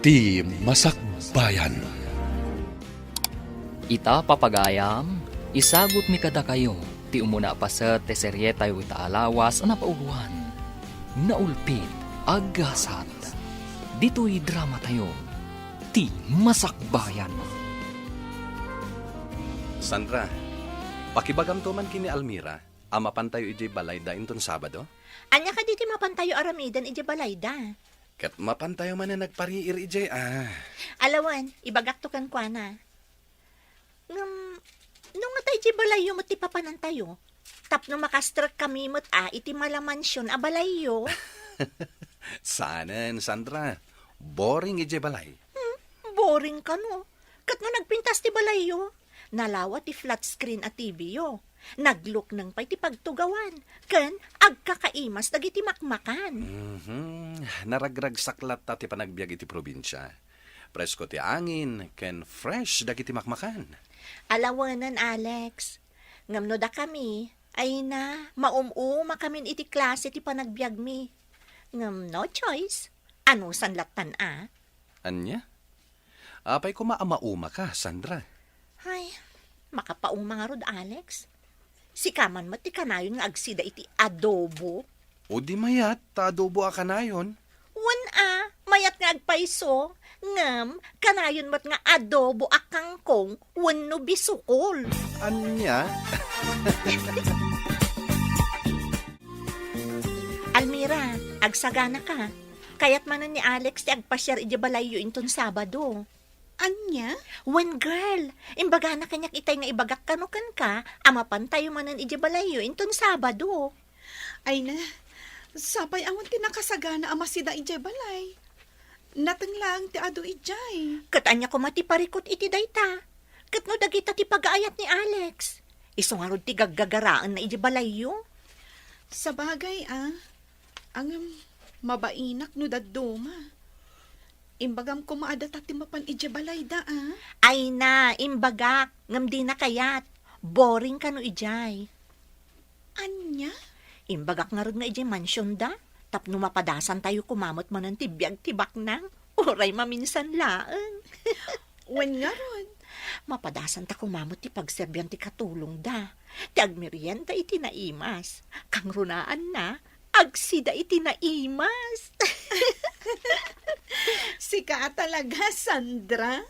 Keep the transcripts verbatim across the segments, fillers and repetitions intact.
Ti Masakbayan. Ita, papagayam, isagutmi kadakayo ti umuna a paset ti serietayo ita a lawas a napauloan, Naulpit a Gasat. Ditoy dramatayo, Ti Masakbayan. Sandra, pakibagamto man ken ni Almira a mapantayo idiay balayda inton Sabado? Ania kadi ti mapantayo aramiden idiay balayda? Ket mapantayo manen agpariir idiay, a. Ala wen, ibagakto kenkuana. Ngem, no ngata idiay balayyo met ti papanantayo, tapno makastrekkami met a iti mala mansion a balayyo. Saanen, Sandra. Boring idiay balay. Hmm, boring kano. Ket no nagpintas ti balayyo, nalawa ti flat screen a T V yo. Naglukneng pay ti pagtugawan, ken agkakaimas dagiti makmakan. Mhm. Naragragsak latta ti panagbiag iti probinsia. Presko ti angin, ken fresh dagiti makmakan. Ala wen, Alex. Ngem no dakami, ay na, maum-umakamin iti klase ti panagbiagmi. Ngem no choice, anusan lattan a? Ania? Apay koma a maumaka, Sandra? Ay, makapauma ngarud, Alex. Sika man met ti kanayon nga agsida iti adobo. O di mayat, ta adobo a kanayon. Wen a, mayat nga agpayso, ngem kanayon met nga adobo a kangkong wenno bisukol. Ania? Almira, agsagana ka. Kayat manen ni Alex ti agpasiar idiay balayyo inton Sabado. Ania? Wen, girl, imbagana kaniak itay nga ibagak kano kenka a mapantayo manen idiay balayyo inton Sabado. Ay na, sapay awan ti nakasagana a masida idiay balay. Nateng laeng ti adu idiay. Ket ania koma ti parikut iti dayta? Ket no dagita ti pagaayat ni Alex, isu ngarud ti gaggagaraenna idiay balayyo? Sabagay, a. Ngem, mabainak no dadduma. Imbagam koma a data ti mapan idiay balayda, a. Ay na, imbagak, ngem dina kayat. Boring kano idiay. Ania? Imbagak ngarud nga idiay mansionda, tapno mapadasantayo koma met manen ti biag ti baknang, uray maminsan laeng. Wen ngarud. Mapadasanta koma met ti pagserbian ti katulongda, ti agmerienda iti naimas. Kangrunaanna, agsida iti naimas. Sika a talaga, Sandra.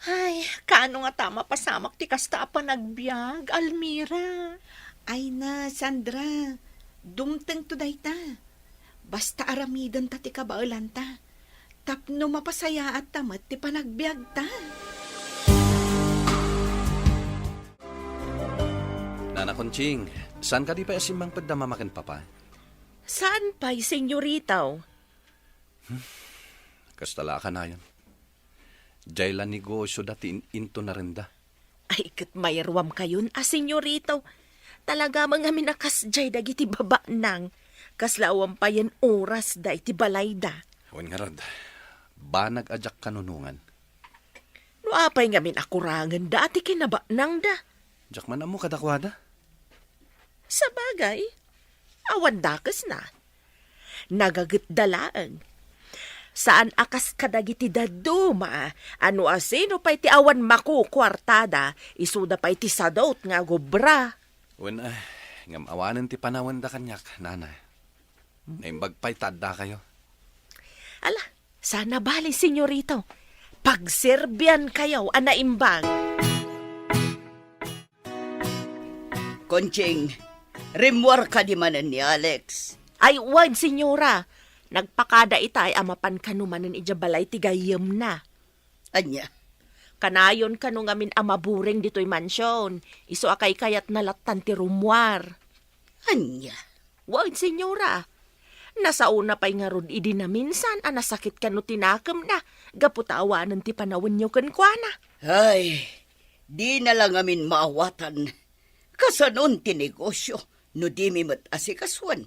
Ay, kaano ngata mapasamak ti kasta a panagbiag, Almira? Ay na, Sandra, dumtengto dayta. Basta aramidenta ti kabaelanta, tapno mapasayaatta met ti panagbiagta. Nana Conching, saan kadi pay a simmangpetda Mama ken Papa? Saan pay, senyorita? Kasta la a kanayon. Diay la negosioda ti in-, into narenda. Ay, ket mayruamkayon a, senyorita. Talaga man ngamin a kasdiay dagiti babaknang. Kasla awan payen orasda iti balayda. Wen ngarud, banag a diak kanunongan. No apay ngamin a kurangenda ti kinabaknangda? Diak man ammo kadakuada. Sabagay, awan dakesna. Nagagetda laeng. Saan a kas kadagiti dadduma a no asino pay ti awan makukuartada, isuda pay ti sadut nga agobra. Wen, ah, ngem awanen ti panawenda kaniak, Nana. Naimbag pay ta addakayo. Ala, sana bali, senyorita. Pagserbiankayo a naimbag. Conching, rimmuar kadi manen ni Alex? Ay, wen, senyora. Nagpakada itay a mapan kano manen idiay balay ti gayyemna. Ania? Kanayon kano ngamin a mabureng ditoy mansion, isu a kaykayatna lattan ti rummuar. Ania? Wen, senyora. Nasaona pay ngarud idi naminsan a nasakit kano ti nakemna gapu ta awanen ti panawenyo kenkuana. Ay, dina la ngamin maawatan. Kasanon ti negosio no dimi met asikasuen?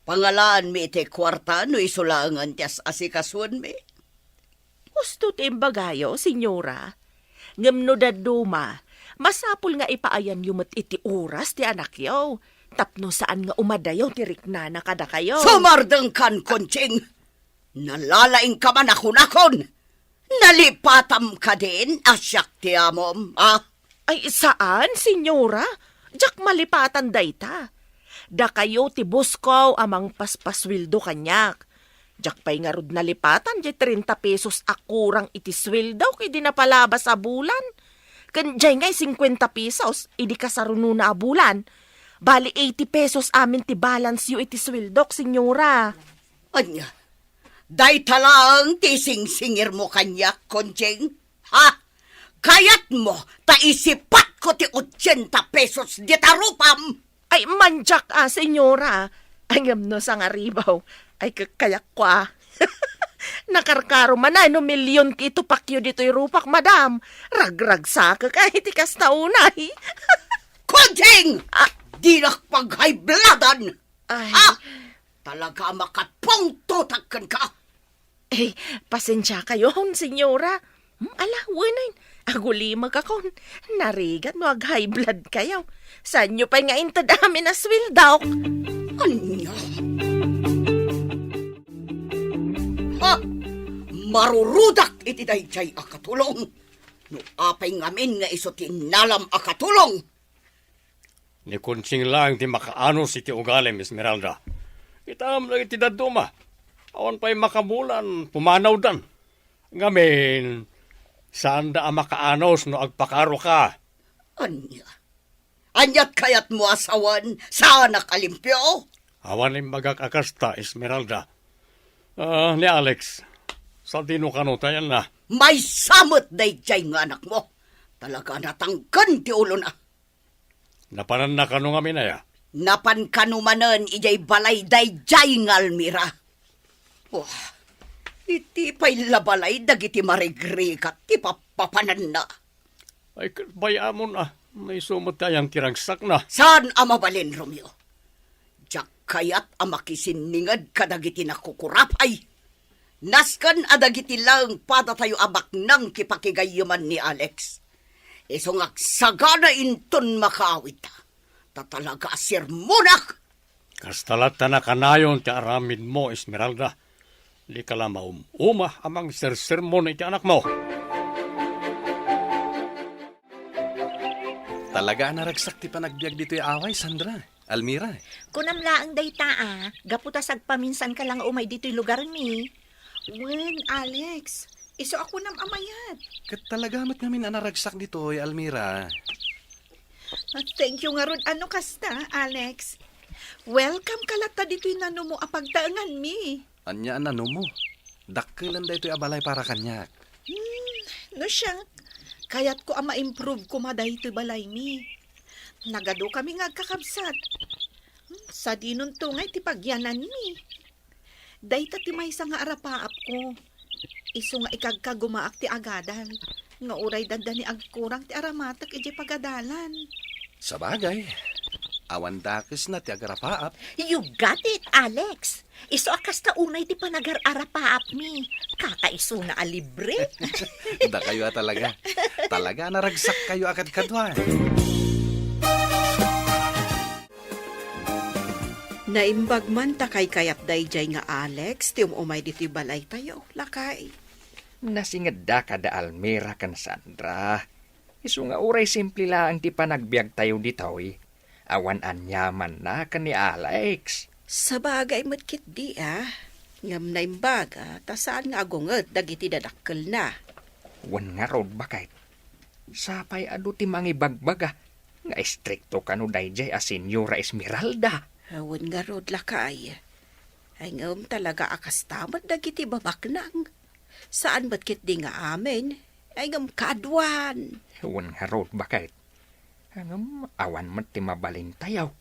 Pangalaanmi iti kuarta no isu laengen ti as-asikasuenmi. Husto ti imbagayo, senyora. Ngem no dadduma, masapul nga ipaayanyo met iti oras ti anakyo, tapno saan nga umadayo ti riknana kadakayo. Sumardengkan, Conching! Nalalaingka man a kunakon. Nalipatam kadin a siak ti amom, a? Ay, saan, senyora. Diak malipatan dayta. Dakayo ti boss ko a mangpaspasueldo kaniak. Diak pay ngarud nalipatan diay trenta pesos a kurang iti sueldok idi napalabas a bulan. Ken diay ngay singkuenta pesos idi kasarunona a bulan. Bali, eighty pesos amin ti balance yo iti sueldok, senyora. Ania, dayta laeng ti singsingirmo kaniak, Conching? Ha? Kayatmo ta isipatko ti ochenta pesos dita rupam? Ay, mandiak a, senyora. Ay, ngem no sangaribaw. Ay, kakayak ko a. Nakarkaro man ay no milyon ti itupakyo ditoy rupak, madam. Ragragsakek ay ti kasta unay. Conching! Ah. Dinak pag-high bloodan! Ay. Ah! Talaga a makapungtotak kenka. Eh, pasensiakayon, senyora. Hmm, ala, wenen. Agulimekakon. Narigat no ag-high blood kayo. Saanyo pay nga inted amin a sueldok? Ania? Ha? Marurudak iti daydiay a katulong. No apay ngamin nga isu ti innalam a katulong? Ni Conching laeng ti makaanos iti ugalim, Esmeralda. Kitam dagiti dadduma. Awan pay makabulan, pumanawdan. Ngamin, saanda a makaanos no agpakaroka. Ania? Aniat kayatmo a sawen, saanak a limpio? Awan imbagak a kasta, Esmeralda. Ah, ni Alex, sadino kano ti ayanna? Maysa met daydiay nga anakmo. Talaga a natangken ti ulona. Napananna kano ngamin aya? Napan kano manen idiay balay daydiay nga Almira. Wah, iti pay la balay dagiti marigrigat ti pappapananna. Ay, ket bay-amon a, no isu met ti ayan ti ragsakna. Saan a mabalin, Romeo. Diak kayat a makisinninged kadagiti nakukurapay. Nasken a dagiti laeng padatayo a baknang ti pakigayyeman ni Alex. Isu nga agsagana inton makaawidta. Ta talaga a sermonak! Kasta latta nakanayon ti aramidmo, Esmeralda. Dika la maum-uma a mangsersermon iti anakmo. Talaga a naragsak ti panagbiag ditoy away, Sandra. Almira. Kunam laeng dayta a, gapu ta sagpaminsanka la nga umay ditoy lugarmi. Wen, Alex, isu a kunam a mayat. Ket talaga met ngamin a naragsak ditoy, Almira. Ah, thank you ngarud a no kasta, Alex. Welcome ka latta ditoy nanumo a pagtaenganmi. Ania a nanumo? Dakkelen daytoy a balay para kaniak. Hmm, no siak, kayatko a ma-improve koma daytoy balaymi. Nagadukami nga agkakabsat. Hmm, sadinonto ngay ti pagyananmi. Dayta ti maysa nga arapaapko. Isu nga ikagkagumaak ti agadal, nga uray dandani agkurang ti aramatek idiay pagadalan. Sabagay, awan dakesna ti agarapaap. You got it, Alex. Isu a kasta unay ti panagar-arapaapmi. Kakaisuna a libre. Dakayo a talaga. Talaga a naragsak kayo a kadkaduan. Naimbag man ta kaykayat daydiay nga Alex ti um-umay ditoy balaytayo, lakay. Nasingedda kada Almira ken Sandra. Isu nga uray simple laeng ti panagbiagtayo ditoy, awan aniamanna ken ni Alex. Sabagay met ketdi a, ngem naimbaga ta saan nga agunget dagiti dadakkelna. Wen ngarud, baket. Sapay adu ti mangibagbaga nga istrikto kano daydiay a Senyora Esmeralda. Wen ngarud, lakay. Ay ngem talaga a kasta met dagiti babaknang. Saan met ketdi nga amin, ay ngem kaduan. Wen ngarud, baket. Ngem awan met ti mabalintayo.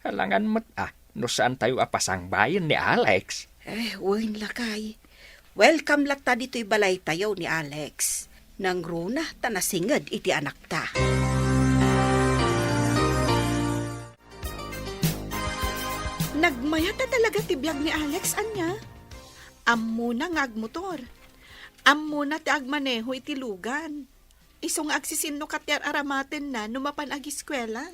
Alangan met a no saantayo a pasangbayen ni Alex. Eh, wen, lakay. Welcome latta ditoy balaytayo ni Alex. Nangruna ta nasinged iti anakta. Nagmayat a talaga ti biag ni Alex, ania? Ammona nga agmotor. Ammona ti agmaneho iti lugan. Isu nga agsisinnok ti ar-aramatenna no mapan agiskuela.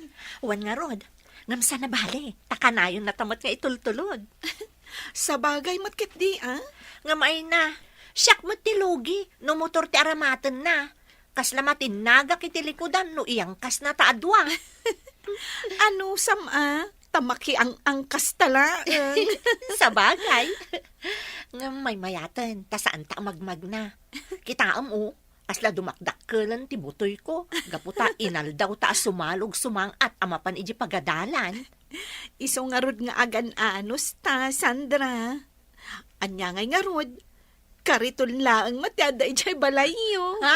Wen ngarud, ngem saan a bale, ta kanayonna ta met nga itultulod. Sabagay met ketdi, a? Ngem ay na, siak met ti lugi no motor ti aramatenna. Kasla matinnagak iti likudan no iyangkasna ta a dua. Anusam a, ta makiang-angkasta laeng. Sabagay. Ngem maymayaten, ta saanta a magmagna. Kitaem, o, kasla dumakdakkelen ti butoyko, gapu ta inaldaw ta a sumalog sumang-at a mapan idiay pagadalan. Isu ngarud nga agan-anus ta, Sandra. Ania ngay ngarud? Kariton laeng met ti adda idiay balayyo. Ha?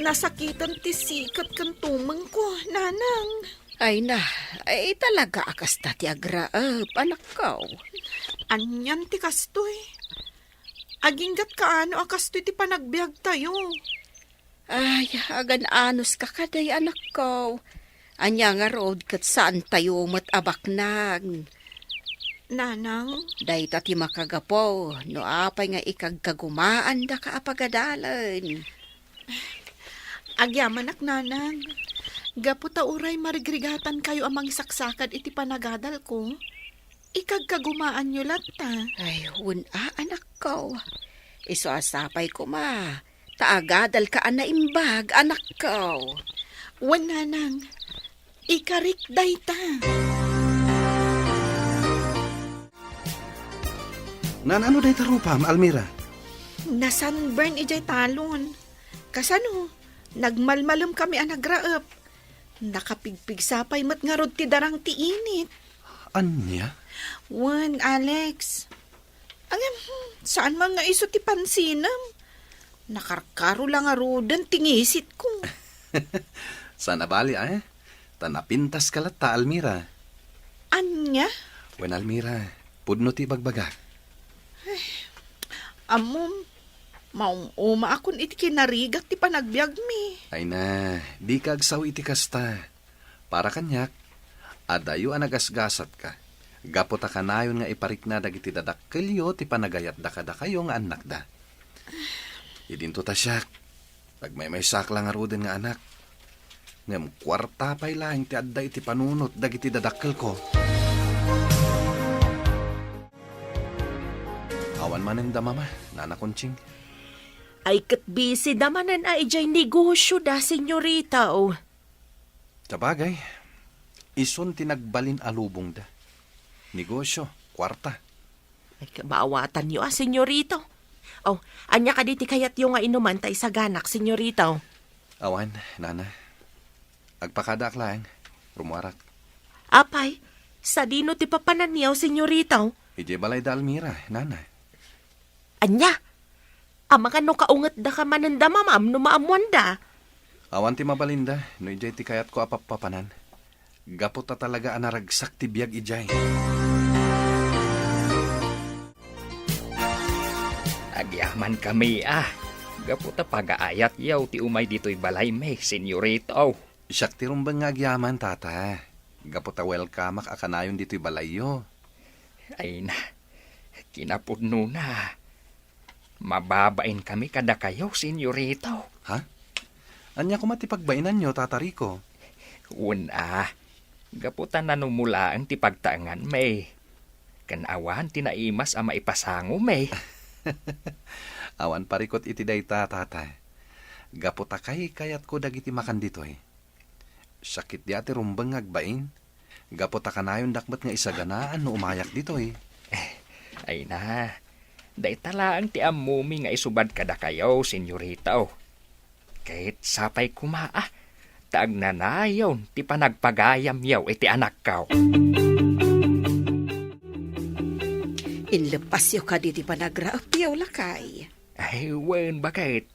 Nasakiten ti siket ken tumengko, Nanang. Ay na, ay talaga a kasta ti agraep, anakko. Anian ti kastoy? Aginggat kaano a kastoy ti panagbiagtayo? Ay, agan-anuska kadi, anakko. Ania ngarud ket saantayo met a baknang. Nanang? Dayta ti makagapu no apay nga ikagkagumaandaka a pagadalen. Agyamanak, Nanang. Gapu ta uray marigrigatankayo a mangisaksakad iti panagadalko, ikagkagumaanyo latta. Ay, wen a, anakko. Isu a sapay koma ta agadalka a naimbag, anakko. Wen, Nanang. Ikarik dayta. Naan-ano dayta rupam, Almira? Nasunburn idiay talon. Kasano? Nagmalmalem kami a nagraep. Nakapigpigsa pay met ngarud ti darang ti init. Ania? Wen, Alex. Ngem, hmm, saan man nga isu ti pansinem. Nakarkaro la ngaruden ti ngisitko. Saan a bali, eh? Ta napintaska latta, Almira. Ania? Wen, Almira, pudno ti ibagbagak. Ammom, maum-umaakon iti kinarigat ti panagbiagmi. Ay na, dika agsaw iti kasta. Para kaniak, adayo a nagasgasatka, gapu ta kanayon nga iparikna dagiti dadakkelyo ti panagayatda kadakayo nga annakda. Idinto ta siak, nagmaymaysaak la ngaruden nga anak. Ngem kuarta pay laeng ti adda iti panunot dagiti dadakkelko. Awan manen da Mama, Nana Conching. Ay ket busy da manen a idiay negosyo da, senyorita, o. Sabagay, isun ti nagbalin a lubongda. Negosyo, kuarta. Ay, kabaawatanyo a, senyorita. O, ania kadi ti kayatyo nga inuman ta isaganak, senyorita? Awan, Nana. Agpakadaak laeng. Rummuarak. Apay, sadino ti papananyo, senyorita? Idiay balay da Almira, Nana. Ania? Amangan no kaungetdaka manen da Mamam no maammoanda. Awan ti mabalinda no idiay ti kayatko a pappapanan. Gapu ta talaga a naragsak ti biag idiay. Agyamankami a, gapu ta pagaayatyo ti umay ditoy balaymi, senyorita. Siak ti rumbeng nga agyaman, Tata. Gapu ta welcomeak a kanayon ditoy balayyo. Ay na, kinapudnona. Mababainkami kadakayo, senyorita. Ha? Ania koma ti pagbainanyo, Tata Rico? Wen a, gapu ta nanumolaen ti pagtaenganmi. Ken awan ti naimas a maipasangomi. Awan parikut iti dayta, Tata. Gapu ta kaykayatko dagiti makan ditoy. Siak ketdi a ti rumbeng nga agbain, gapu ta kanayondak met nga isaganaan no umayak ditoy. Eh, ay na, dayta laeng ti ammomi nga isubad kadakayo, senyorita. Ket sapay koma a, ta agnanayon ti panagpagayamyo iti anakko. Inleppasyo kadi ti panagraepyo, lakay? Ay, wen, baket.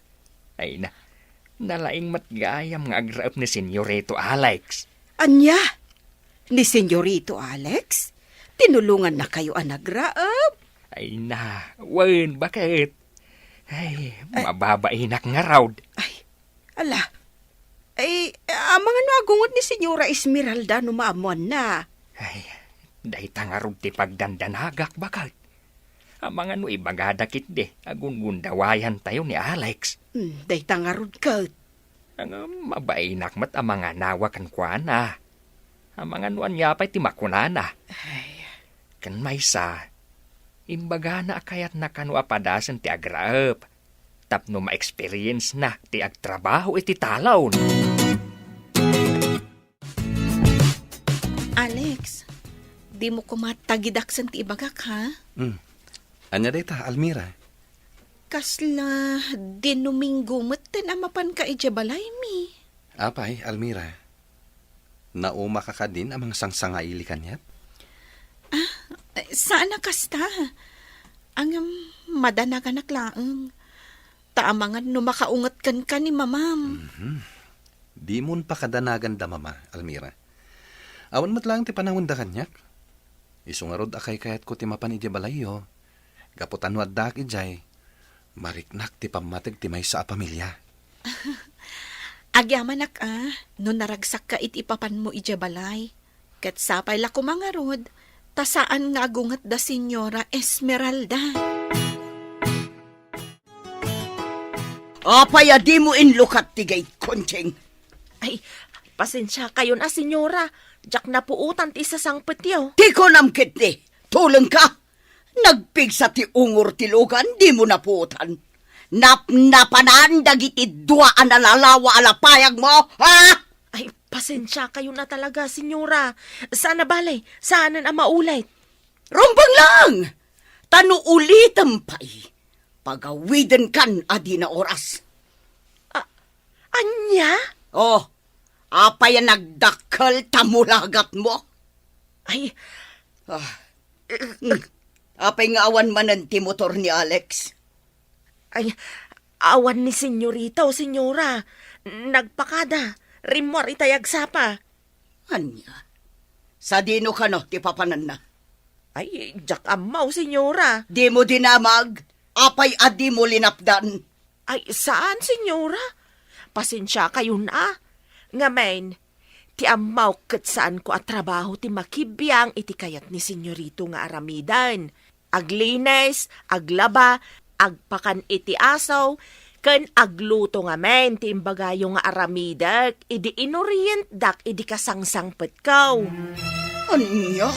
Ay na, nalaing met gayam nga agraep ni Senyorito Alex. Ania? Ni Senyorito Alex? Tinulongannakayo a nagraep? Ay na, wen, baket. Ay, mababainak ngarud. Ay, ala. Ay, amangan no agungot ni Senyora Esmeralda no maammoanna? Ay, dayta ngarud ti pagdandanagak, baket. Amangan no ibagada ketdi a gungundawayantayo ni Alex. Hmm, dayta ngarud ket. Ngem mabainak met a manganawa kenkuana. Amangan no ania pay ti makunana. Ay. Ken maysa, imbagana a kayatna kano a padasen ti agraep tapno ma-experience-na ti agtrabaho iti talon. Alex, dimo koma tagidaksen ti ibagak, ha? Hmm. Ania dayta, Almira? Kasla Domingo metten a mapanka idiay balaymi. Apay, Almira? Naumakaka kadin a mangsangsangaili kaniak? Ah, saan a kasta. Ngem madanaganak laeng. Ta amangan no makaunget kenka ni mamam. Mhm. Dimon pakadanaganda, Mama, Almira. Awan met laeng ti panawenda kaniak. Isu ngarud a kaykayatko ti mapan idiay balayyo. Gapu ta no addaak idiay, mariknak ti pammateg ti maysa a pamilia. Agyamanak a, no naragsakka iti ipapanmo idiay balay. Ket sapay la koma ngarud, ta saan nga agunget da Señora Esmeralda. Apay a dimo inlukat ti gate, Conching? Ay, pasensiakayon a, Señora. Diak napuotan ti isasangpetyo. Ti kunam ketdi, tulengka. Nagpigsa ti ungor ti lugan, dimo napuotan. Napnapanan dagiti dua a nalalawa a lapayagmo, ha? Ay, pasensiakayon a talaga, Señora. Saan a bale, saanen a maulit. Rumbeng lang! Ta no ulitem pay, pagawidenkan a dina oras. A-, ania? Oh, apay a nagdakkel ta mulagatmo? Ay. Ah. Apay nga awan manen ti motor ni Alex? Ay, awan ni Senyorita o Senyora. Nagpakada. Rimmuar itay agsapa. Ania? Sadino kano ti papananna? Ay, diak ammo, Senyora. Dimo dinamag? Apay a dimo linapdan? Ay, saan, Senyora. Pasensiakayon a. Ngamin, ti ammok ket saanko a trabaho ti makibiang iti kayat ni Senyorito nga aramiden. Aglinis, aglaba, agpakan iti aso, ken agluto ngamin ti imbagayo nga aramidek idi inorientdak idi kasangsangpetko. Ania?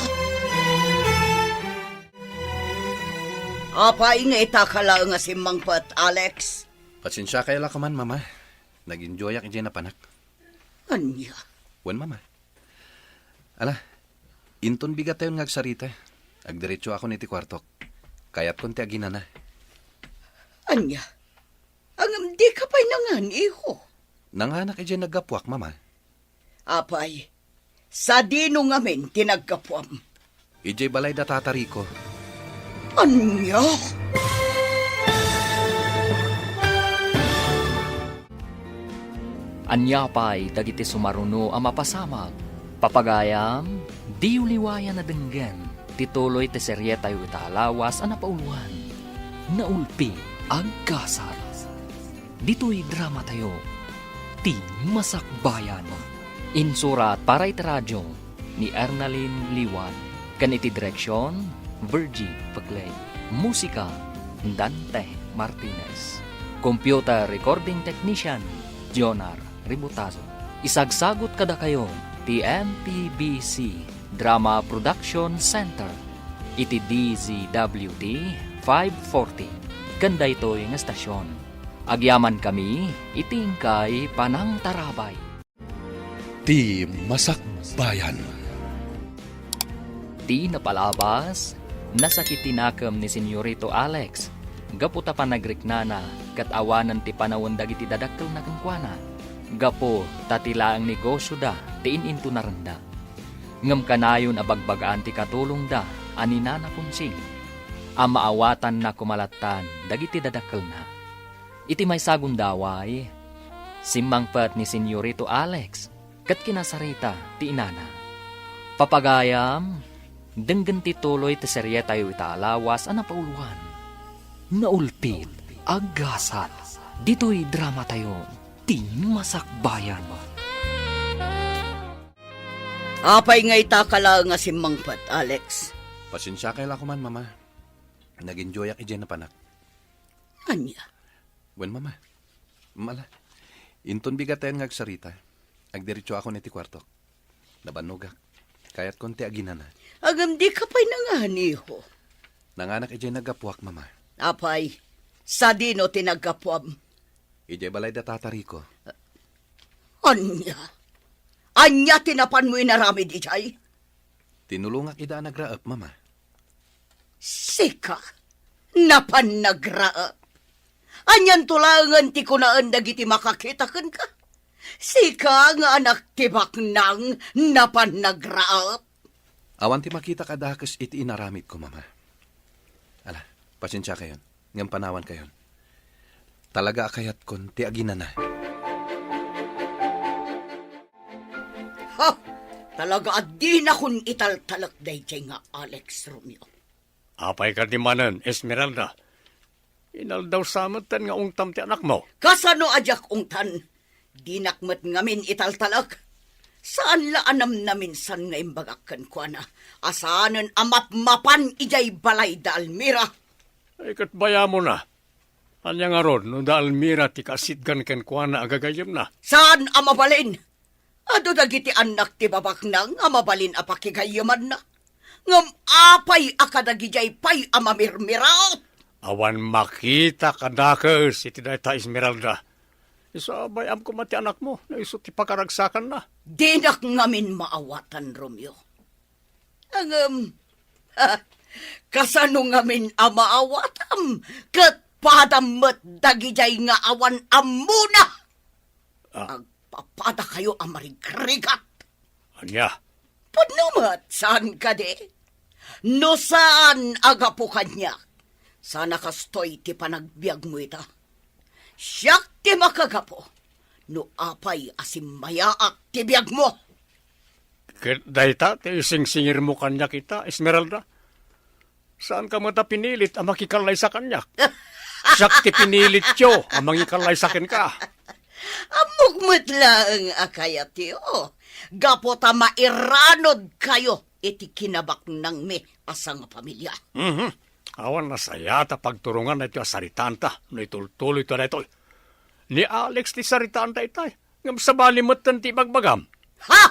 Apay nga ita ka laeng a simmangpet, Alex? Pasensiakay la koman, Mama. Nag-enjoyak idiay napanak. Ania? Wen, Mama. Ala, inton bigatayon nga agsarita, agdiretsoakon iti kuartok. Kayatkon ti aginana. Ania? Ngem dika pay nangan, iho? Nanganak idiay naggapuak, Mama. Apay, sadino ngamin ti naggapuam? Idiay balay da Tata Rico. Ania? Ania pay dagiti sumaruno a mapasamak? Papagayam, diyo liwayan a denggen ti tuloy ti serietayo ita a lawas a napauluan, Naulpi, Agkasar. Ditoy dramatayo, Ti Masakbayan. Insurat para iti radio ni Ernalyn Liwan, ken iti direksion, Virgie Peclay. Musika, Dante Martinez. Computer recording technician, Jonar Ributazo. Isagsagut kadakayo ti M P B C Drama Production Center iti D Z W T five forty ken daytoy nga estasion. Agyamankami iti inkay panangtarabay. Ti Masakbayan. Ti napalabas, nasakit ti nakem ni Senyorito Alex gapu ta panagriknana ket awanen ti panawen dagiti dadakkelna kenkuana, gapu ta ti laeng negosioda ti in-intunarenda. Ngem kanayon a bagbagaan ti katulongda a ni Nana Conching a maawatanna koma lattan dagiti dadakkelna. Iti maysa a gundaway, simmangpet ni Senyorito Alex ket kinasarita ti inana. Papagayam, denggen ti tuloy ti serietayo ita a lawas a napauluan, Naulpit, Aggasat. Ditoy dramatayo, Ti Masakbayan. Apay nga ita ka laeng a simmangpet, Alex? Pasensiakay la koman, Mama. Nag-enjoyak idiay napanak. Ania? Wen, Mama. Mala, inton bigatayon nga agsarita, agdiretsoakon iti kuartok. Nabannogak. Kayatkon ti aginana. Ngem dika pay nanganiho. Nanganak idiay naggapuak, Mama. Apay, sadino ti naggapuam? Idiay balay da Tata Rico. Ania? Ania ti napanmo inaramid idiay? Tinulongak ida a nagraep, Mama. Sika? Napan nagraep? Anianto laengen ti kunaen dagiti makakita kenka? Sika nga anak ti baknang napan nagraep? Awan ti makitak a dakes iti inaramidko, Mama. Ala, pasensiakayon, ngem panawankayon. Talaga a kayatkon ti aginana. Ha! Talaga a dinakon italtalek daydiay nga Alex, Romeo. Apay kadi manen, Esmeralda? Inaldaw sa metten nga ungtam ti anakmo. Kasano a diak ungtan? Dinak met ngamin italtalek. Saan la a namnaminsan nga imbagak kenkuana a saanen a mapmapan idiay balay da Almira. Ay, ket bayamona. Ania ngarud no da Almira ti kaasitgan kenkuana a gagayyemna? Saan a mabalin? Adu dagiti annak ti babaknang a mabalin a pakigayyemanna. Ngem apay a kadagidiay pay a mamirmiraot? Awan makitak a dakes iti dayta, Esmeralda. Isu a bay-am koma ti anakmo no isu ti pakaragsakanna. Dinak ngamin maawatan, Romeo. Ngem, kasano ngamin a maawatam ket padam met dagidiay nga awan ammona? Ah. Agpapadakayo a marigrigat. Ania? Pudno met, saan kadi? No saan a gapu kaniak, saan a kastoy ti panagbiagmo ita. Siak ti makagapu no apay a simmayaak ti biagmo. Ket dayta ti isingsingirmo kaniak ita, Esmeralda? Saanka met a pinilit a makikallaysa kaniak. Siak ti pinilityo a mangikallaysa kenka. Ammok met laeng a kayatyo, gapu ta mairanodkayo iti kinabaknangmi a sangapamilia. Mhm. Awan nasayaat a pagturongan daytoy a saritaanta no itultuloyto daytoy. Ni Alex ti saritaanta itay. Ngem sabali metten ti ibagbagam. Ha!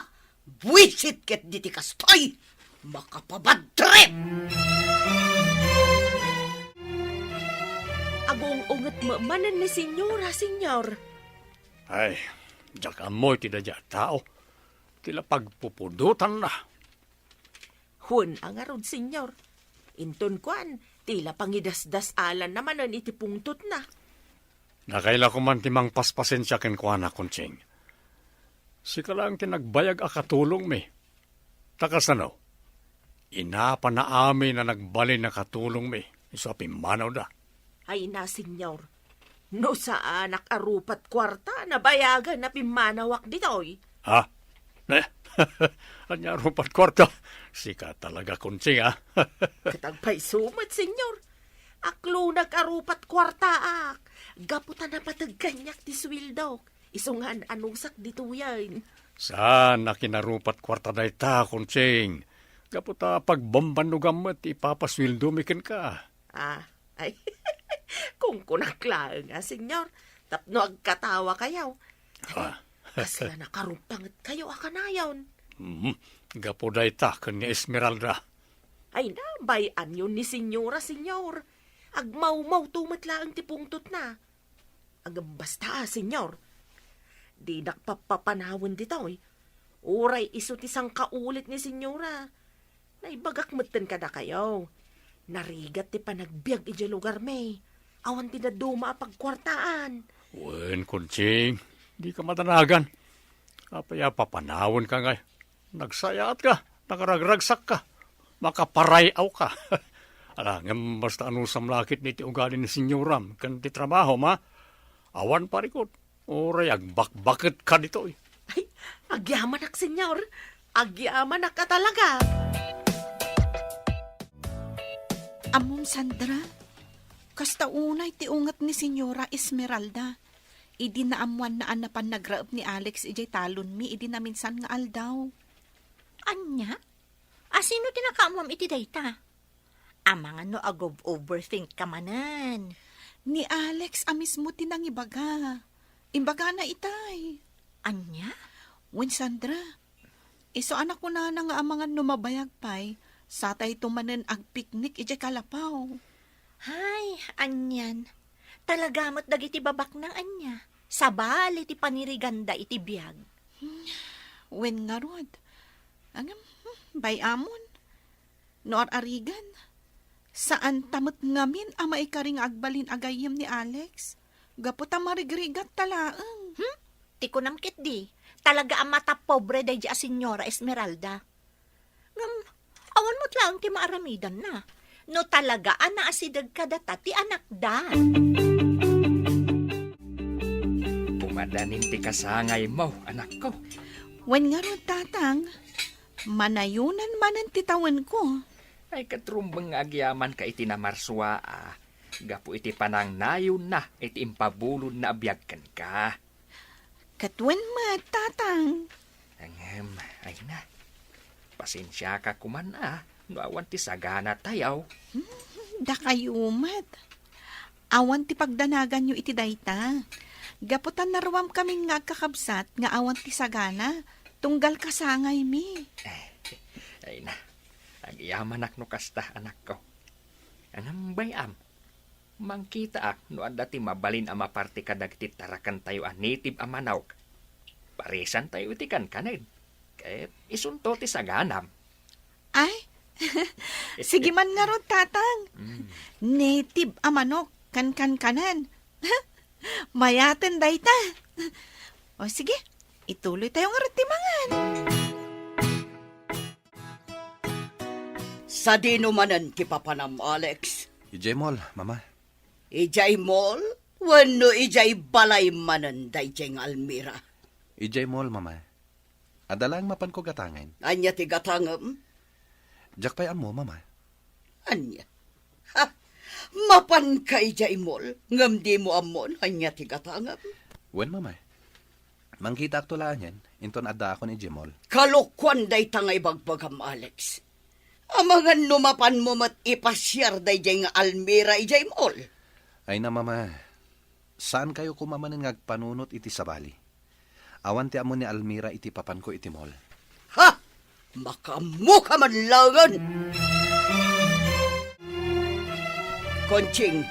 Buisit ket diti kastoy! Makapabadtrip! Agung-unget met manen ni Senyora, Senyor. Ay, diak ammo iti daydiay a tao. Ti la pagpupudotanna. Wen a ngarud, Senyor. Inton kuan, ti la pangidasdasalanna manen iti pungtotna. Nakaila koman ti mangpaspasensia kenkuana, Conching. Sika laeng ti nagbayag a katulongmi. Ta kasano? Inapana amin a nagbalin a katulongmi, isu a pimmanawda. Ay na, Senyor. No saanak a rupat kuarta, nabayagan a pimmanawak ditoy. Ha? Ne? Ania rupat kuarta? Sika talaga, Conching, ha? Ket agpayso met, Senyor. Aklonag a rupat kuartaak. Gapu ta napateg kaniak ti sueldok. Isu nga an-anusak ditoyen. Saan a kinarupat kuarta dayta, Conching. Gapu ta pagbambannogam met ti ipapasueldomi kenka. Ah, ay. Kunkunak laeng, a, Senyor, tapno agkatawakayo. Ah. Kasla nakaruppangetkayo a kanayon. Mhm. Gapu dayta ken ni Esmeralda. Ay, nabay-anyo ni Senyora, Senyor. Agmawmawto met laeng ti pungtotna. Ngem basta, a, Senyor, dinak pappapanawen ditoy. Uray isu ti sangkaulit ni Senyora. Naibagak metten kadakayo. Narigat ti panagbiag idiay lugarmi. Awan ti dadduma a pagkuartaan. Wen, Conching, dika madanagan. Apay a papanawenka ngay? Nagsayaatka, nakaragragsakka, makaparay-awka. Ala, ngem basta anusam la ketdi ti ugali ni senyoram ken ti trabahom, a? Awan parikut, uray agbakbaketka ditoy. Ay, agyamanak, Senyor. Agyamanak a talaga. Ammom, Sandra, kasta unay ti unget ni Senyora Esmeralda. Idi naammoanna a napan nagraep ni Alex idiay talonmi idi naminsan nga aldaw. Ania? A, sino ti nakaammoam iti dayta? Amangan no ag-overthink ka manen. Ni Alex a mismo ti nangibaga. Imbagana itay. Ania? Wen, Sandra, Isu a nakunana nga amangan no mabayag pay, satayto manen agpiknik idiay kalapaw. Hay, anian. Talaga met dagiti babaknang ania. Sabali ti paniriganda iti biag. Wen ngarud. Ngem, hmm, bay-amon. No ar-arigan, saanta met ngamin a maikari nga agbalin a gayyem ni Alex. Gapu ta marigrigat ta laeng. Hmm? Ti kunam ketdi, talaga a matapobre daydi a Senyora Esmeralda. Ngem, awan met laeng ti maaramidanna. No talaga a naasideg kadata ti anakda. Pumadanin ti kasangaymo, anakko. Wen ngarud, Tatang, manayonan manen ti tawenko. Ay, ket rumbeng nga agyamanka iti namarsuaa, gapu iti panangnayonna iti impabulodna a biag kenka. Ket wen met, Tatang. Ngem, ay na. Pasensiaka koman a, no awan ti saganatayo. Hmm, dakayo met. Awan ti pagdanaganyo iti dayta. Gapu ta naruamkamin nga agkakabsat nga awan ti sagana, tunggal kasangaymi. Ay na, agyamanak no kasta, anakko. Ngem bay-am, mangkitaak no adda ti mabalin a maparti kadagiti tarakentayo a native a manok. Parisantayo iti kankanen, ket isunto ti saganam. Ay, sige man ngarud, Tatang. Mm. Native a manok, kankankanen. Mayaten dayta. O sige, ituloytayo ngarud ti mangan. Sadino manen ti papanam, Alex? Idiay mall, Mama. Idiay mall? Wenno idiay balay manen daydiay nga Almira? Idiay mall, Mama. Adda laeng mapanko gatangen. Ania ti gatangem? Diak pay ammo, Mama. Ania? Ha? Mapanka idiay mall, ngem dimo ammo no ania ti gatangem? Wen, Mama. Mangkitaakto laengen, inton addaakon idiay mall. Kalokuan dayta nga ibagbagam, Alex. Amangan no mapanmo met ipasiar daydiay nga Almira idiay mall. Ay na, Mama. Saankayo koma manen nga agpanunot iti sabali. Awan ti ammo ni Almira iti papanko iti mall. Ha! Makaammoka man laengen! Conching,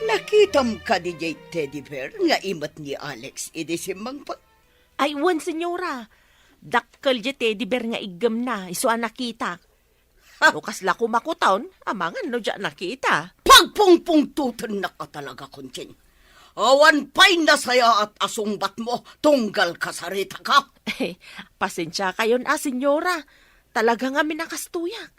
nakitam kadi diay teddy bear nga imet ni Alex idi simmangpet? Ay, wen, senyora. Dakkel diay teddy bear nga iggemna, isu a nakitak. Ha? No kasla kumakuton, amangan no diak nakita. Pagpungpungtotennak a talaga, Conching. Awan pay nasayaat a sungbatmo, tunggal kasaritaka. Pasensiakayon a, senyora. Talaga ngamin a kastoyak.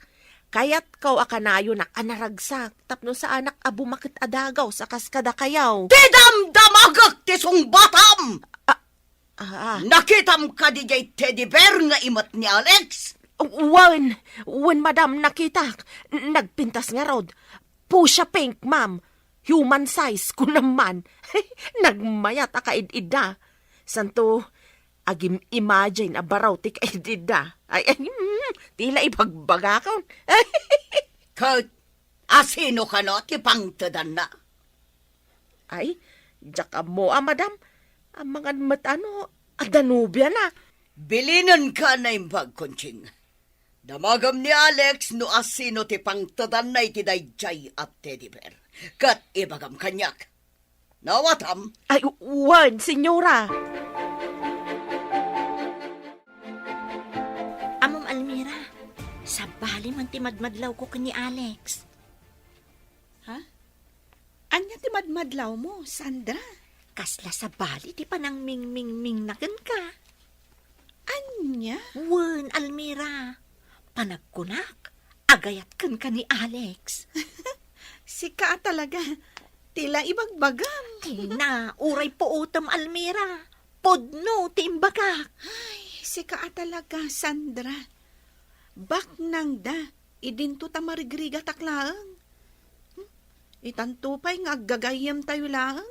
Kayatko a kanayonak a naragsak tapno saanak a bumaket a dagaw sa kas kadakayo. Ti damdamagek ti sungbatam! Ah, Ah. Nakitam kadi diay teddy bear nga imet ni Alex? Wen, wen, madam, nakitak. Nagpintas ngarud. Fuchsia pink, ma'am. Human size, kunam man. Nagmayat a kaid-idda. Santo, agim-imagine a baro ti kaid-idda. Ay, ay, mm, tila ibagbagakon. Ket, asino kano ti pangtedanna? Ay, diak ammo a, madam. Amangan met a no, adda nobiana. Bilinenka a naimbag, Conching. Damagem ni Alex no asino ti pangtedanna iti daydiay a teddy bear. Ket ibagam kaniak. Nawatam? Ay, wen, senyora. Ammom, Almira, sabali man ti madmadlawko ken ni Alex. Ha? Ania ti madmadlawmo, Sandra? Kasla sabali ti panangmingmingmingna kenka. Ania? Wen, Almira. Panagkunak, agayat kenka ni Alex. Sika a talaga. Tila ibagbagam. Ay na, uray puotem, Almira. Pudno ti imbagak. Ay, sika a talaga, Sandra. Baknangda, idinto ta marigrigatak laeng. Hmm? Itanto pay nga aggagayyemtayo laeng,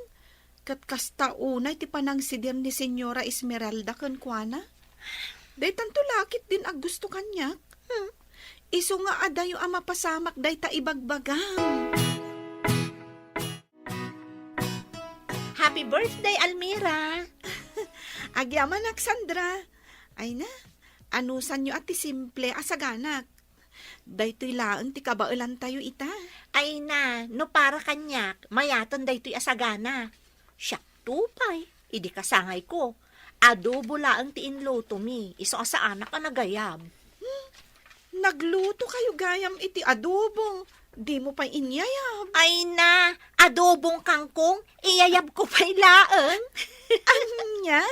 ket kasta unay ti panangsidir ni Senyora Esmeralda kenkuana. Daytanto la ketdin aggusto kaniak. Hmm? Isu nga adayo a mapasamak dayta ibagbagam. Happy birthday, Almira! Agyamanak, Sandra. Ay na, Anusanyo a ti simple a saganak. Daytoy laeng ti kabaelantayo ita. Ay na, no para kaniak, mayaten daytoy a sagana. Siak to pay, idi kasangayko, adobo laeng ti inlutomi, isu a saanak a nagayab. Hmm, nagluto kayo gayam iti adobo. Di mo pay inyayab. Ay na, adobong kangkong, iyayab ko pay laeng. Anya?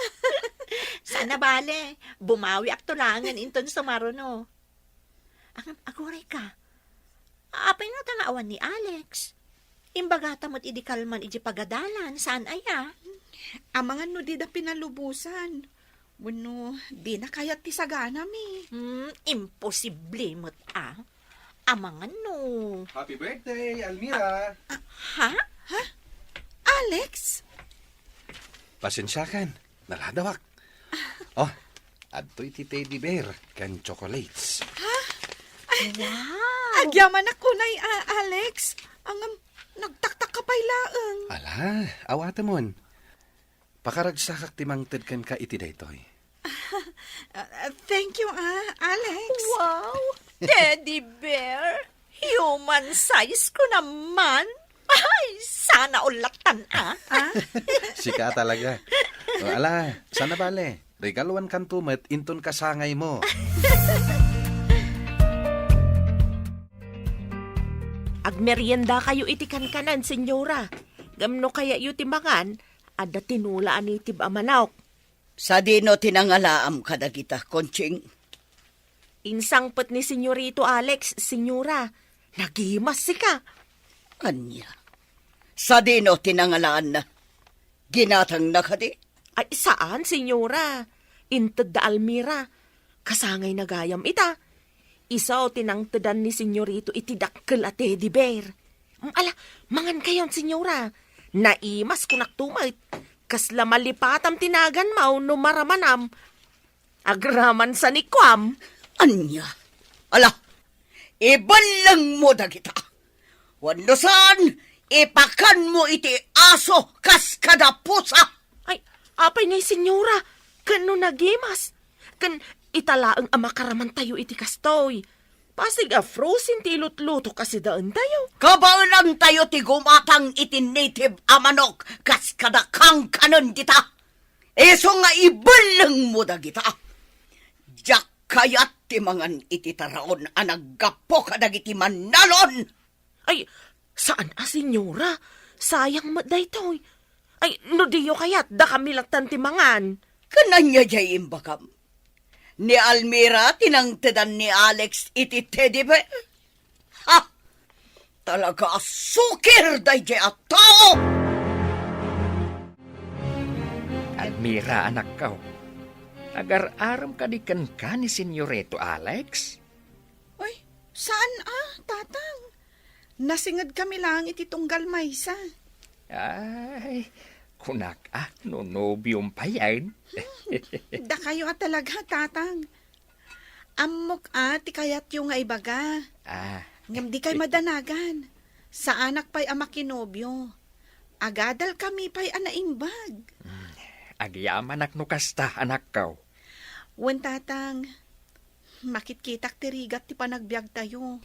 Sana bale, bumawiak to laengen inton sumaruno. Ang aguray ka, apay nga ta nga awan ni Alex? Imbagata met idi kalman iti pagadalan, saan aya? Amangan no di da pinalubosan. Wenno, di na kayat ti saganami. Hmm, imposible met, ah. Amangan no. Happy birthday, Almira! Ah, ha? Ha? Alex? Pasensiakan, naladawak. Oh, adtoy ti teddy bear ken chocolates. Ha? Ay, wow! Agyamanak unay, ah, Alex. Ngem, nagtaktak ka pay laeng. Ala, awatemon. Pakaragsakak ti mangted kenka iti daytoy. Ah, thank you, ah, Alex. Wow! Teddy bear! Human size ko naman! Ay, sana all lattan, ah! Ah? Sika talaga. O, ala, sana bale. Regaluankanto met inton kasangaymo. Agmerienda kayo iti kankanan, senyora. Ngem no kayatyo ti mangan, adda tinola a native a manok. Sadino ti nangalaam kadagita, Conching? Insangpet ni Senyorito Alex, Senyora. Nagimas sika. Ania? Sadino ti nangalaanna? Ginatangna kadi? Ay, saan, Senyora. Inted da Almira. Kasangayna gayam ita. Isu ti nangtedan ni Senyorito iti dakkel a teddy bear. Mm, ala, mangan kayon, Senyora. Naimas kunak to met. Kasla malipatam ti naganmaw no maramanam. Agraman sa ni kuam. Ania? Ala, ibellengmo dagita. Wenno saan, ipakanmo iti aso kas kada pusa. Ay, apay ngay, Senyora, ken no nagimas? Ken ita laeng a makaramantayo iti kastoy. Pasig a frozen ti ilutluto kas idaentayo. Kabaelantayo ti gumatang iti native a manok kas kada kankanen dita. Isu nga ibellengmo dagita. Diak kayat ti mangan iti taraon a naggapu kadagiti mannalon. Ay, saan a, Senyora. Sayang met daytoy. Ay, no diyo kayat, dakami lattan ti mangan. Ken ania diay imbagam? Ni Almira ti nangtedan ni Alex iti teddy bear? Ha! Talaga a sukir daydiay a tao! Almira, anakko, agar-arem kadi kenka ni Senyorito Alex? Ay, saan a, Tatang? Nasinged kami laeng iti tunggal maysa. Ay, kunak a, no nobiom payen. Hmm, dakayo a talaga, Tatang. Ammok a ti kayatyo nga ibaga. Ah. Ngem dikay madanagan. Saanak pay a makinobio. Agadal kami pay a naimbag. Hmm, agyamanak no kasta, anakko. Wen, Tatang, makitkitak ti rigat ti panagbiagtayo.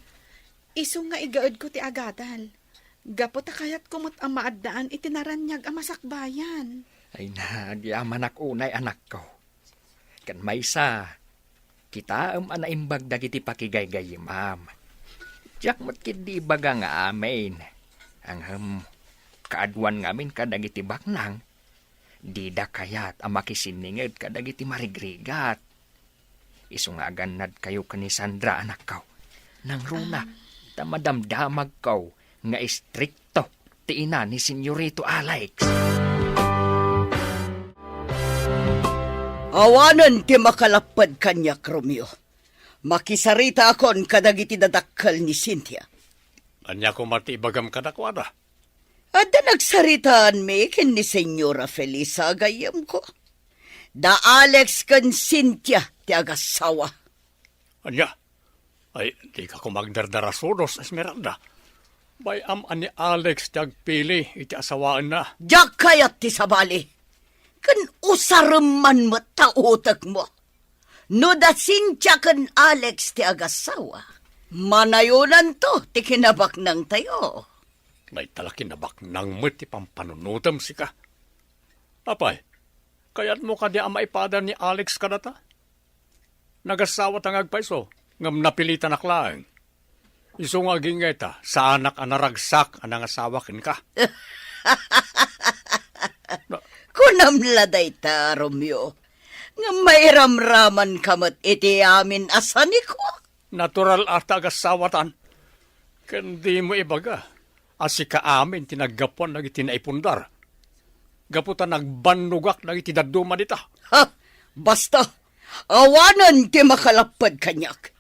Isu nga igaedko ti agadal. Gapu ta kayatko met a maaddaan iti naraniag a masakbayan. Ay na, agyamanak unay, anakko. Ken maysa, kitaem a naimbag dagiti pakigaygayyemam. Diak met ketdi ibaga nga amin. Ngem, kaaduan ngamin kadagiti baknang, dida kayat a makisinninged kadagiti marigrigat. Isu nga agannadkayo ken ni Sandra, anakko. Nangruna, ah, ta madamdamagko nga istrikto ti ina ni Senyorito Alex. Awanen ti makalapped kaniak, Romeo. Makisaritaakon kadagiti dadakkel ni Cynthia. Ania koma ti ibagam kadakuada? Adda nagsaritaanmi ken ni Senyora Felisa, gayyemko. Da Alex ken Cynthia ti agassawa. Ania? Ay, dika koma agdardarasudos, Esmeralda. Bay-am a ni Alex ti agpili iti asawaenna. Diak kayat ti sabali. Ken usarem man met ta utekmo. No da Cynthia ken Alex ti agasawa, manayonanto ti kinabaknangtayo. Dayta la kinabaknang met ti pampanunotem, sika. Apay, kayatmo kadi a maipada ni Alex kadata? Nagasawata nga agpayso, ngem napilitanak laeng. Isu nga agingga ita, saanak a naragsak a nangasawa kenka. Na- Kunam la dayta, Romeo, nga mairamramanka met iti amin a sanikuak. Natural a ta agasawatan. Ken dimo ibaga a sika amin ti naggapuan dagiti naipundar. Gapu ta nagbannogak dagiti dadduma dita. Ha? Basta, awanen ti makalapped kaniak.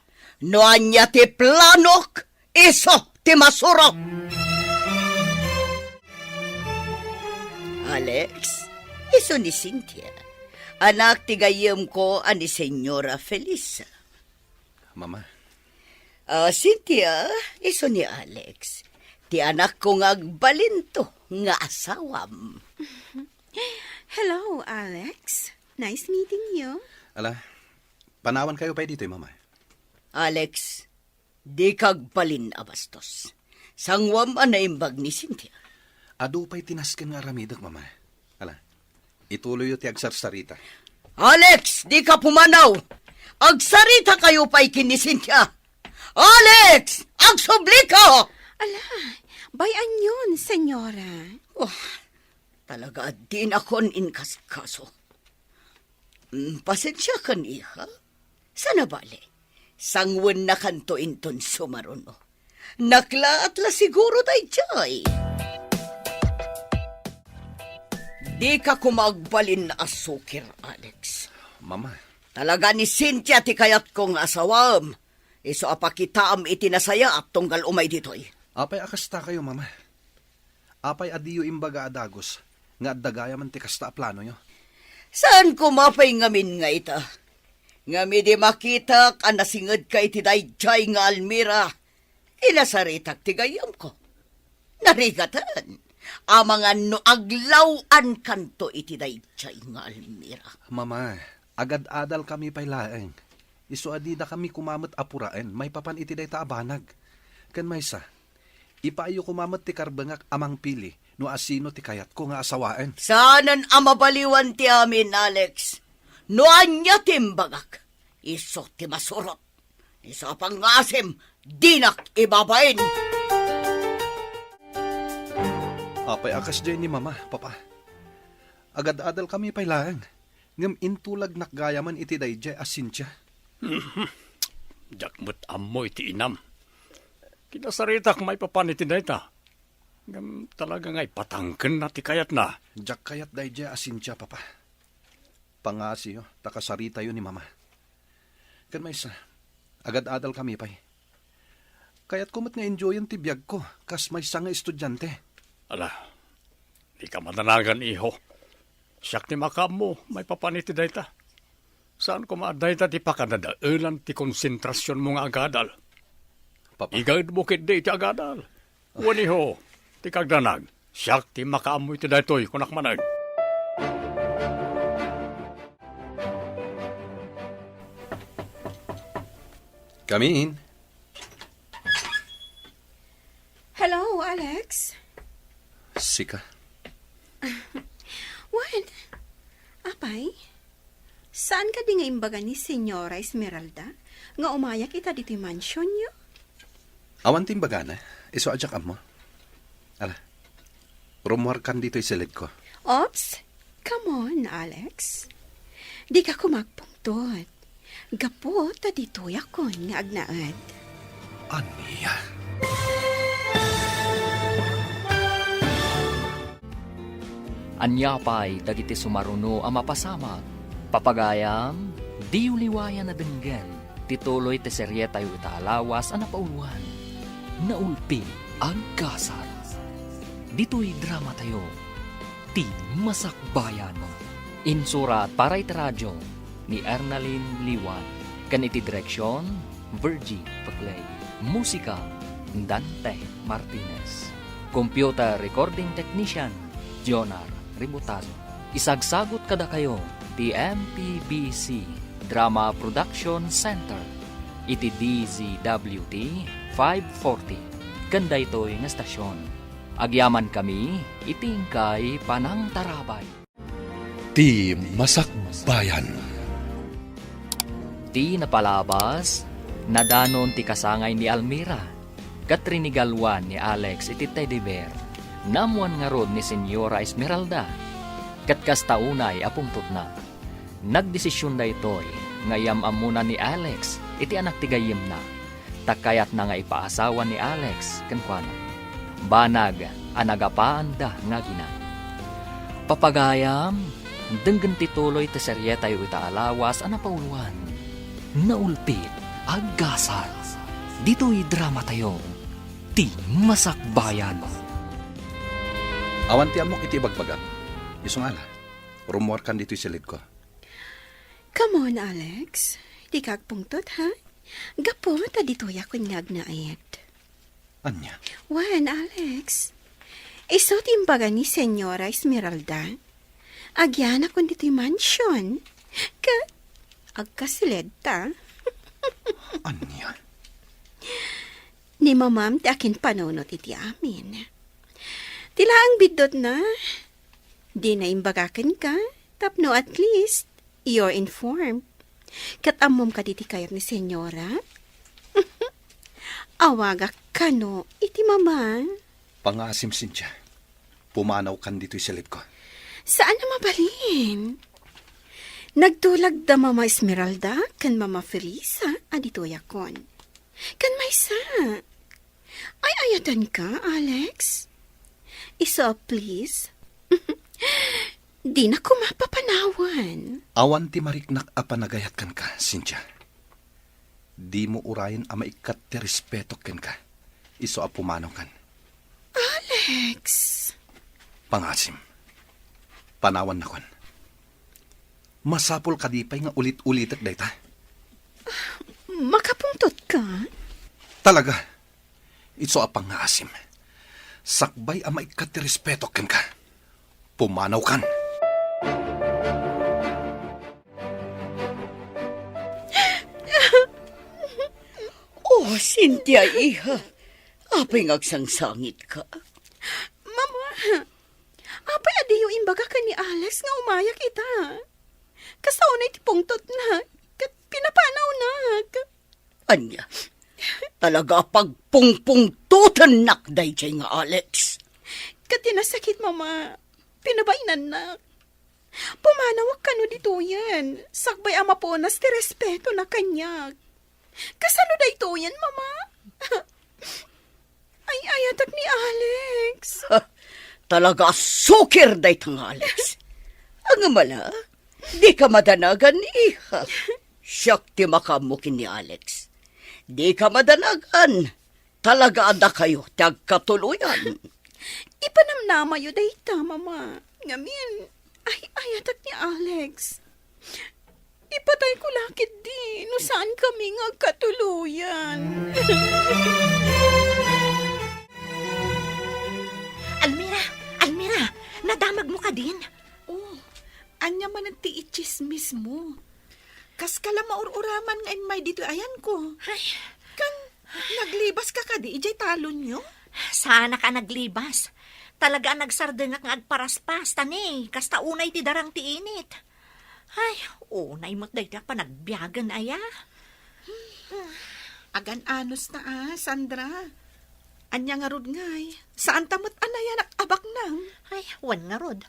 No ania ti planok, isu ti masuro. Alex, isu ni Cynthia. Anak ti gayyemko a ni Señora Felisa. Mama. Ah, Cynthia, isu ni Alex. Ti anakko nga agbalinto nga asawam. Hello, Alex. Nice meeting you. Ala, panawankayo pay ditoy, Mama. Alex, dika agbalin a bastos. Sanguam a naimbag ni Cynthia. Adu pay ti nasken nga aramidek, Mama. Ala, ituloyyo ti agsarsarita. Alex, dika pumanaw! Agsaritakayo pay ken ni Cynthia! Alex! Agsublika! Ala, bay-anyon, senyora. Oh, talaga a dinakon inkasikaso. Mm, pasensiakan, iha. Saan a bale, sangwennakanto inton sumaruno. Naklaat la siguro daydiay. Dika koma agbalin a sukir, Alex. Mama. Talaga ni Cynthia ti kayatko nga asawaem. Isu a pakitaam iti nasayaat tunggal umay ditoy. Apay a kastakayo, Mama? Apay a diyo imbaga a dagus nga adda gayamen ti kasta a planoyo? Saan koma pay ngamin nga ita? Ngem idi makitak a nasingedka iti daydiay nga almira, kinasaritak ti gayyemko. Narigaten, amangan no aglaw-ankanto iti daydiay nga almira. Mama, agad-adalkami pay laeng. Isu a didakami koma met a puraen maipapan iti dayta a banag. Ken maysa, ipaayyo koma met ti karbengak a mangpili no asino ti kayatko nga asawaen. Saanen a mabaliwan ti amin, Alex. No ania ti imbagak, isu ti masurot. Isu a pangngaasim, dinak ibabain. Apay a kasdiay ni Mama, Papa? Agad-adalkami pay laeng, ngem intulagnak gayamen iti daydiay a Cynthia. Diak met ammo iti inam. Kinasaritak maipapan iti dayta. Ngem talaga nga ipatangkenna ti kayatna. Diak kayat daydiay a Cynthia, Papa. Pangngaasim ta kasaritayo ni Mama. Ken maysa, agad-adalkami pay. Kayatko met nga enjoyen ti biagko kas maysa nga estudiante. Ala, dika madanagan, iho. Siak ti makaammo maipapan iti dayta. Saan koma a dayta ti pakadadaelan ti konsentrasionmo nga agadal. Papa. Igaedmo ketdi iti agadal. Wen, iho, ti kagdanag, siak ti makaammo iti daytoy, kunak manen. Come in. Hello, Alex. Sika. Wen, apay? Saan kadi nga imbaga ni Señora Esmeralda nga umayak ita ditoy mansionyo? Awan ti imbagana, isu a diak ammo. Ala, rumuarkan ditoy siled ko. Oops! Come on, Alex. Dika koma agpungtot. Gapu ta ditoyakon nga agnaed. Ania? Ania pay dagiti sumaruno a mapasamak? Papagayam, diyo liwayan a denggen ti tuloy ti serietayo ita a lawas a napauluan, Naulpi Agkasat. Ditoy dramatayo, Ti Masakbayan. Insurat para iti radio ni Ernalyn Liwan, ken iti direksion, Virgie Paclay. Musika, Dante Martinez. Computer recording technician, Jonar Ributazo. Isagsagut kadakayo ti M P B C Drama Production Center iti D Z W T five forty ken daytoy nga estasion. Agyamankami iti inkay panangtarabay. Ti Masakbayan. Ti napalabas, nadanon ti kasangay ni Almira, ket rinigaluan ni Alex iti teddy bear. Naammoan ngarud ni Señora Esmeralda, ket kasta unay a pungtotna. Nagdesision daytoy nga iyam-ammona ni Alex iti anak ti gayyemna, ta kayatna nga ipaasawa ni Alex kenkuana. Banag a nagapaanda nga agina. Papagayam, denggen ti tuloy ti serietayo ita a lawas a napauluan, Naulpit a Gasat. Ditoy dramatayo, Ti Masakbayan. Awan ti ammok iti ibagbagam. Isu nga ala, rummuarkan ditoy silidko. Come on, Alex. Dika agpungtot, ha? Gapu ta ditoyakon nga agnaed. Ania? Wen, Alex. Isu ti imbaga ni Señora Esmeralda. Agyanakon ditoy mansion. Ket agkasiledta. Ania? Ni mamam ti akinpanunot iti amin. Ti laeng biddutna, dina imbaga kenka, tapno at least, you're informed. Ket ammom kadi ti kayat ni Señora? Awagak kano iti mama. Pangaasim, Cynthia. Pumanawkan ditoy silidko. Saan a mabalin. Nagtulag da Mama Esmeralda ken Mama Felisa a ditoyakon. Ken maysa, ay-ayatenka, Alex? Isu a please. Dina koma papanawan. Awan ti mariknak a panagayat kenka, Cynthia. Dimo urayen a maikkat ti respetok kenka. Isu a pumanawkan. Alex! Pangaasim. Panawannakon. Masapul kadi pay nga ulit-ulitek dayta? Makapungtotka? Talaga. Isu a pangaasim. Sakbay a maikkat ti respetok kenka. Pumanawkan. Oh, Cynthia, iha. Apay nga agsangsangitka? Mama, apay a diyo imbaga ken ni Alex nga umayak ita? Kasta unay ti pungtotna, ket pinapanawnak. Ania? Talaga a pagpungpungtotennak daydiay nga Alex. Ket ti nasakit, Mama, pinabainannak. Pumanawak kano ditoyen, sakbay a mapunas ti respetona kaniak. Kasano daytoyen, Mama? Ay-ayatek ni Alex. Ha, talaga a sukir dayta nga Alex. Ngem ala, dika madanagan, iha. Siak ti makaammo ken ni Alex. Dika madanagan. Talaga a dakayo ti agkatuloyan. Ipanamnamayo dayta, Mama. Ngamin, ay-ayatek ni Alex. Ipatayko la ketdi no saankami nga agkatuloyan. Almira! Almira! Nadamagmo kadin? Oh, ania manen ti itsismismo? Kaska la maur-uraman nga immay ditoy ayanko. Ay. Kan naglebaska kadi idiay talonyo? Saanak a naglebas. Talaga a nagsardengak nga agparaspas, ta ne, kasta unay ti darang ti init. Ay, unay met dayta a panagbiagen aya. Agan-anos ta a, Sandra. Ania ngarud ngay? Saanta met a nayanak a baknang? Ay, wen ngarud.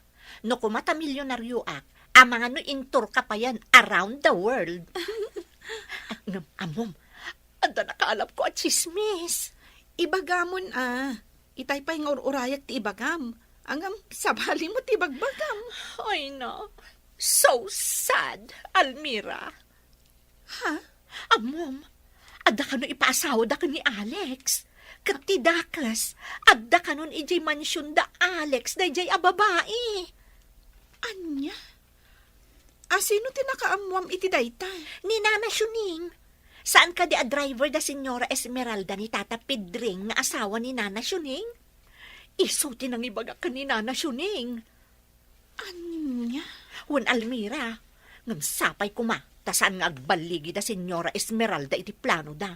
No kuma ta milyonarioak, amangan no intourka payen around the world. Ngem ammom, adda nakaalapko a tsismis. Ibagamon a. Itay pay nga ur-urayak ti ibagam. Ngem sabali met ti ibagbagam. Ay na, so sad, Almira. Ha? Ammom, adda kano ipaasawada ken ni Alex. Ket ti dakes, adda kanon idiay mansion da Alex daydiay a babai. Ania? A, sino ti nakaammoam iti dayta? Ni Nana Shuning. Saan kadi a driver da Señora Esmeralda ni Tata Pedring nga asawa ni Nana Shuning? Isu ti nangibaga ken ni Nana Shuning. Ania? Wen, Almira, Ngem sapay koma ta saan nga agballigi da Señora Esmeralda iti planoda.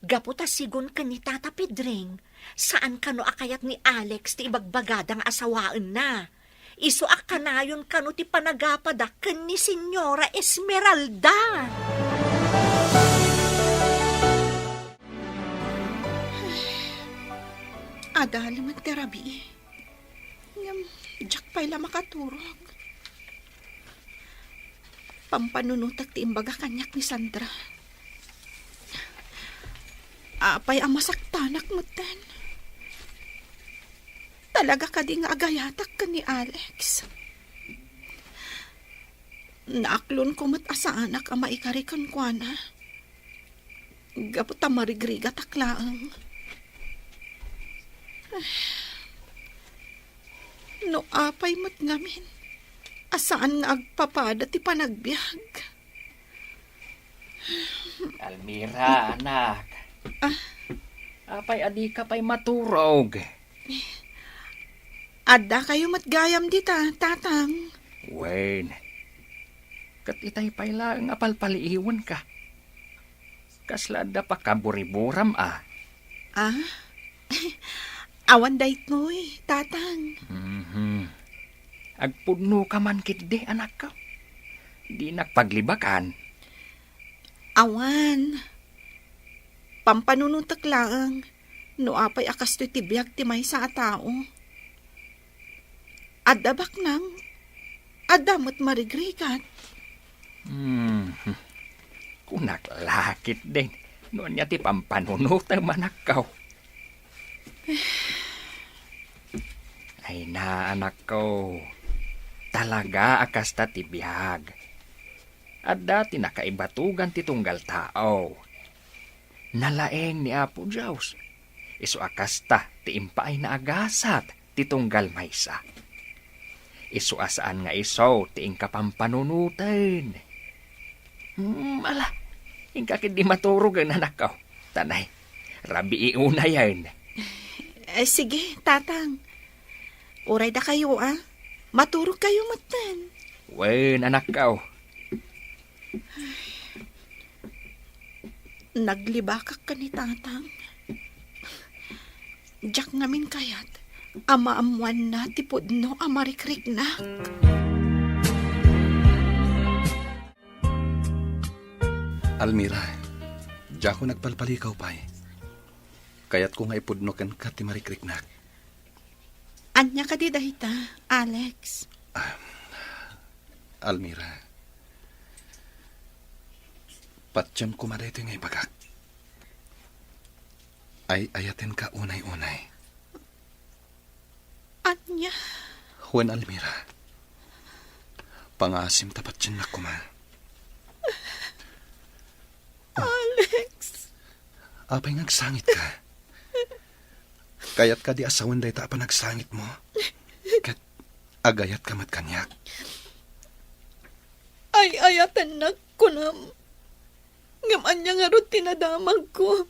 Gapu ta sigun ken ni Tata Pedring, saan kano a kayat ni Alex ti ibagbagada nga asawaenna. Isu a kanayon kano ti panagapada ken ni Señora Esmeralda. Adal met ti rabii. Ngem, diak pay la makaturog. Pampanunotek ti imbaga kaniak ni Sandra. Apay a masaktanak metten? Talaga kadi nga agayatak ken ni Alex? Naaklonko met a saanak a maikari kenkuana. Gapu ta marigrigatak laeng. No apay met ngamin a saan nga agpapada ti panagbiag. Almira, anak. Ah? Apay a dika pay maturog? Adda kayo met gayam dita, Tatang. Wen, ket itay pay laeng a palpaliiwenka. Kasla adda pakaburiburam a? Ah? Awan daytoy, Tatang. Mhm. Agpudnoka man ketdi, anakko. Dinak paglibakan. Awan. Pampanunotek laeng no apay a kastoy ti biag ti maysa a tao. Adda baknang, adda met marigrigat. Hmm. Kunak la ketdin no ania ti pampanunotem, anakko. Ay na, anakko. Talaga a kasta ti biag. Adda ti nakaibatugan ti tunggal tao. Nalaeng ni Apo Dios. Isu a kasta ti impaayna a gasat ti tunggal maysa. Isu a saan nga isu ti inka pampanunoten. Hmm, ala, inka ketdi maturogen, anakko. Tanay, rabii unayen. Eh, sige, Tatang. Uray dakayo, a. Maturog kayo metten. Wen, anakko. Naglibakak ken ni Tatang. Diak ngamin kayat a maammoanna ti pudno a marikriknak. Almira, diakon agpalpalikaw pay. Kayatko nga ipudno kenka ti marikriknak. Ania kadi dayta, Alex? Ah, Almira, patiem koma daytoy nga ibagak. Ay-ayatenka unay-unay. Ania? Wen, Almira. Pangaasim ta patiennak koma. Alex! Apay nga agsangitka? Kayat kadi a sawen dayta a panagsangitmo? Ket agayatka met kaniak? Ay-ayatennak, kunam. Ngem ania ngarud ti nadamagko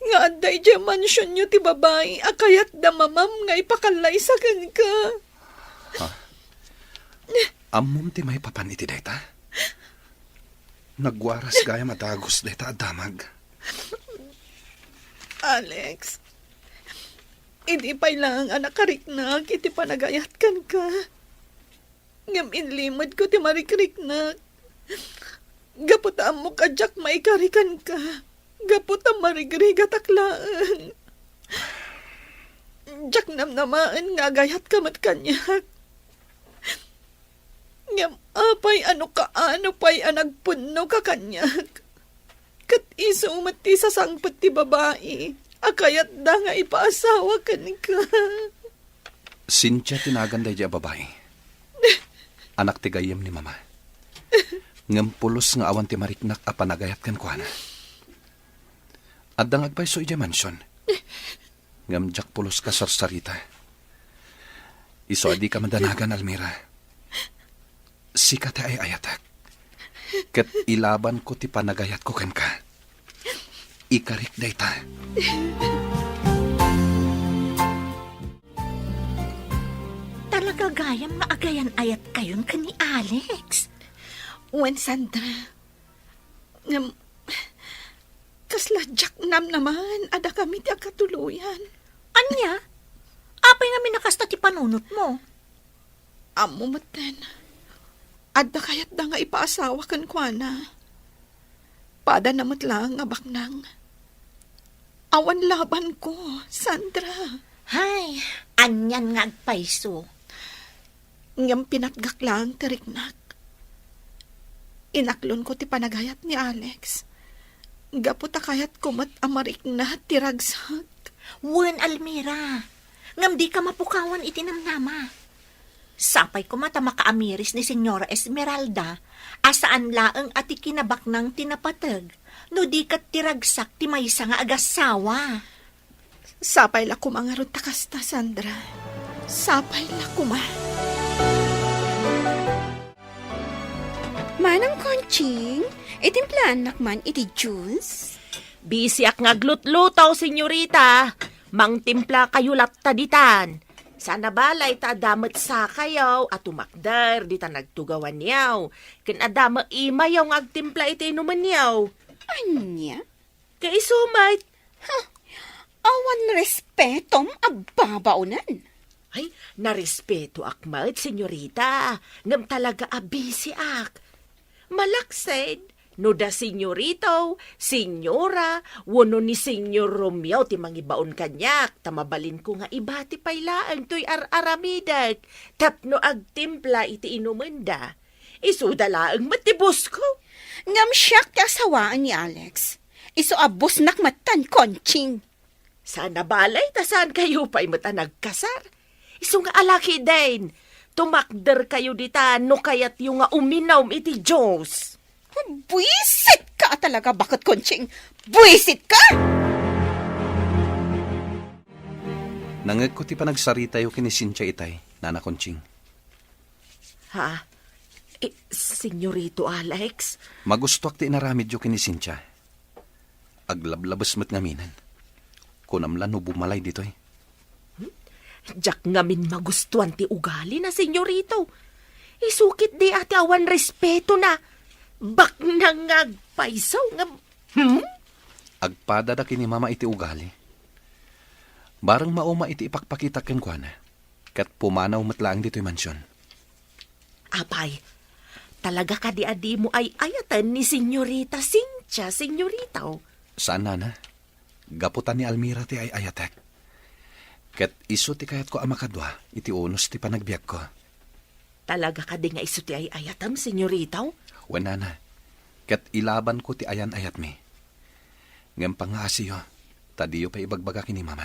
nga adda idiay mansionyo ti babai a kayatda mamam nga ipakallaysa kenka? Ha? Ammom ti maipapan iti dayta? Nagwaras gayam a dagus dayta a damag. Alex, idi pay laeng a nakariknak iti panagayat kenka, ngem inlimedko ti marikriknak. Gapu ta ammok a diak maikari kenka, gapu ta marigrigatak laeng. Diak namnamaen nga agayatka met kaniak. Ngem apay a no kaano pay a nagpudnoka kaniak? Ket isu met ti sasangpet ti babai a kayatda nga ipaasawa kenka. Cynthia ti nagan daydiay a babai. Anak ti gayyem ni Mama. Ngem pulos nga awan ti mariknak a panagayat kenkuana. Adda nga agpayso idiay mansion. Ngem diak pulos kasarsarita. Isu a dika madanagan, Almira. Sika ti ay-ayatek. Ket ilabanko ti panagayatko kenka. Ikarik dayta. Talaga gayam nga agayan-ayatkayon ken ni Alex. Wen, Sandra. Ngem, kasla diak namnaman a dakami ti agkatuloyan. Ania? Apay ngamin a kasta ti panunotmo? Ammo metten, adda kayatda nga ipaasawa kenkuana. Padana met laeng a baknang. Awan labanko, Sandra. Hay, anian nga agpayso. Ngem pinatgak laeng ti riknak. Inaklonko ti panagayat ni Alex. Gapu ta kayatko met a marikna ti ragsak. Wen, Almira, ngem dika mapukawan iti namnama. Sapay koma ta makaamiris ni Señora Esmeralda a saan laeng a ti kinabaknang ti napateg, no di ket ti ragsak ti maysa nga agassawa. Sapay la koma ngarud ta kasta, Sandra. Sapay la koma. Manang Conching, itimplaannak man iti juice? Bisiak nga aglutluto, senyorita. Mangtimpla kayo latta ditan. Sana balay ta adda met sakayo a tumakder ditan agtugawanyo. Ken adda met imayo nga agtimpla iti inumenyo. Ania? Kaiso met. Huh, awan respetom a babaonen. Ay, narespetoak met, senyorita. Ngem talaga a bisiak. Malaksid, no da senyorito, senyora, wenno ni Senyor Romeo ti mangibaon kaniak, ta mabalinko nga ibati pay laeng toy ar-aramidek tapno agtimpla iti inumenda. Isuda laeng met ti bosko. Ngem siak ti asawaen ni Alex. Isu a bosnak metten, Conching. Sana balay ta saan kayo pay met a nagkasar. Isu nga alakiden, tumakder kayo dita no kayatyo nga uminum iti juice. Buisit ka talaga, baket Conching! Buisit ka! Nangegko ti panagsaritayo ken ni Cynthia itay, Nana Conching. Ha? Eh, Senyorito Alex? Magustoak ti inaramidyo ken ni Cynthia. Aglablabes met ngaminen. Kunam la no bumalay ditoy. Hmm? Diak ngamin magustuan ti ugalina, senyorito. Isu ketdi a ti awan respetona. Baknang nga agpayso nga, hmm? Agpadada ken ni Mama iti ugali. Bareng mauma iti ipakpakitak kenkuana. Ket pumanaw met laeng ditoy mansion. Apay, talaga kadi a dimo ay-ayaten ni Senyorita Cynthia, senyorito? Saan, Nana. Gapu ta ni Almira ti ay-ayatek. Ket isu ti kayatko a makadua iti unos ti panagbiagko. Talaga kadi nga isu ti ay-ayatem, senyorito? Wen, Nana. Ket ilabanko ti ayan-ayatmi. Ngem pangngaasiyo, ta diyo pay ibagbaga ken ni Mama.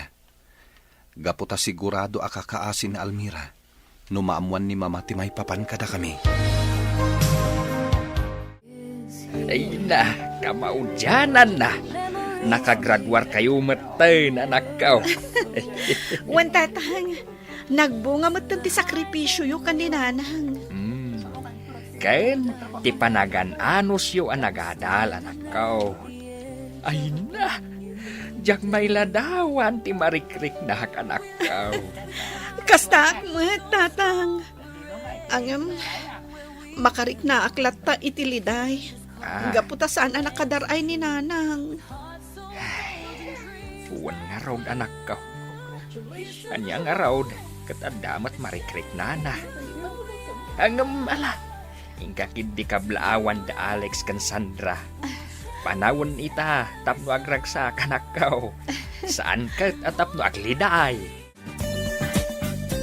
Gapu ta sigurado a kakaasi ni Almira no maammoan ni Mama ti maipapan kadakami. Ay na, kamaudiananna. Nakagraduar kayo metten, anakko. Wen, Tatang, nagbunga metten ti sakripisioyo ken ni Nanang. Hmm. Ken ti panagan-anosyo a nagadal, anakko. Ay na, diak mailadawan ti marikriknak, anakko. Kastaak met, Tatang. Ngem, makariknaak latta iti liday. Ah. Gapu ta saan a nakadar-ay ni Nanang. Ay, wen ngarud, anakko. Ania ngarud, ket adda met marikriknana. Ngem ala, inka ketdi kablaawan da Alex ken Sandra. Panawen ita tapno agragsak, anakko. Saan ket a tapno agliday.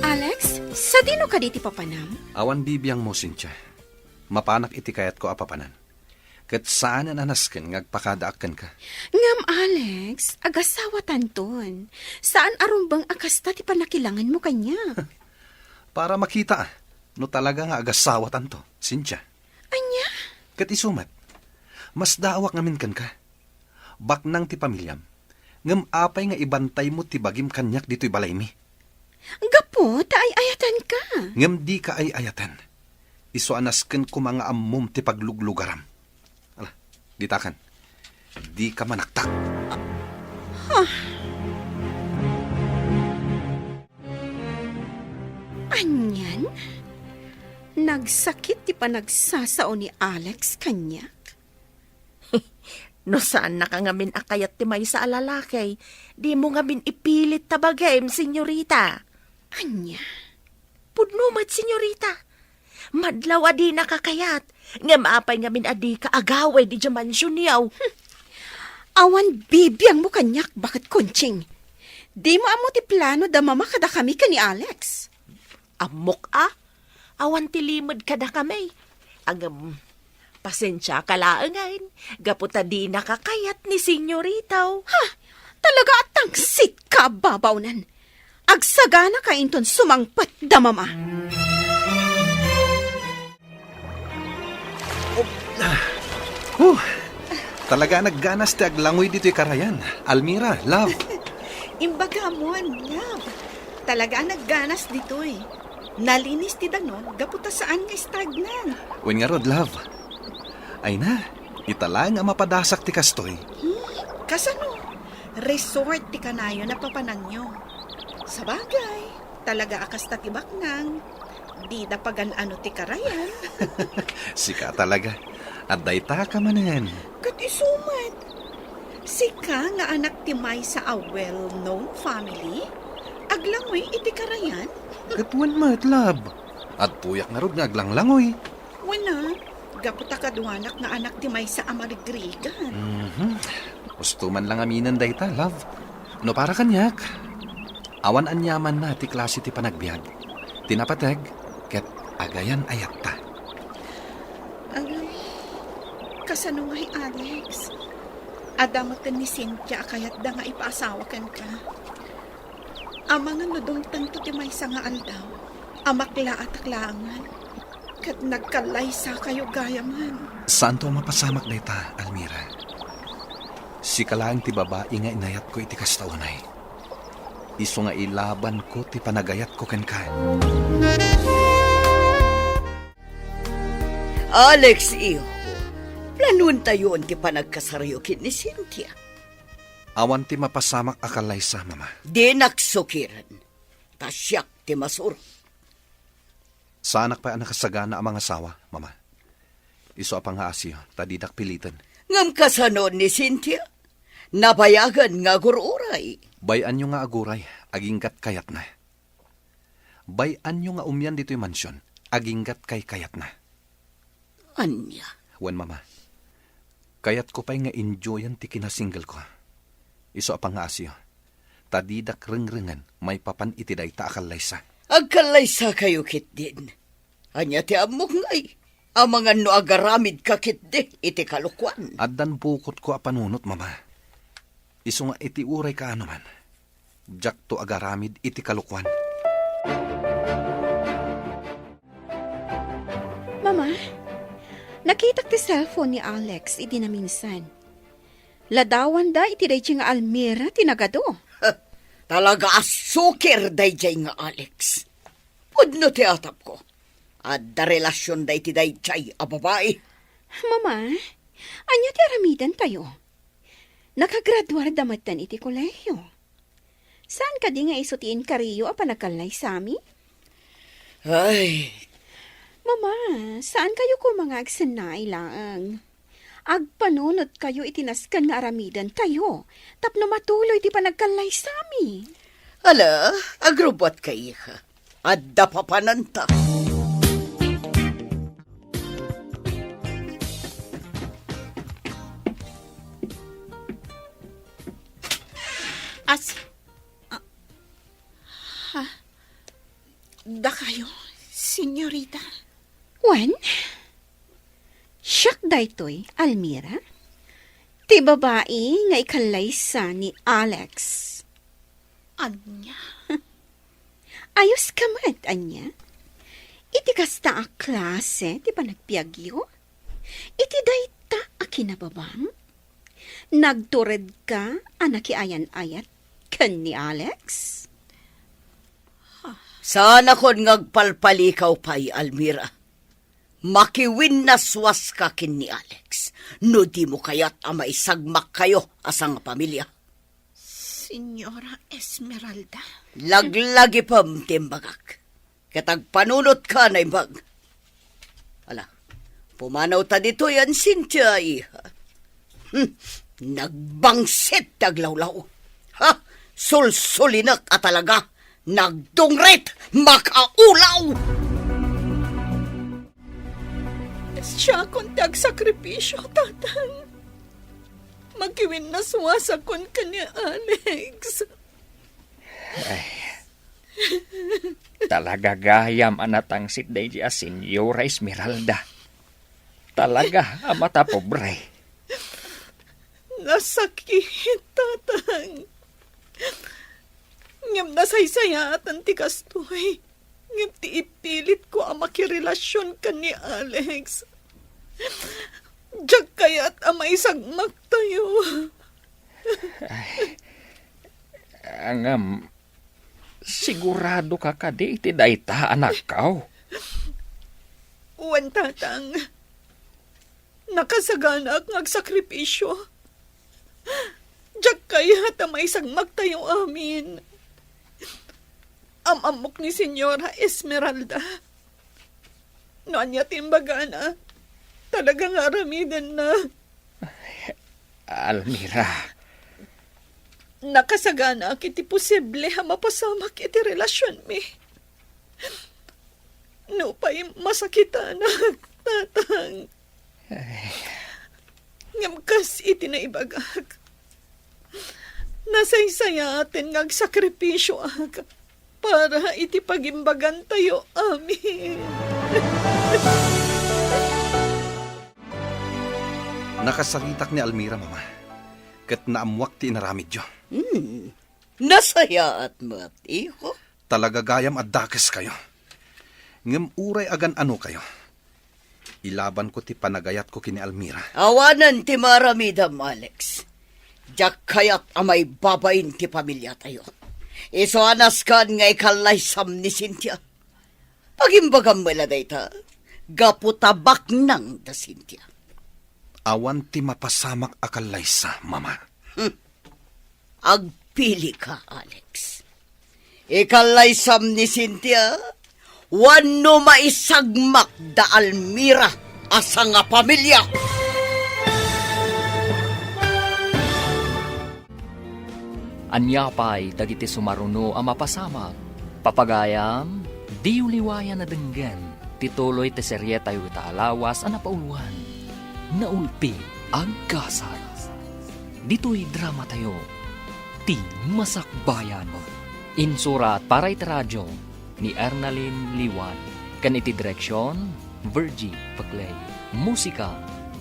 Alex, sadino kadi ti papanam? Awan bibiangmo, Cynthia. Mapanak iti kayatko a papanan. Ket saanen a nasken nga agpakadaak kenka. Ngem, Alex, agasawatanton. Saan a rumbeng a kasta ti pannakilangenmo kaniak. Para makita, no talaga nga agasawatanto, Cynthia. Ania? Ket isu met, masdaawak ngamin kenka. Baknang ti pamiliam. Ngem apay nga ibantaymo ti bagim kaniak ditoy balaymi? Gapu ta ay-ayatenka. Ngem dika ay-ayaten. Isu a nasken koma nga ammom ti pagluglugaram. Ala, ditakan. Dika manaktak. Huh. Anian? Nagsakit ti panagsasao ni Alex kaniak. No saannaka ngamin a kayat ti maysa a lalaki, dimo ngamin ipilit ta bagim, senyorita. Ania? Pudno met, senyorita. Madlaw a dinaka kayat, ngem apay ngamin a dika agawid idiay mansionyo? Awan bibiangmo kaniak, baket Conching. Dimo ammo ti plano da Mama kadakami ken ni Alex. Ammok a, awan ti limed kadakami. Ngem, pasensiaka laengen, gapu ta dinaka kayat ni senyorita. Ha? Talaga a tangsit ka a babawnen. Agsaganaka inton sumangpet da Mama. Oh, talaga a nagganas ti aglangoy ditoy karayan. Almira, love. Imbagamon, love. Talaga a nagganas ditoy. Nalinis ti danum gapu ta saan nga stagnan. Wen ngarud, love. Ay na, ita laeng a mapadasak ti kastoy. Hmm, kasano? Resort ti kanayon a papananyo. Sabagay, talaga a kasta ti baknang. Dida pagan-ano ti karayan. Sika talaga. Adda ita ka manen. Ket isu met. Sika nga anak ti maysa a well-known family? Aglangoy iti karayan? Ket wen met, love. Adtoyak ngarud nga aglanglangoy. Wen a, gapu ta kaduanak nga anak ti maysa a marigrigan. Mhm. Usto man lang aminen dayta, love. No para kaniak, awan aniamanna ti klase ti panagbiag. Ti napateg, ket agayan-ayatta. Agay, kasano ngay, Alex? Adda met ni Cynthia a kayatda nga ipaasawa kenka. Amangan no dumtengto ti maysa nga aldaw, a maklaatak laengen, ket nagkallaysakayo gayamen. Saanto a mapasamak dayta, Almira. Sika laeng ti babai nga inayatko iti kasta unay. Isu nga ilabanko ti panagayatko kenka. Alex, iho, planuentayon ti panagkasaryo ken ni Cynthia. Awan ti mapasamak a kallaysa, Mama. Dinak sukiren, ta siak ti masuro. Saanak pay a nakasagana a mangasawa, Mama. Isu a pangngaasiyo, ta didak piliten. Ngem kasano ni Cynthia? Nabayagen nga agur-uray. Bay-anyo nga aguray, aginggat kayatna. Bay-anyo nga umian ditoy mansion, aginggat kaykayatna. Ania? Wen, Mama. Kayatko pay nga enjoyen ti kinasinggelko. Isu a pangngaasiyo, ta didak rengrengen maipapan iti dayta a kallaysa. Agkallaysakayo ketdin. Ania ti ammok ngay? Amangan no agaramidka ketdi iti kalokuan. Addan bukotko a panunot, Mama. Isu nga iti uray kaano man, diakto agaramid iti kalokuan. Mama, nakitak ti cellphone ni Alex idi naminsan. Ladawanda iti daydiay nga Almira ti nagadu. Talaga a sukir daydiay nga Alex. Pudno ti atapko. Adda relasionda iti daydiay a babai. Mama, ania ti aramidentayo? Nakagraduarda metten iti kolehiyo. Saan kadi nga isu ti inkariyo a panagkallaysami? Ay. Mama, saan kayo koma nga agsennaay laeng? Agpanunot kayo iti nasken nga aramiden tayo tapno matuloy ti panagkallaysami. Ala, agrubbuat kayka. Adda papananta. As-, ah, ha? Dakayo, senyorita? Wen, siak daytoy, Almira. Ti babai nga ikallaysa ni Alex. Ania? Ayos ka met, ania? Iti kasta a klase ti panagbiagyo? Iti dayta a kinababam? Nagtured ka a nakiayan-ayat ken ni Alex? Saanakon nga agpalpalikaw pay, Almira. Makiwinnaswaska ken ni Alex no dimo kayat a maisagmakkayo a sangapamilia. Señora Esmeralda. Laglagipem ti imbagak. Ket agpanunotka a naimbag. Ala, pumanawta ditoy, Cynthia, iha. Hmm, nagbangsit ti aglawlaw. Ha? Sulsulinek a talaga. Nagdungrit, makaulaw! Siakon ti agsakripisio, Tatang. Makiwinnaswasakon ken ni Alex. Ay, talaga gayam a natangsit daydi a Senyora Esmeralda. Talaga a matapobre. Nasakit, Tatang. Ngem nasaysayaaten ti kastoy. Ngem ti ipilitko a makirelasion ken ni Alex, diak kayat a maisagmaktayo. Ay, ngem, sigurado ka kadi iti dayta, anakko? Wen, Tatang. Nakasaganaak nga agsakripisio. Diak kayat a maisagmaktayo amin. Am-ammok ni Senyora Esmeralda. No ania ti imbagana, talaga nga aramidenna. Almira. Nakasaganaak iti posible a mapasamak iti relasionmi. Nupay masakitanak, Tatang. Ay. Ngem kas iti naibagak, nasaysayaaten nga agsakripisioak para iti pagimbagantayo amin. Nakasaritak ni Almira, Mama, ket naammoak ti inaramidyo. Hmm. Nasayaat met, iho. Talaga gayam a dakeskayo. Ngem uray agan-anokayo, ilabanko ti panagayatko ken ni Almira. Awanen ti maaramidem, Alex. Diak kayat a maibabain ti pamiliatayo. Isu a nasken nga ikallaysam ni Cynthia. Pagimbagam met la dayta, gapu ta baknang da Cynthia. Awan ti mapasamak a kallaysa, Mama. Hmm. Agpilika, Alex. Ikallaysam ni Cynthia, wenno maisagmak da Almira a sangapamilia. Ania pay dagiti sumaruno a mapasamak? Papagayam, diyo liwayan a denggen ti tuloy ti serietayo ita a lawas a napauloan, Naulpi, Aggasat. Ditoy dramatayo, Ti Masakbayan. Insurat para iti radio ni Ernalyn Liwan, ken iti direksion, Virgie Peclay. Musika,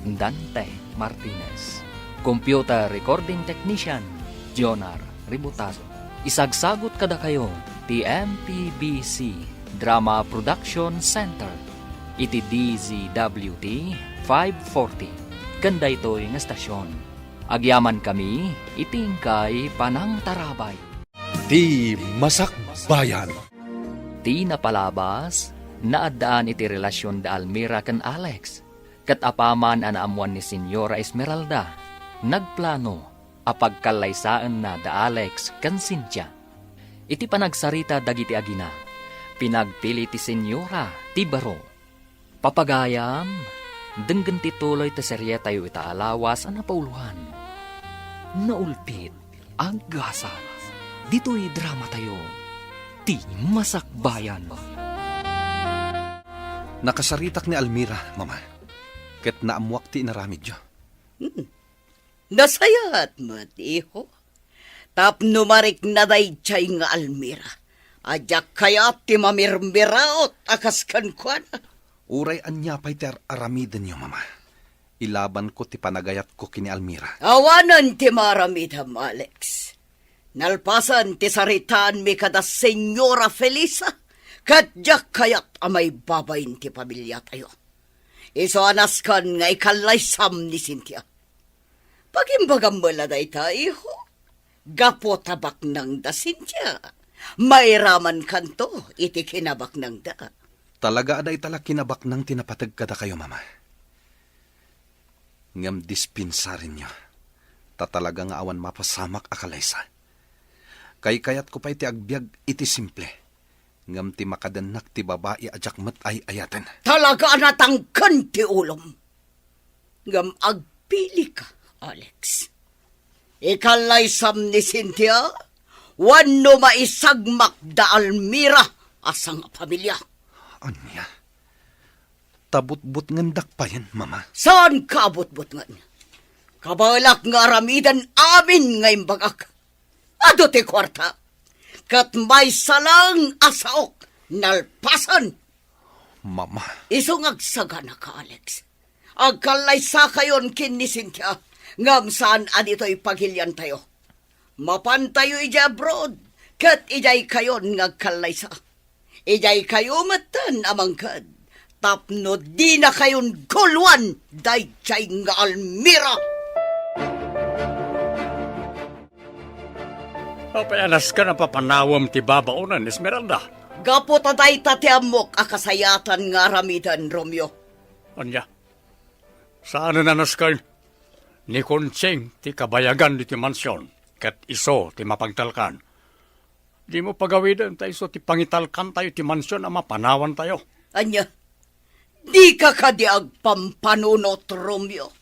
Dante Martinez. Computer recording technician, Jonar Ributazo. Isagsagut kadakayo ti M P B C Drama Production Center iti D Z W T five forty ken daytoy nga estasion. Agyamankami iti inkay panangtarabay. Ti Masakbayan. Ti napalabas, naaddaan iti relasion da Almira ken Alex, ket apaman a naammuan ni Senyora Esmeralda, nagplano a pagkallaysaenna da Alex ken Cynthia. Iti panagsarita dagiti agina, pinagpili ti Senyora ti baro. Papagayam, denggen ti tuloy ti serietayo ita a lawas a napauloan, Naulpit, Aggasat. Ditoy dramatayo, Ti Masakbayan. Nakasaritak ni Almira, Mama, ket naammoak ti inaramidyo. Hmm. Nasayaat met, iho. Tapno marikna daydiay nga Almira a diak kayat ti mamirmiraot a kas kenkuana. Uray ania pay ti ar-aramidenyo, Mama, ilabanko ti panagayatko ken ni Almira. Awanen ti maaramidem, Alex. Nalpasen ti saritaanmi kada Senyora Felisa, ket diak kayat a maibabain ti pamiliatayo. Isu a nasken nga ikallaysam ni Cynthia. Pagimbagam met la dayta, iho. Gapu ta baknang da Cynthia, mairamankanto iti kinabaknangda. Talaga a dayta la kinabaknang ti napateg kadakayo, Mama. Ngem dispensarenyo, ta talaga nga awan mapasamak a kalaysa. Kaykayatko pay ti agbiag iti simple. Ngem ti makadennak ti babai a diak met ay-ayaten. Talaga a natangken ti ulom. Ngem agpilika, Alex. Ikallaysam ni Cynthia, wenno maisagmak da Almira a sangafamilia. Ania? Ta butbutngendak payen, Mama. Saanka a butbutngen. Kabaelak nga aramiden amin nga imbagak. Adu ti kuarta. Ket maysa laeng a saok nalpasen. Mama. Isu nga agsaganaka, Alex. Agkallaysakayon ken ni Cynthia, ngem saan a ditoy pagiliantayo. Mapantayo idiay abroad, ket idiaykayon nga agkallaysa. Idiaykayo metten a mangked, tapno dinakayon guluan daydiay nga Almira. Apay a nasken a papanawem ti babaonen, Esmeralda? Gapu ta dayta ti ammok a kasayatan nga aramiden, Romeo. Ania? Saanen a nasken? Ni Conching ti kabayagan ditoy mansion, ket isu ti mapagtalkan. Dimo pagawiden ta isu ti pangitalkantayo ti mansion a mapanawantayo. Ania? Dika kadi agpampanunot, Romeo?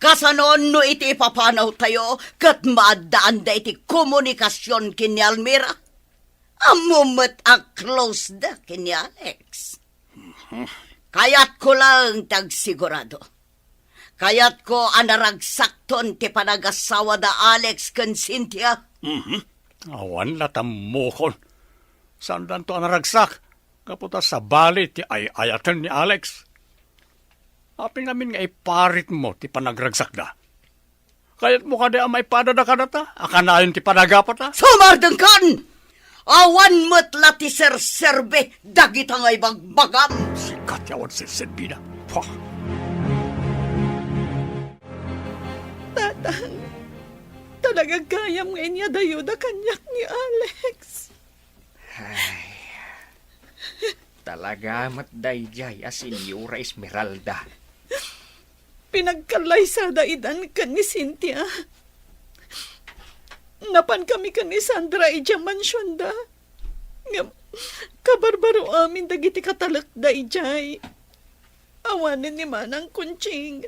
Kasano no iti ipapanawtayo ket maaddaanda iti komunikasion ken ni Almira? Ammom met a close da ken ni Alex. Kayatko laeng ti agsigurado. Kayatko a naragsakton ti panagasawada Alex ken Cynthia. Mhm. Awan la tammokon. Saandanto a naragsak, gapu ta sabali ti ay-ayaten ni Alex. Apay ngamin nga iparitmo ti panagragsakda? Kayatmo kadi a maipadada kadata a kanayon ti panagapata? Sumardengkan! Awan met la ti serserbi dagita nga ibagbagam. Sika ti awan serserbina. Pah! Tatang, talaga gayam nga inyadayoda kaniak ni Alex. Ay, talaga met daydiay a Senyora Esmeralda. Pinagkallaysada idan ken ni Cynthia. Napankami ken ni Sandra idiay mansionda. Ngem, kabarbaro amin dagiti katalekda idiay. Awanen ni Manang Conching.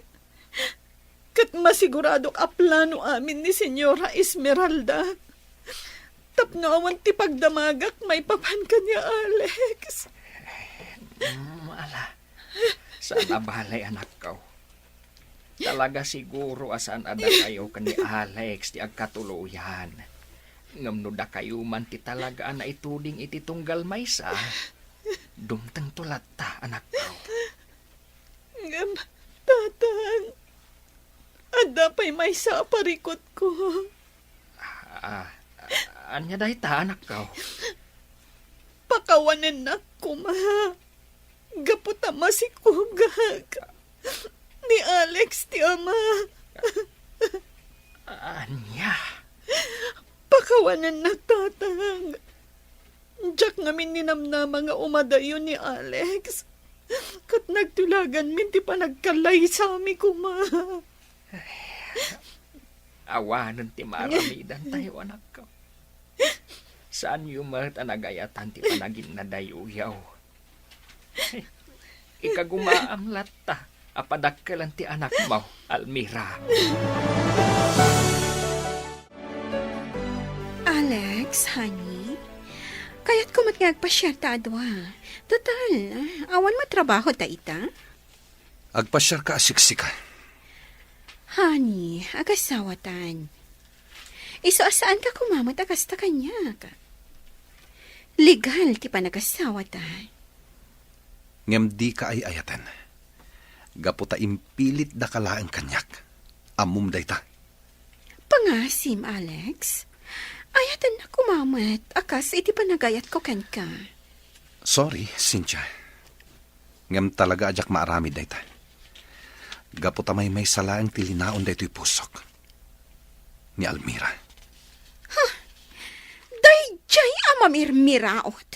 Ket masiguradok a plano amin ni Senyora Esmeralda. Tapno awan ti pagdamagak maipapan ken ni Alex. Mm, ala. Saan a bale, anakko. Talaga siguro a saan a dakayo ken ni Alex ti agkatuloyan. Ngem no dakayo man ti talaga a naituding iti tunggal maysa, dumtengto latta, anakko. Ngem, Tatang, adda pay maysa a parikutko. Ah, ania dayta, anakko? Pakawanennak koma. Gapu ta masikugak. Ni Alex ti ama. Ania? Pakawanennak, Tatang. Diak ngamin ninamnama nga umadayo ni Alex. Ket nagtulaganmin ti panagkallaysami koma. Awanen ti maaramidantayo, anakko. Saanyo met a nagayatan ti panaginnadayoyo. Ikagumaam latta a padakkelen ti anakmo, Almira. Alex, honey, kayatko met nga agpasiarta a dua. Total, awan met trabaho ta ita. Agpasiarka a siksika. Honey, agasawatan. Isu a saanka koma met a kasta kaniak. Legal ti panagasawata. Ngem dika ay-ayaten. Gapu ta impilitdaka laeng kaniak. Ammom dayta. Pangasim, Alex. Ayatennak koma met a kas iti panagayatko kenka. Sorry, Cynthia. Ngem talaga a diak maaramid dayta. Gapu ta maymaysa laeng ti linaon daytoy pusok. Ni Almira. Huh! Daydiay a mamirmiraot!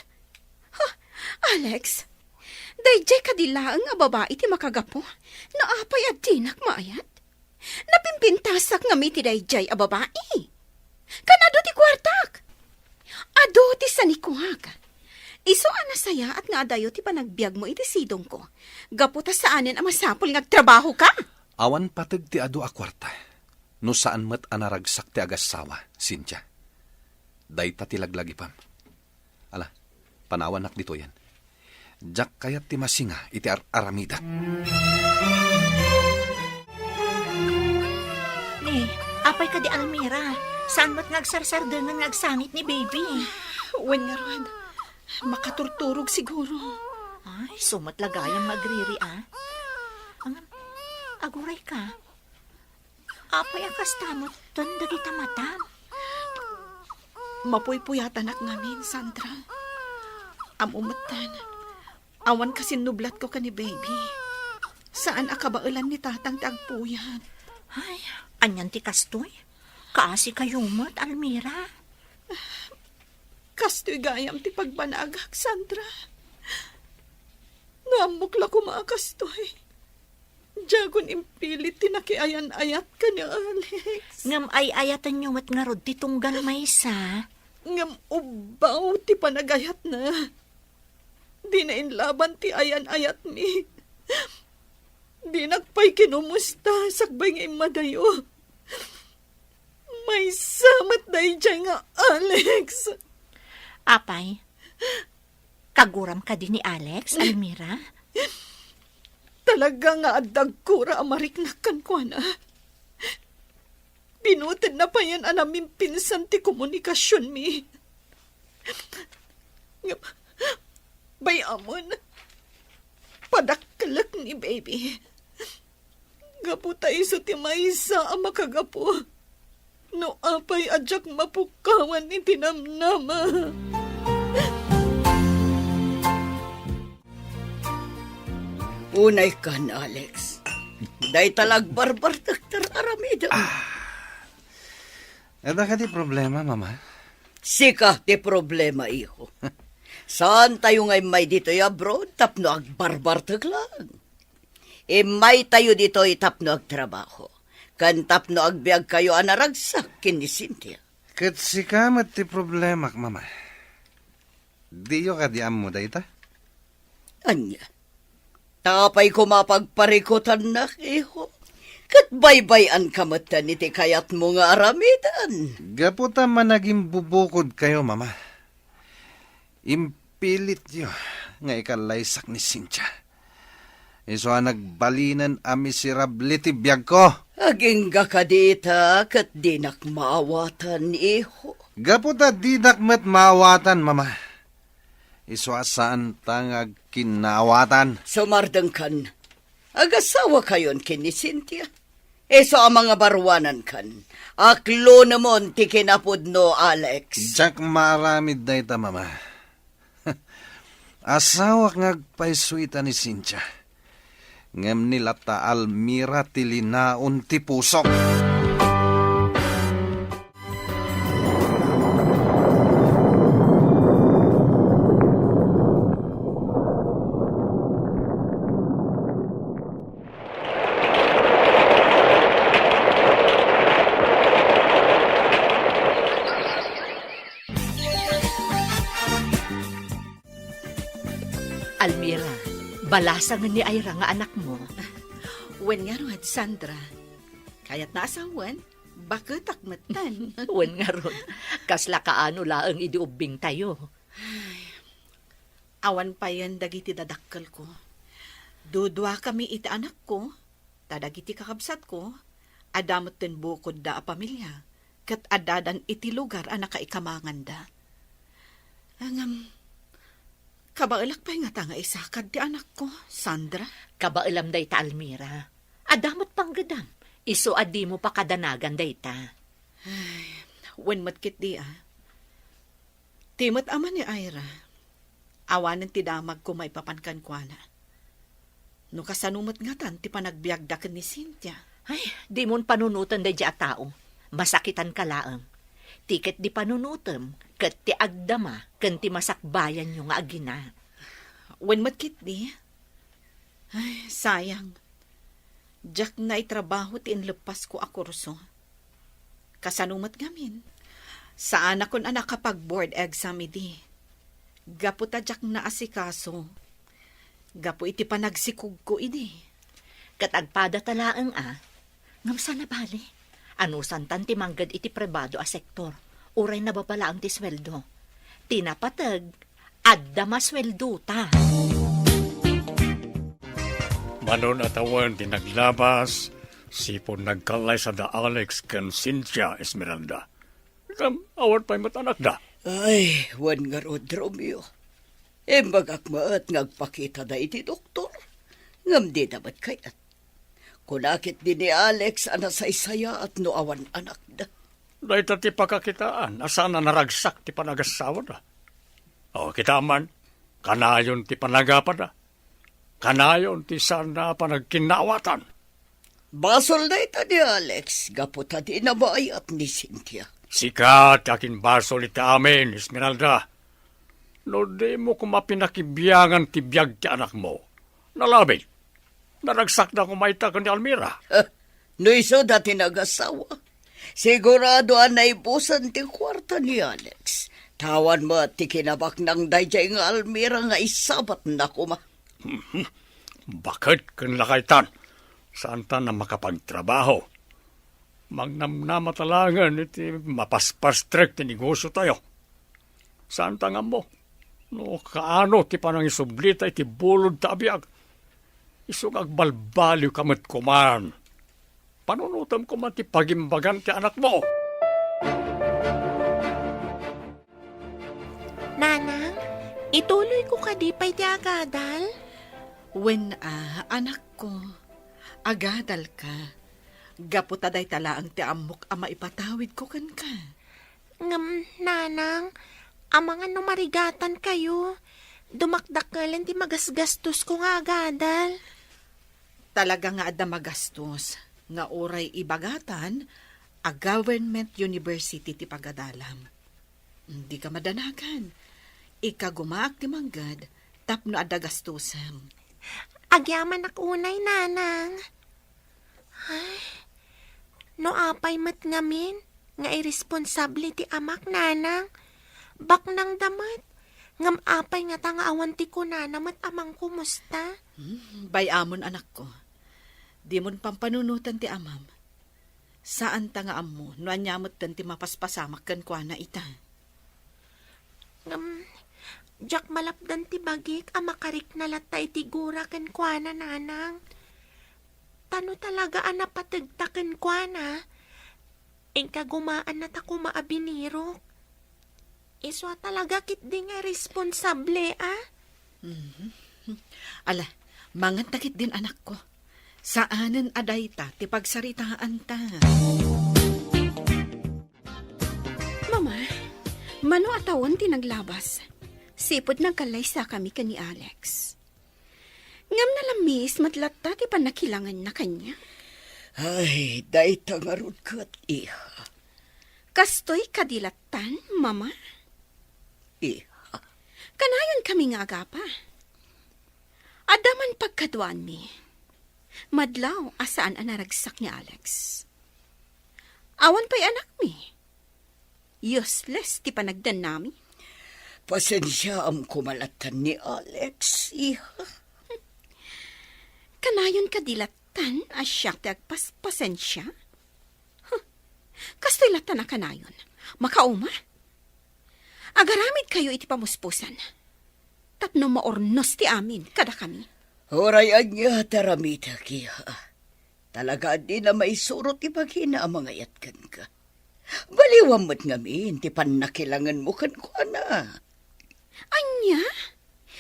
Huh! Alex, daydiay kadi laeng a babai ti makagapu no apay a dinak maayat? Napimpintasak ngem iti daydiay a babai. Kan adu ti kuartak. Adu ti sanikuak. Isu a nasayaat nga adayo ti panagbiagmo iti sidongko, gapu ta saanen a masapul nga agtrabahoka. Awan pateg ti adu a kuarta, no saan met a naragsak ti agassawa, Cynthia. Dayta ti laglagipem. Ala, panawannak ditoyen. Diak kayat ti masinga iti ar-aramidek. Ni, apay kadi, Almira? Saan met nga agsarsardengen nga agsangit ni baby? Wen ngarud, makaturturog siguro. Ay, isu met la gayam nga agriri, a. Ngem, aguray ka. Apay a kasta metten dagita matam? Mapuypuyatanak ngamin, Sandra. Ammo metten, awan kasinnublatko ken ni baby. Saan a kabaelan ni tatang ti agpuyat. Ay, anian ti kastoy? Kaasi kayo met, Almira. Kastoy gayam ti pagbanagak, Sandra. No ammok la koma a kastoy, diakon impilit ti nakiayan-ayat ken ni Alex. Ngem ay-ayatenyo met ngarud ti tunggal maysa. Ngem ubbaw ti panagayatna. Dina inlaban ti ayan-ayatmi. Dinak pay kinumusta sakbay nga immadayo. Maysa met daydiay nga Alex. Apay, kaguram kadi ni Alex, Almira? Talaga nga adda agkura a mariknak kenkuana. Binutedna payen a namimpinsan ti komunikasionmi. Ngem, bay-amon, padakkelek ni baby. Gapu ta isu ti maysa a makagapu no apay a diak mapukawan iti namnama. Unay kan, Alex. Dayta la agbarbartek ti ar-aramidem. Ah. Adda kadi problema, Mama? Sika ti problema, iho. Saantayo nga immay ditoy abroad tapno agbarbartek laeng. Immaytayo ditoy tapno agtrabaho, ken tapno agbiagkayo a naragsak ken ni Cynthia. Ket sika met ti problemak, Mama. Diyo kadi ammo dayta? Ania? Ta apay koma pagparikutannak, iho? Ket baybay-anka metten iti kayatmo nga aramiden. Gapu ta managimbubukodkayo, Mama. Impilityo nga ikallaysak ni Cynthia. Isu a nagbalinen a miserable ti biagko. Agingga kadi ita ket dinak maawatan, iho. Gapu ta dinak met maawatan, Mama. Isu a saanta nga agkinnaawatan. Sumardengkan. Agasawakayon ken ni Cynthia. Isu a mangabaruanankan. Aklonemon ti kinapudno, Alex. Diak maaramid dayta, Mama. Asawak nga agpayso ita ni Cynthia. Ngem ni latta Almira ti linaon ti pusok. Almira, balasangen ni Ira nga anakmo. Wen ngarud, Sandra. Kayatna a sawen, baketak metten. Wen ngarud, kasla kaano laeng idi ubbingtayo. Ay, awan payen dagiti dadakkelko. Duduakami iti anakko, ta dagiti kakabsatko, adda metten bukodda a pamilia, ket addadan iti lugar a nakaikamanganda. Ngem, kabaelak pay ngata nga isakad ti anakko, Sandra? Kabaelam dayta, Almira. Adda met panggedam, isu a dimo pakadanagan dayta. Ay, wen met ketdi, a. Ti met ama ni Ira, awanen ti damagko maipapan kenkuana. No kasano met ngatan ti panagbiagda ken ni Cynthia? Ay, dimon panunoten daydiay a tao. Masakitanka laeng. Ti ketdi panunotem ket ti agdama ken ti masakbayanyo nga agina. Wen met ketdi. Ay, sayang. Diak naitrabaho ti inleppasko a kurso. Kasano met ngamin? Saanakon a nakapag-board exam idi. Gapu ta diak naasikaso. Gapu iti panagsikogko idi. Ket agpadata laeng a. Ngem saan a bali? Anusantan ti mangged iti pribado a sektor. Uray nababa laeng ti sueldo. Ti napateg, adda masueldota. Mano a tawen ti naglabas, sipud nagkallaysada Alex ken Cynthia, Esmeralda. Ngem awan pay met anakda. Ay, wen ngarud, Romeo. Imbagak met nga agpakitada iti doktor, ngem dida met kayat. Kuna ketdi ni Alex a nasaysayaat no awan anakda. Dayta ti pakakitaan a saan a naragsak ti panagasawada. O, kita man, kanayon ti panagapada. Kanayon ti saan a panagkinnaawatan. Basol dayta ni Alex gapu ta dina maayat ni Cynthia. Sika ti akinbasol iti amin, Esmeralda. No dimo koma pinakibiangan ti biag ti anakmo, nalabit. Naragsakda koma ita ken ni Almira. No isuda ti nagasawa, sigurado a naibusan ti kuarta ni Alex. Ta awan met ti kinabaknang daydiay nga Almira nga isabatna koma. Baket ken lakaytan, saanta a makapagtrabaho. Mangnamnamata laengen iti mapaspastrek ti negosiotayo. Saanta nga ammo no kaano ti panangisublita iti bulodta a biag. Isu nga agbalbaliwka met koman. Panunotem koman ti pagimbagan ti anakmo. Nanang, ituloyko kadi pay ti agadal? Wen a, anakko, agadalka. Gapu ta dayta laeng ti ammok a maipatawidko kenka. Ngem, nanang, amangan no marigatankayo. Dumakdakelen ti magasgastosko nga agadal. Talaga nga adda magastos nga uray ibagatan a government university ti pagadalam. Dika madanagan. Ikagumaak ti mangged tapno adda gastosem. Agyamanak unay, nanang. Ay, no apay met ngamin nga iresponsable ti amak, nanang. Baknangda met. Ngem apay ngata nga awan ti kunana met a mangkumusta? Hmm, bay-amon, anakko. Dimon pampanunotan ti amam. Saanta nga ammo no ania metten ti mapaspasamak kenkuana ita. Ngem, diak malapdan ti bagik a makarikna latta iti gura kenkuana, nanang. Ta no talaga a napategta kenkuana, inkagumaanna ta koma a binirok. Isu a talaga ketdi nga responsable, a? Mhm. Ala, manganta ketdin, anakko. Saanen a dayta ti pagsaritaanta. Mama, mano a tawen ti naglabas? Sipud nagkallaysakami ken ni Alex. Ngem nalammis met latta ti pannakilangenna kaniak. Ay, dayta ngarud ket, iha. Kastoy kadi lattan, Mama? Iha. Kanayonkami nga agapa. Adda man pagkaduaanmi. Madlaw a saan a naragsak ni Alex. Awan pay anakmi. Useless ti panagdannami. Pasensiaam koma lattan ni Alex, iha. Kanayon kadi lattan a siak ti agpas-, pasensia? Huh. Kastoy lattan a kanayon. Makauma? Agaramidkayo iti pamuspusan. Tapno maurnos ti amin kadakami. Uray ania ti aramidek, iha. Talaga a dina maisuro ti bagina a mangayat kenka. Baliwam met ngamin ti pannakilangenmo kenkuana. Ania?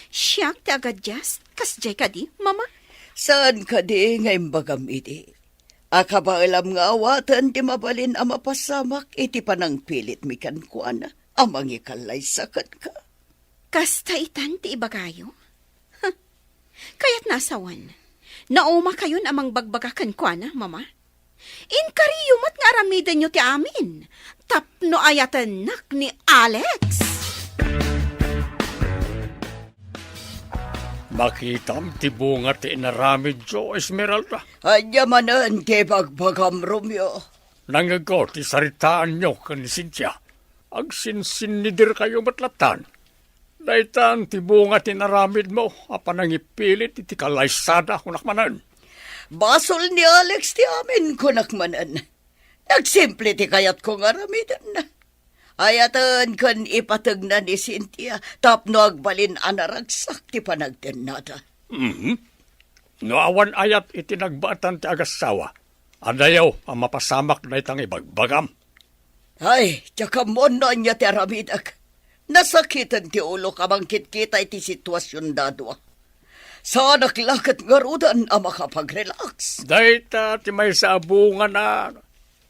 Siak ti agadias? Kasdiay kadi, Mama? Saan kadi nga imbagam idi a kabaelam nga awaten ti mabalin a mapasamak iti panangpilitmi kenkuana a mangikallaysa kenka? Kasta itan ti ibagayo? Huh. Kayatna a sawen, naumakayon a mangbagbaga kenkuana, Mama? Inkariyo met nga aramidenyo ti amin tapno ayatennak ni Alex. Makitam ti bunga ti inaramidyo, Esmeralda. Ania manen ti ibagbagam, Romeo? Nangngegko ti saritaanyo ken ni Cynthia. Agsinsinnidirkayo met lattan. Daytan ti bunga ti inaramidmo a panangipilit iti kalaysada, kunak manen. Basol ni Alex ti amin, kunak manen. Nagsimple ti kayatko nga aramiden. Ayaten ken ipategna ni Cynthia tapno agbalin a naragsak ti panagtennada. Mhm. No awan ayat iti nagbaetan ti agassawa, adayo a mapasamak dayta nga ibagbagam. Ay, diak ammoon no ania ti aramidek. Nasakiten ti ulok a mangkitkita iti situasionda a dua. Saanak la ket ngaruden a makapag-relax. Dayta ti maysa a bungana,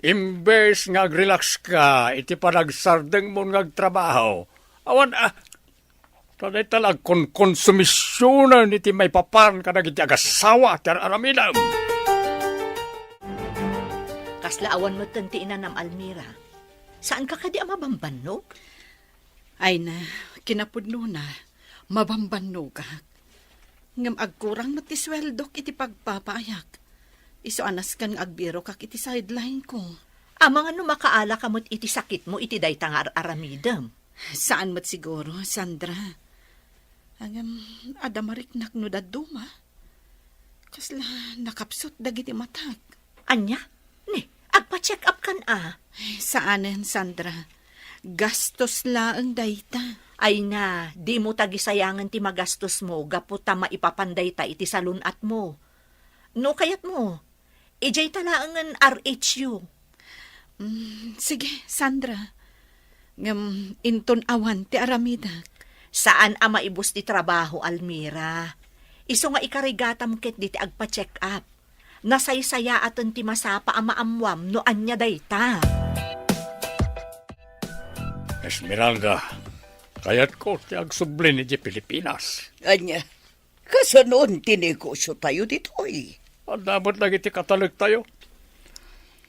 imbes nga agrelaxka iti panagsardengmon nga agtrabaho, awan a, ta dayta la agkonkonsumisionen iti maipapan kadagiti agassawa ti ar-aramidem. Kasla awan metten ti inanam, Almira. Saanka kadi a mabambannog? Ay na, kinapudnona, mabambannogak. Ngem agkurang met ti sueldok iti pagpapaayak. Isu a nasken nga agbirokak iti sideline ko. Amangan no makaalaka met iti sakitmo iti dayta nga ar-aramidem. Saan met siguro, Sandra. Ngem adda mariknak no dadduma. Kasla nakapsut dagiti matak. Ania? Ni, agpa-check up kan a? Ay, saanen, Sandra. Gastos laeng dayta. Ay na, dimo tagisayangen ti magastosmo gapu ta maipapan dayta iti salun-atmo. No kayatmo, idiay ta laengen R H U. Mm, sige, Sandra. Ngem inton awan ti aramidek. Saan a maibus ti trabaho, Almira. Isu nga ikarigatam ket diti agpa-check up. Nasaysayaaten ti masapa a maammuam no ania dayta. Esmeralda, kayatko ti agsublin idiay Pilipinas. Ania? Kasanon ti negosiotayo ditoy? Adda met dagiti katalektayo.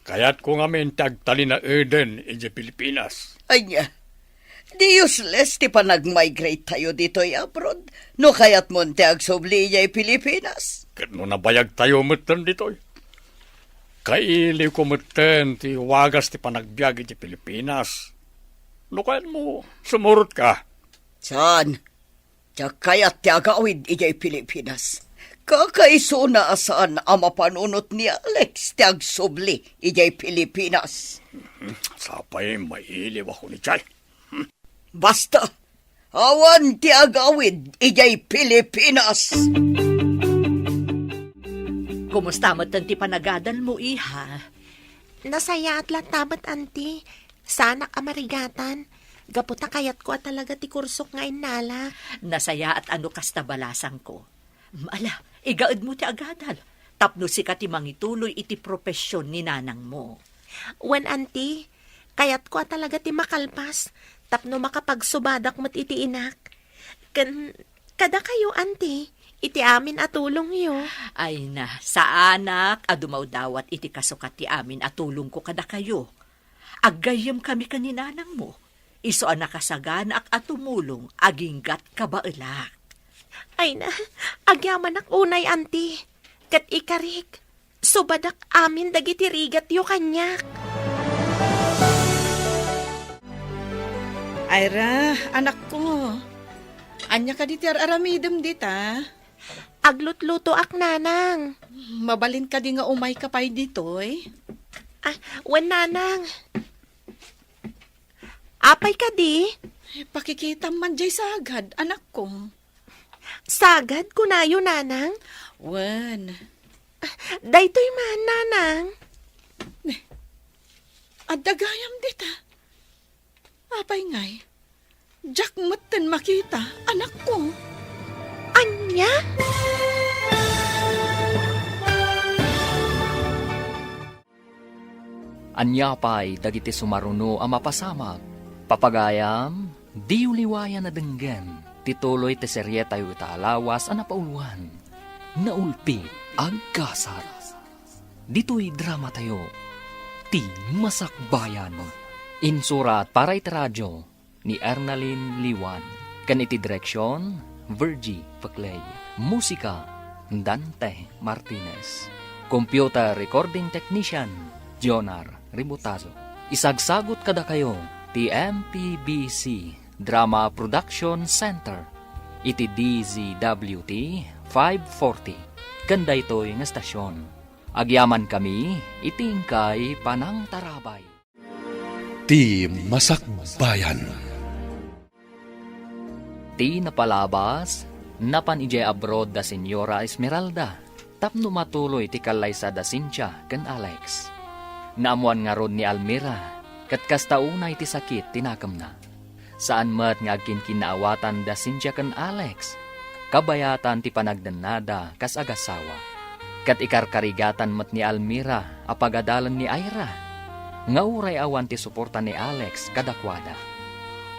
Kayatko ngamin ti agtalinaeden idiay Pilipinas. Ania? Di useless ti panagmigrate tayo ditoy abroad no kayatmon ti agsubli idiay Pilipinas. Ket no nabayag tayo metten ditoy, kailiwko metten ti wagas ti panagbiag idiay Pilipinas. No kayatmo, sumurotka. Saan? Diak kayat ti agawid idiay Pilipinas. Kakaisuna a saan a mapanunot ni Alex ti agsubli idiay Pilipinas. Sapay mailiwko ni Chay. Basta, awan ti agawid idiay Pilipinas. Kumusta met ti panagadalmo, iha? Nasayaat latta met, Auntie. Saanak a marigatan. Gapu ta kayatko a talaga ti kursok nga innala. Nasayaat a no kasta, balasangko. Ala, igaedmo ti agadal. Tapno sika ti mangituloy iti profession ni nanangmo. Wen, Auntie, kayatko a talaga ti makalpas. Tapno makapagsubadak met iti inak. Ken, kadakayo, Auntie, iti amin a tulongyo. Ay na, saanak a dumawdawat iti kasukat ti amin a tulongko kadakayo. Aggayyemkami ken ni nanangmo, isu a nakasaganaak a tumulong aginggat kabaelak. Ay na, agyamanak unay, Auntie. Ket ikarik, subadak amin dagiti rigatyo kaniak. Ayra, anakko, ania kadi ti ar-aramidem dita? Aglutlutoak, nanang. Mabalin kadi nga umayka pay ditoy? Ah, wen, nanang. Apay kadi? Pakikitam man jay sagad, anakko. Sagad, kunayo, nanang? Wen. Daytoy man, nanang. Adda gayam dita. Apay ngay? Diak metten makita, anakko. Ania? Ania pay dagiti sumaruno a mapasamak? Papagayam, diyo liwayan a denggen ti tuloy ti serietayo ita a lawas a napauluan, Naulpi Agkasar. Ditoy dramatayo, Ti Masakbayan. Insurat para iti radio ni Ernalyn Liwan, ken iti direksion, Virgie Peclay. Musika, Dante Martinez. Computer recording technician, Jonar Ributazo. Isagsagut kadakayo ti M P B C Drama Production Center iti D Z W T five forty ken daytoy nga estasion. Agyamankami iti inkay panangtarabay. Ti Masakbayan. Ti napalabas, napan idiay abroad da Señora Esmeralda tapno matuloy ti kallaysa da Cynthia ken Alex. Naammoan ngarud ni Almira ket kasta unay ti sakit ti nakemna. Saan met nga agkinkinnaawatan da Cynthia ken Alex, kabayatan ti panagdennada kas agasawa. Ket ikarkarigatan met ni Almira a pagadalan ni Ira nga uray awan ti suporta ni Alex kadakuada.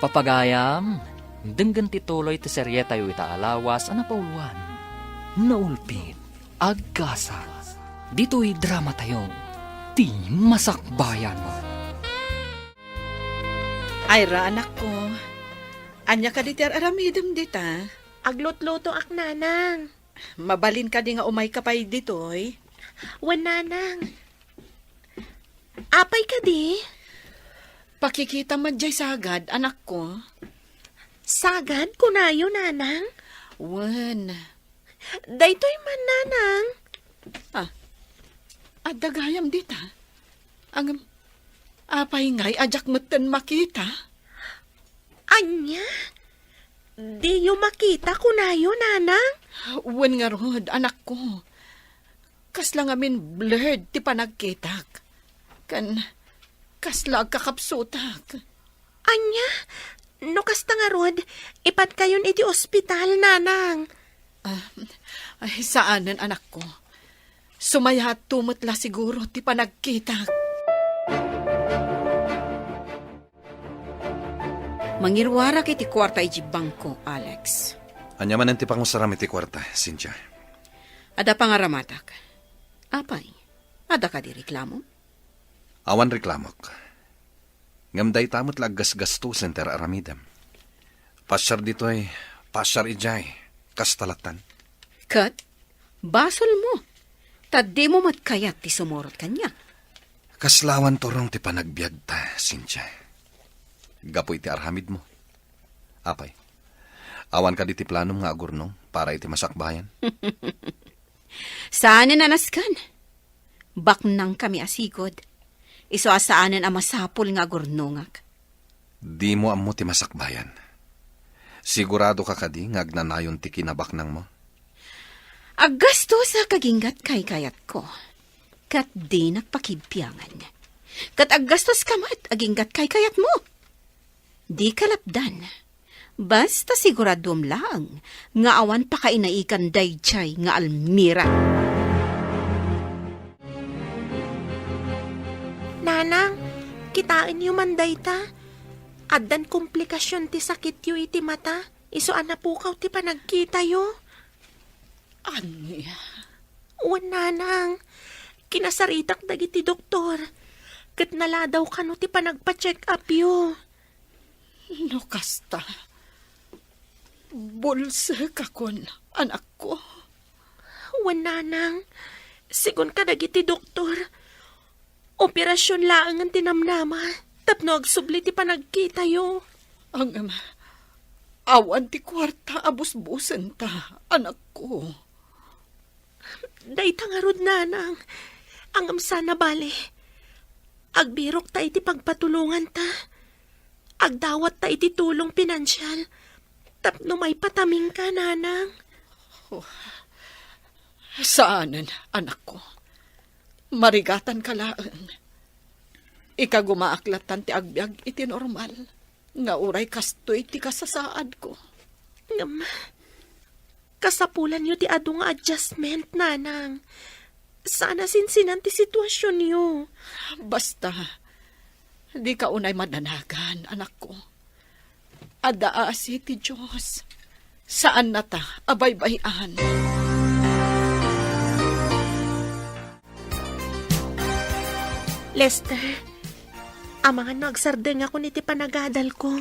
Papagayam, denggen ti tuloy ti serietayo ita a lawas a napauluan. Naulpit, agkasat. Ditoy dramatayo, Ti Masakbayan. Ira, anakko, ania kadi ti ar-aramidem dita? Aglutlutoak, nanang. Mabalin kadi nga umayka pay ditoy? Wen, nanang. Apay kadi? Pakikita met diay sagad, anakko. Sagad, kunayo, nanang? Wen. Daytoy man, nanang. Ah, adda gayam dita. Ngem, apay ngay a diak metten makita? Ania? Diyo makita, kunayo, nanang? Wen ngarud, anakko. Kasla ngamin blurred ti panagkitak. Ken kasla agkakapsutak. Ania? No kasta ngarud, ipadkayon iti ospital, nanang. Ah, ay, saanen, anakko. Sumayaatto met la siguro ti panagkitak. Mangiruarak iti kuarta iti bangko, Alex. Ania manen ti pangusaram iti kuarta, Cynthia? Adda pangaramatak. Apay, adda kadi reklamo? Awan reklamok. Ngem dayta met la aggasgastosen ti ar-aramidem. Pasiar ditoy, pasiar idiay, kasta lattan. Ket, basolmo, ta dimo met kayat ti sumurot kaniak. Kasla awan turong ti panagbiagta, Cynthia. Gapu iti aramidmo. Apay, awan kadi ti planom nga agurnong para iti masakbayan? Saanen a nasken. Baknangkami a sigud. Isu a saanen a masapul nga agurnongak. Dimo ammo ti masakbayan. Sigurado ka kadi nga agnanayon ti kinabaknangmo? Aggastosak aginggat kaykayatko, ket dinak pakibbiangan. Ket aggastoska met aginggat kaykayatmo. Dika lapdan. Basta siguraduem laeng nga awan pakainaikan daydiay nga Almira. Nanang, kitaenyo man dayta. Addan komplikasion ti sakityo iti mata, isu a napukaw ti panagkitayo. Ania? Wen, nanang, kinasaritak dagiti doktor, ket naladaw kano ti panagpa-check-upyo. No kasta, bulsekakon, anakko. Wen, nanang, sigun kadagiti doktor, operasion laengen ti namnama tapno agsubli ti panagkitayo. Ngem, awan ti kuarta a busbusenta, anakko. Dayta ngarud, nanang. Ngem saan a bale. Agbirokta iti pagpatulonganta. Agdawatta iti tulong pinansial tapno maipataminka, nanang. Oh, saanen, anakko. Marigatanka laeng. Ikagumaak lattan ti agbiag iti normal nga uray kastoy ti kasasaadko. Ngem, kasapulanyo ti adu nga adjustment, nanang. Saan a sinsinan ti situasionyo. Basta, dika unay madanagan, anakko. Adda asi ti Dios. Saannata a baybay-an. Lester, amangan no agsardengakon iti panagadalko.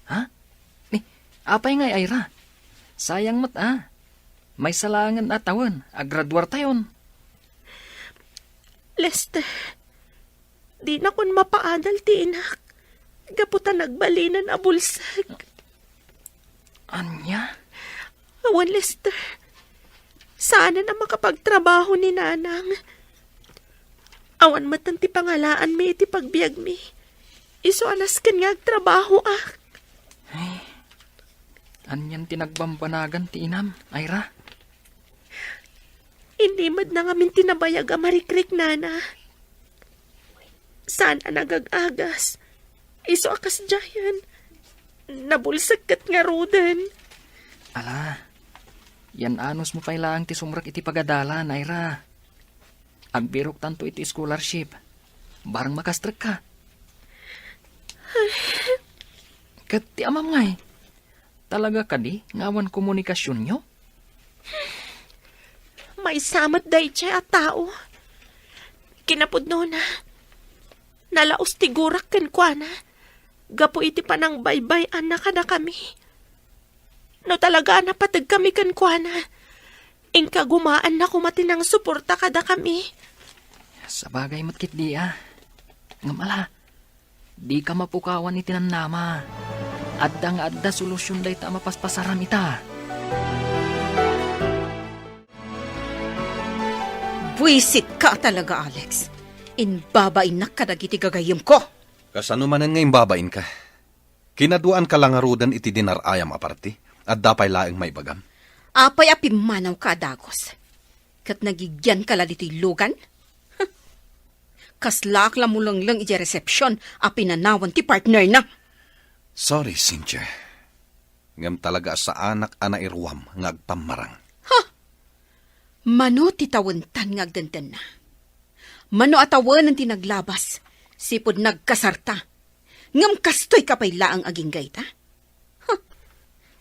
Ha? Ni, apay ngay, Ira? Sayang met a. Maysa laengen a tawen, agraduartayon. Lester, dinakon mapaadal ti inak. gapu ta nagbalinan a bulsek. Ania? Awan, Lester. Saanen a makapagtrabaho ni Nanang. Awan met ti pangalaanmi iti pagbiagmi. Isu a nasken nga agtrabahoak. Ay, anian ti nagbambanagan ti inam, Ira? Inimed na ngamin ti nabayag a marikriknana. Saan a nagag-agas. Isu a kasdiayen. Nabulsek ket ngaruden. Ala, yan-anosmo pay laeng ti sumrek iti pagadalan, Ira. Agbiroktanto iti scholarship. Barang makastrekka. Ket ti amam ngay, talaga kadi nga awan komunikasionyo? Maysa met daydiay a tao. Kinapudnona, nalaos ti gurak kenkuana gapu iti panangbaybay-anna kadakami. No talaga a napategkami kenkuana, inka gumaanna koma ti nangsuporta kadakami. Sabagay met ketdi a. Ngem ala, dika mapukawan iti namnama. Adda nga adda solusion dayta a mapaspasaram ita. Buisitka talaga, Alex. Imbabainak kadagiti gagayyemko. Kasano manen nga imbabainka? Kinaduaanka la ngaruden iti dinar-ayam a parti? Adda pay laeng maibagam? Apay a pimmanawka a dagus? Ket nagigianka la ditoy lugan? Kaslaak la mulengleng idiay resepsion a pinanawan ti partnerna. Sorry, Cynthia. Ngem talaga a saanak a nairuam nga agpammarang. Ha? Mano ti tawentan nga agdendenna? Mano a tawenen ti naglabas, sipud nagkasarta? Ngem kastoyka pay laeng aginggayta? Huh!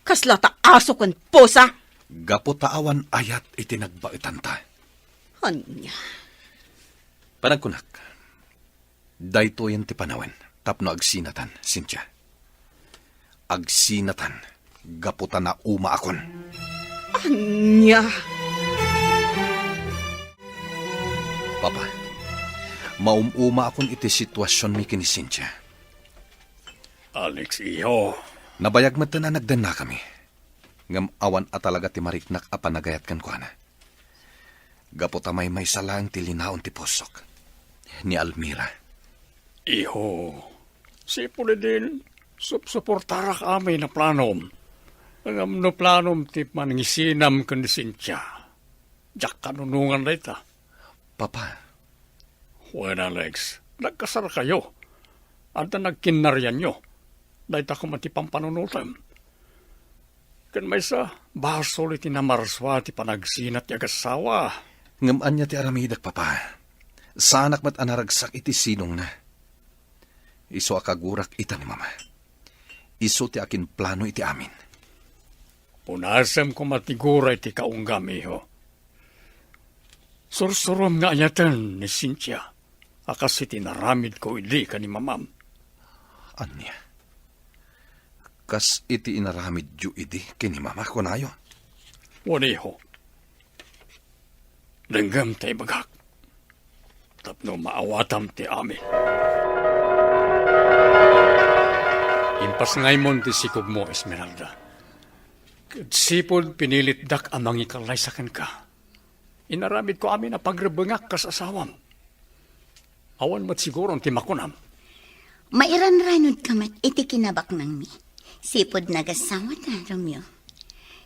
Kasla ta aso ken pusa! Gapu ta awan ayat iti nagbaetanta. Ania? Panagkunak, daytoyen ti panawen tapno agsinatan, Cynthia. Agsinatan gapu ta naumaakon. Ania? Papa, maum-umaakon iti situasionmi ken ni Cynthia. Alex, iho. Nabayag metten a nagdennakami. Ngem awan a talaga ti mariknak a panagayat kenkuana. Gapu ta maymaysa laeng ti linaon ti pusok. Ni Almira. Iho, sipud idin, supsuportarak amin a planom. Ngem no planom ti mangisinam ken ni Cynthia, diak kanunongan dayta. Papa. Wen, Alex, nagkasarkayo. Adda nagkinnarianyo. Dayta koma ti pampanunotem. Ken maysa, basol iti namarsua ti panagsinat ti agassawa. Ngem ania ti aramidek, Papa? Saanak met a naragsak iti sidongna. Isu a kagurak ita ni Mama. Isu ti akinplano iti amin. Punasem koma ti gura iti kaunggam, iho. Sursurom nga ayaten ni Cynthia a kas iti inaramidko idi ken ni Mamam. Ania? Kas iti inaramidyo idi ken ni Mama, kunayo? Wen, iho. Denggem ta ibagak tapno maawatam ti amin. Impasngaymon ti sikogmo, Esmeralda. Ket sipud pinilitdak a mangikallaysa kenka, inaramidko amin a pagrebbengak kas asawam. Awan met siguron ti makunam. Mairanranudka met iti kinabaknangmi. Sipud nagasawata, Romeo.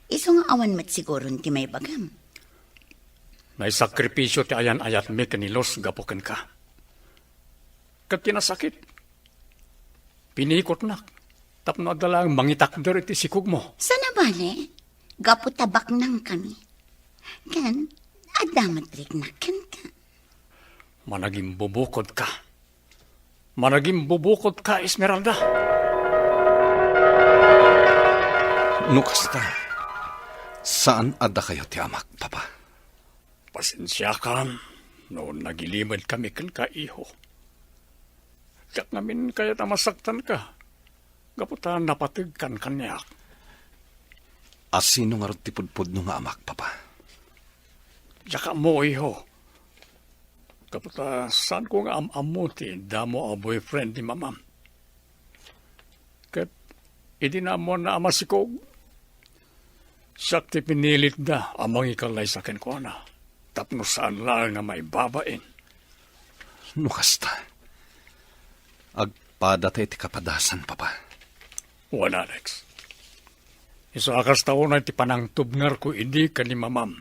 Isu nga awan met siguron ti maibagam. Naisakripisio ti ayan-ayatmi ken ni Luz gapu kenka. Ket ti nasakit, pinikotnak tapno adda laeng mangitakder iti sikogmo. Saan a bale, gapu ta baknangkami. Ken, adda met riknak kenka. Managimbubukodka. Managimbubukodka, Esmeralda. No kasta, saan a dakayo ti amak, Papa? Pasensiakam no nagilimedkami kenka, iho. Diak ngamin kayat a masaktanka gapu ta napategkan kaniak. A sino ngarud ti pudpudno nga amak, Papa? Diak ammo, iho. Gapu ta saanko nga am-ammo ti damo a boyfriend ni Mamam. Idi naammoanna a masikog, siak ti pinilitda a mangikallaysa kenkuana, tapno saan laeng a maibabain. No kasta, agpadata iti kapadasan, Papa. Wen, Alex. Isu a kasta unay ti panangtubngarko idi ken ni Mamam.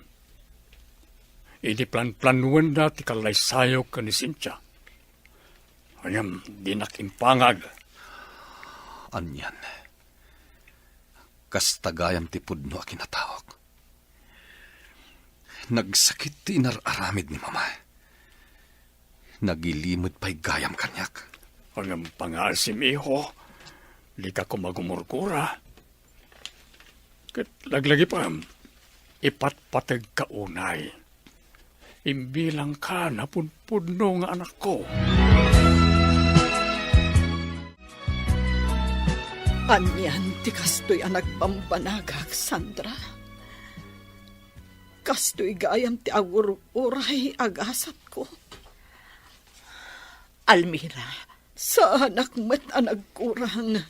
Idi planplanuenda ti kallaysayo ken ni Cynthia. Ngem dinak impangag. Anian? Kasta gayam ti pudno a kinataok. Nagsakit ti inar-aramid ni Mama. Nagilimed pay gayam kaniak. Ngem pangaasim, iho, dika koma gumurgura. Ket laglagipem, ipatpategka unay. Imbilangka napudpudno nga anakko. Anian ti kastoy a nagbambanagak, Sandra? Kastoy gayam ti agur-uray a gasatko. Almira. Saanak met a nagkurang.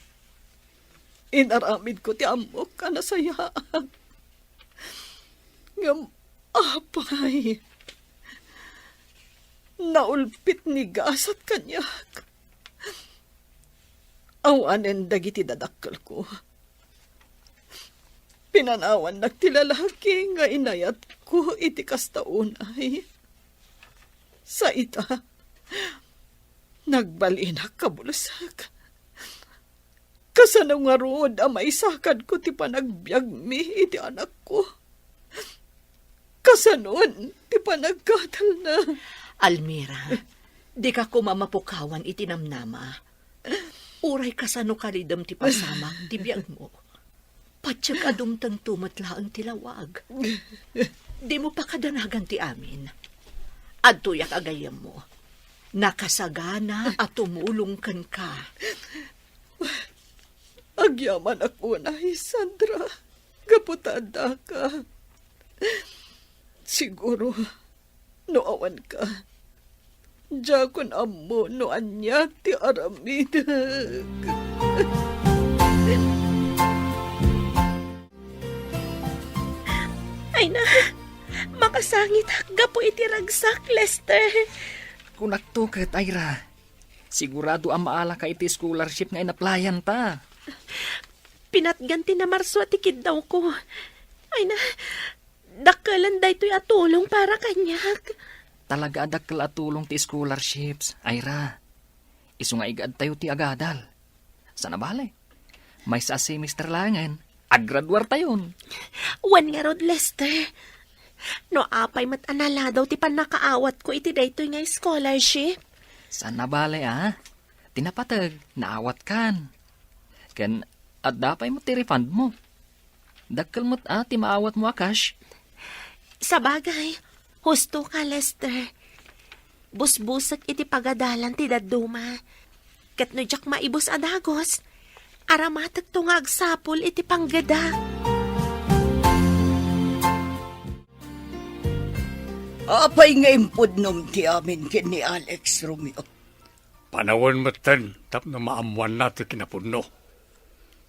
Inaramidko ti ammok a nasayaat. Ngem apay, naulpit ni gasat kaniak. Awanen dagiti dadakkelko. Pinanawannak ti lalaki nga inayatko iti kasta unay. Sa ita, nagbalinak kabulsek. Kasano ngarud a maisakadko ti panagbiagmi iti anakko? Kasanon ti panagkatelna? Almira, dika koma mapukawan iti namnama. Uray kasano kalidem ti pasamak ti biagmo, patiek a dumtengto met laeng ti lawag. Dimo pakadanagan ti amin. Adtoyak a gayyemmo. Nakasagana a tumulong kenka. Agyamanak unay, Sandra, gapu ta addaka. Siguro, no awanka, diakon ammo no ania ti aramidek. Ay na, makasangitak gapu iti ragsak, Lester. Kunakto ket, Ira. Sigurado a maalaka iti scholarship nga inaplayan ta. Pinatgan ti namarso a ti kiddawko. Ay na, dakkelen daytoy a tulong para kaniak. Talaga a dakkel a tulong ti scholarships, Ira. Isu nga igaad tayo ti agadal. Sana bale, maysa a semester laengen, agraduar tayon. Wen ngarud, Lester. No apay met a naladaw ti pannakaawatko iti daytoy nga scholarship? Sana bale, a. Ti napateg, naawatkan. Ken adda pay met ti refund mo. Dakkel met a ti maawatmo a cash. Sabagay, husto ka, Lester. Busbusek iti pagadalan ti dadduma. Ket no diak maibus a dagus, aramatekto nga agsapul iti panggedak. Apay nga impudnom ti amin ken ni Alex, Romeo? Panawen metten tapno maammoanna ti kinapudno.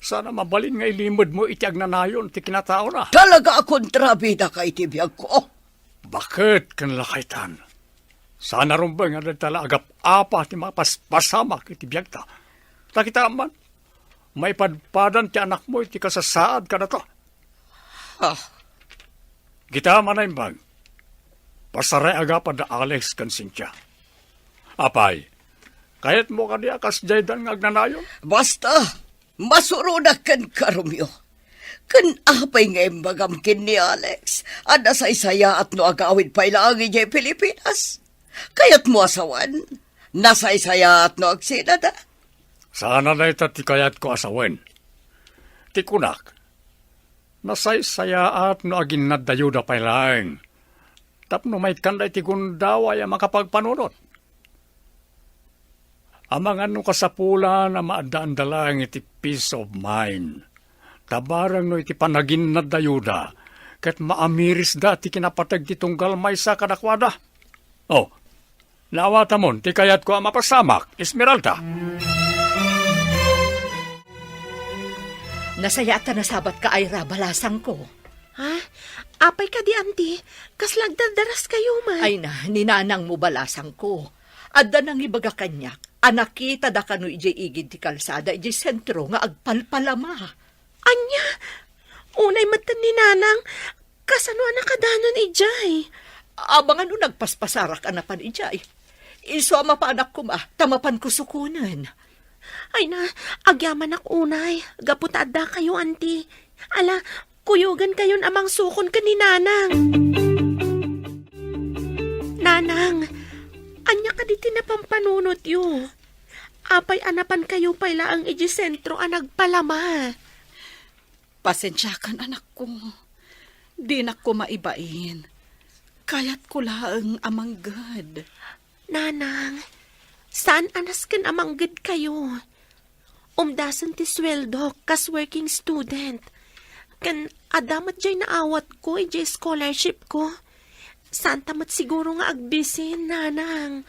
Sana mabalin nga ilimedmo iti agnanayon ti kinataona. Talaga a kontrabidaka iti biagko. Baket ken lakaytan. Sana rumbeng nga dagita la agap-apa ti mapaspasamak iti biagta. Ta kita man, maipadpadan ti anakmo iti kasasaad kadata. Ah. Kita manaimbag. Pasaray agapa da Alex ken Cynthia. Apay, kayatmo kadi a kasdiaydan nga agnanayon? Basta, masuronak kenka, Romeo. Ken apay nga imbagam ken ni Alex a nasaysayaat no agawid pay laeng idiay Pilipinas? Kayatmo a sawen? Nasaysayaat no agsinada? Saan a dayta ti kayatko a sawen. Ti kunak, nasaysayaat no aginnaddayoda pay laeng tapno maikkanda iti gundaway a makapagpanunot. Amangan no kasapulan a maaddaanda laeng iti peace of mind. Ta bareng no iti panaginnaddayoda, ket maamirisda ti kinapateg ti tunggal maysa kadakuada. Oh, naawatamon ti kayatko a mapasamak, Esmeralda. Nasayaat ta nasabatka, Ira, balasangko. Ha? Apay kadi, Auntie? Kasla agdardaraskayo man? Ay na, ni nanangmo, balasangko. Adda nangibaga kaniak a nakitada kano idiay igid ti kalsada idiay sentro nga agpalpalama. Ania? Unay metten ni Nanang, kasano a nakadanon idiay? Abangan no nagpaspasarak a napan idiay. Isu a mapanak koma, ta mapanko sukonen. Ay na, agyamanak unay, gapu ta addakayo, Auntie. Ala, kuyogankayon a mangsukon ken ni Nanang. Nanang, ania kadi ti napampanunotyo? Apay a napankayo pay laeng idiay sentro a nagpalama? Pasensiakan, anakko. Dinak koma ibain. Kayatko laeng a mangged. Nanang, saan a nasken a manggedkayo? Umdasen ti sueldok kas working student. Ken adda met diay naawatko idiay scholarship ko. Saanta met siguro nga agbisin, Nanang.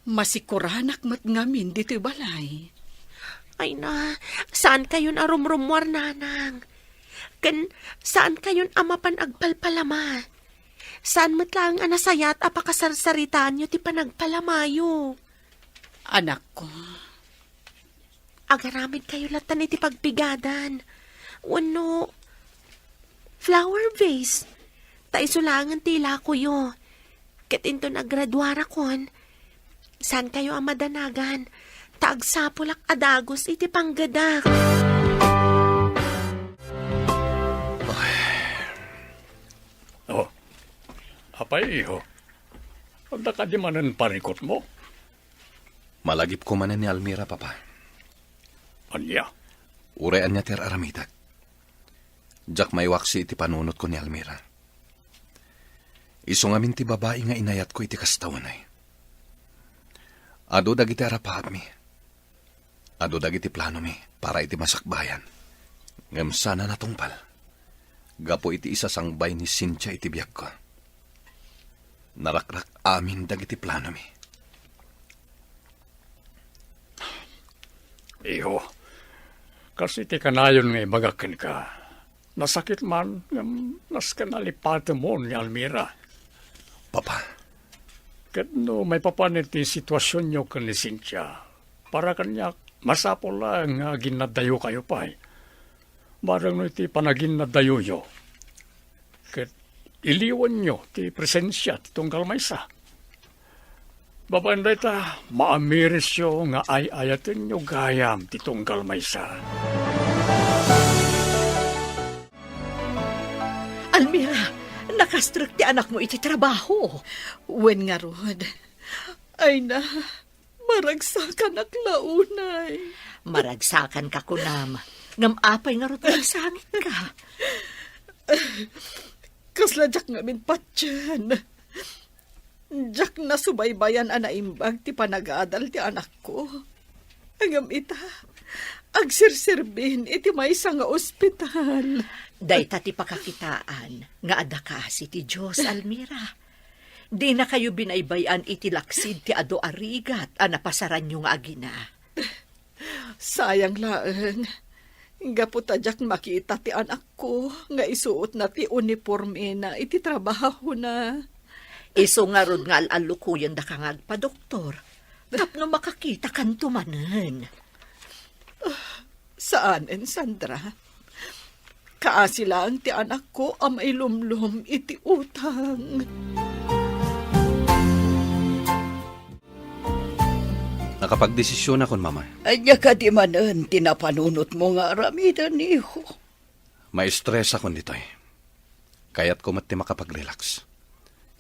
Masikuranak met ngamin ditoy balay. Ay na, saankayon a rumrummuar, Nanang. Ken saankayon a mapan agpalpalama. Saan met laeng a nasayaat a pakasarsaritaanyo ti panagpalamayo. Anakko. Agaramidkayo lattan iti pagpigadan. Wenno flower vase. Ta isu laengen ti ilakoyo. Ket inton aggraduarakon, saankayo a madanagan, ta agsapulak a dagus iti panggedak. Oh, apay, iho? Adda kadi manen parikutmo? Malagipko manen ni Almira, Papa. Ania? Uray ania ti ar-aramidek, diak maiwaksi iti panunotko ni Almira. Isu ngamin ti babai nga inayatko iti kasta unay. Adu dagiti arapaatmi. Adu dagiti planomi para iti masakbayan. Ngem saan a natungpal. Gapu iti isasangbay ni Cynthia iti biagko. Narakrak amin dagiti planomi. Iho, kas iti kanayon nga ibagak kenka, nasakit man, ngem nasken a lipatemon ni Almira. Papa. Ket no maipapan iti situasionyo ken ni Cynthia, para kaniak, masapul laeng nga aginnaddayokayo pay. Bareng no iti panaginnaddayoyo, ket iliwanyo ti presensia ti tunggal maysa. Babaen dayta, maamirisyo nga ay-ayatenyo gayam ti tunggal maysa. Almira, nakastrek ti anakmo iti trabaho. Wen ngarud. Ay na, maragsakanak la unay. Maragsakanka, kunam. Ngem apay ngarud nga agsangitka? Kasla diak ngamin patien. Diak nasubaybayan a naimbag ti panagadal ti anakko. Ngem ita, agserserbin iti maysa nga ospital. Dayta ti pakakitaan nga adda kaasi ti Dios, Almira. Dinakayo binaybay-an iti laksid ti adu a rigat a napasaranyo nga agina. Sayang laeng, gapu ta diak makita ti anakko nga isuotna ti unipormena iti trabahona. Isu ngarud nga al-allukoyendaka nga agpadoktor, tapno makakitakanto manen. Saanen, Sandra. Kaasi laeng ti anakko a mailumlom iti utang. Nakapagdesisionakon, Mama. Ania kadi manen ti napanunotmo nga aramiden, iho? Maestresakon ditoy. Kayatko met ti makapag-relax.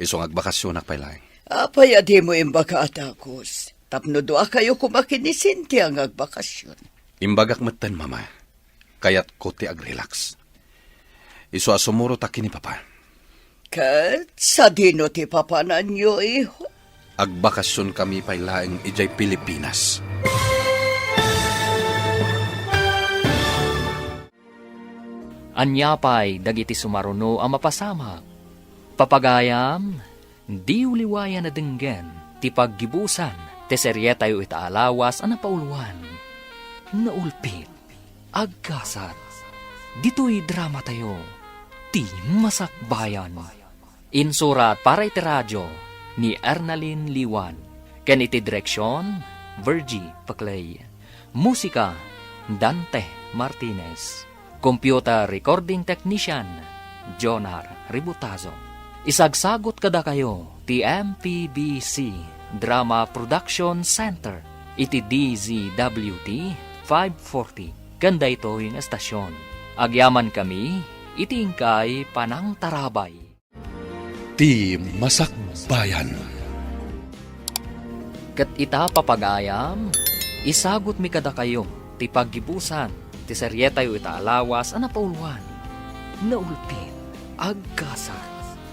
Isu nga agbakasionak pay laeng. Apay a dimo imbaga a dagus? Tapno duakayo koma ken ni Cynthia nga agbakasion. Imbagak metten, Mama. Kayatko ti ag-relax. Isu a sumurotak ken ni Papa. Ket sadino ti papananyo, iho? Agbakasionkami pay laeng idiay Pilipinas. Ania pay dagiti sumaruno a mapasamak? Papagayam, diyo liwayan a denggen ti paggibusan ti serietayo ita a lawas a napauluan, Naulpit. Agkasat, ditoy dramatayo, ti Masakbayan. Insurat para iti radio ni Ernalyn Liwan, ken iti direksion, Virgie Paclay. Musika, Dante Martinez. Computer recording technician, Jonar Ributazo. Isagsagot kadakayo ti M P B C Drama Production Center iti D Z W T five forty ken daytoy nga estasion. Agyamankami iti inkay panangtarabay. Ti Masakbayan. Ket ita, papagayam, isagutmi kadakayo ti paggibusan ti serietayo ita a lawas a napauluan, Naulpit, Agkasat.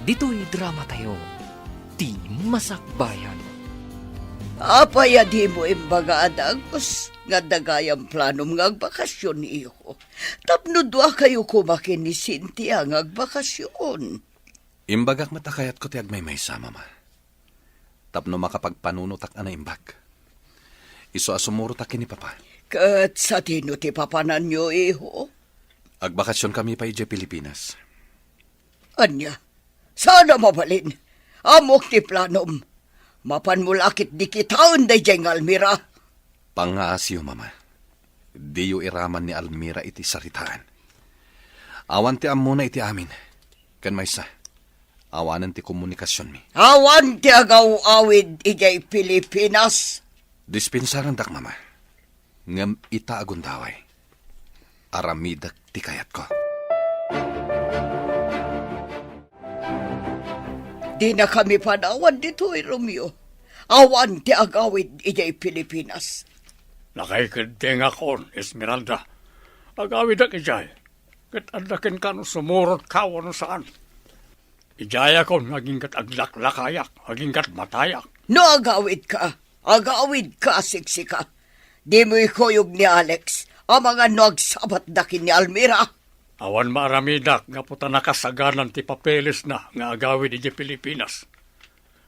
Ditoy dramatayo, Ti Masakbayan. Apay a dimo imbaga a dagus nga adda gayam planom nga agbakasyon, iho? Tapno duakayo koma ken ni Cynthia nga agbakasyon. Imbagak met a kayatko ti agmaymaysa, Mama, tapno makapagpanunotak a naimbag. Isu a sumurotak ken ni Papa. Ket sadino ti papananyo, iho? Agbakasionkami pay idiay Pilipinas. Ania? Saan a mabalin? Ammok ti planom. Mapanmo la ketdi kitaen daydiay nga Almira. Pangngaasiyo, Mama. Diyo iraman ni Almira iti saritaan. Awan ti ammona iti amin. Ken maysa, awanen ti komunikasionmi. Awan ti agaw-awid idiay Pilipinas. Dispensarandak, Mama. Ngem ita a gundaway, aramidek ti kayatko. Dinakami panawan ditoy, Romeo. Awan ti agawid idiay Pilipinas. Nakaikeddengakon, Esmeralda. Agawidek idiay. Ket adda kenka no sumurotka wenno saan. Idiayakon nga aginggat aglaklakayak, aginggat matayak. No agawidka, agawidka a siksika. Dimo ikuyog ni Alex, amangan no agsabatda ken ni Almira. Awan maaramidak gapu ta nakasaganan ti papelesna nga agawid idiay Pilipinas.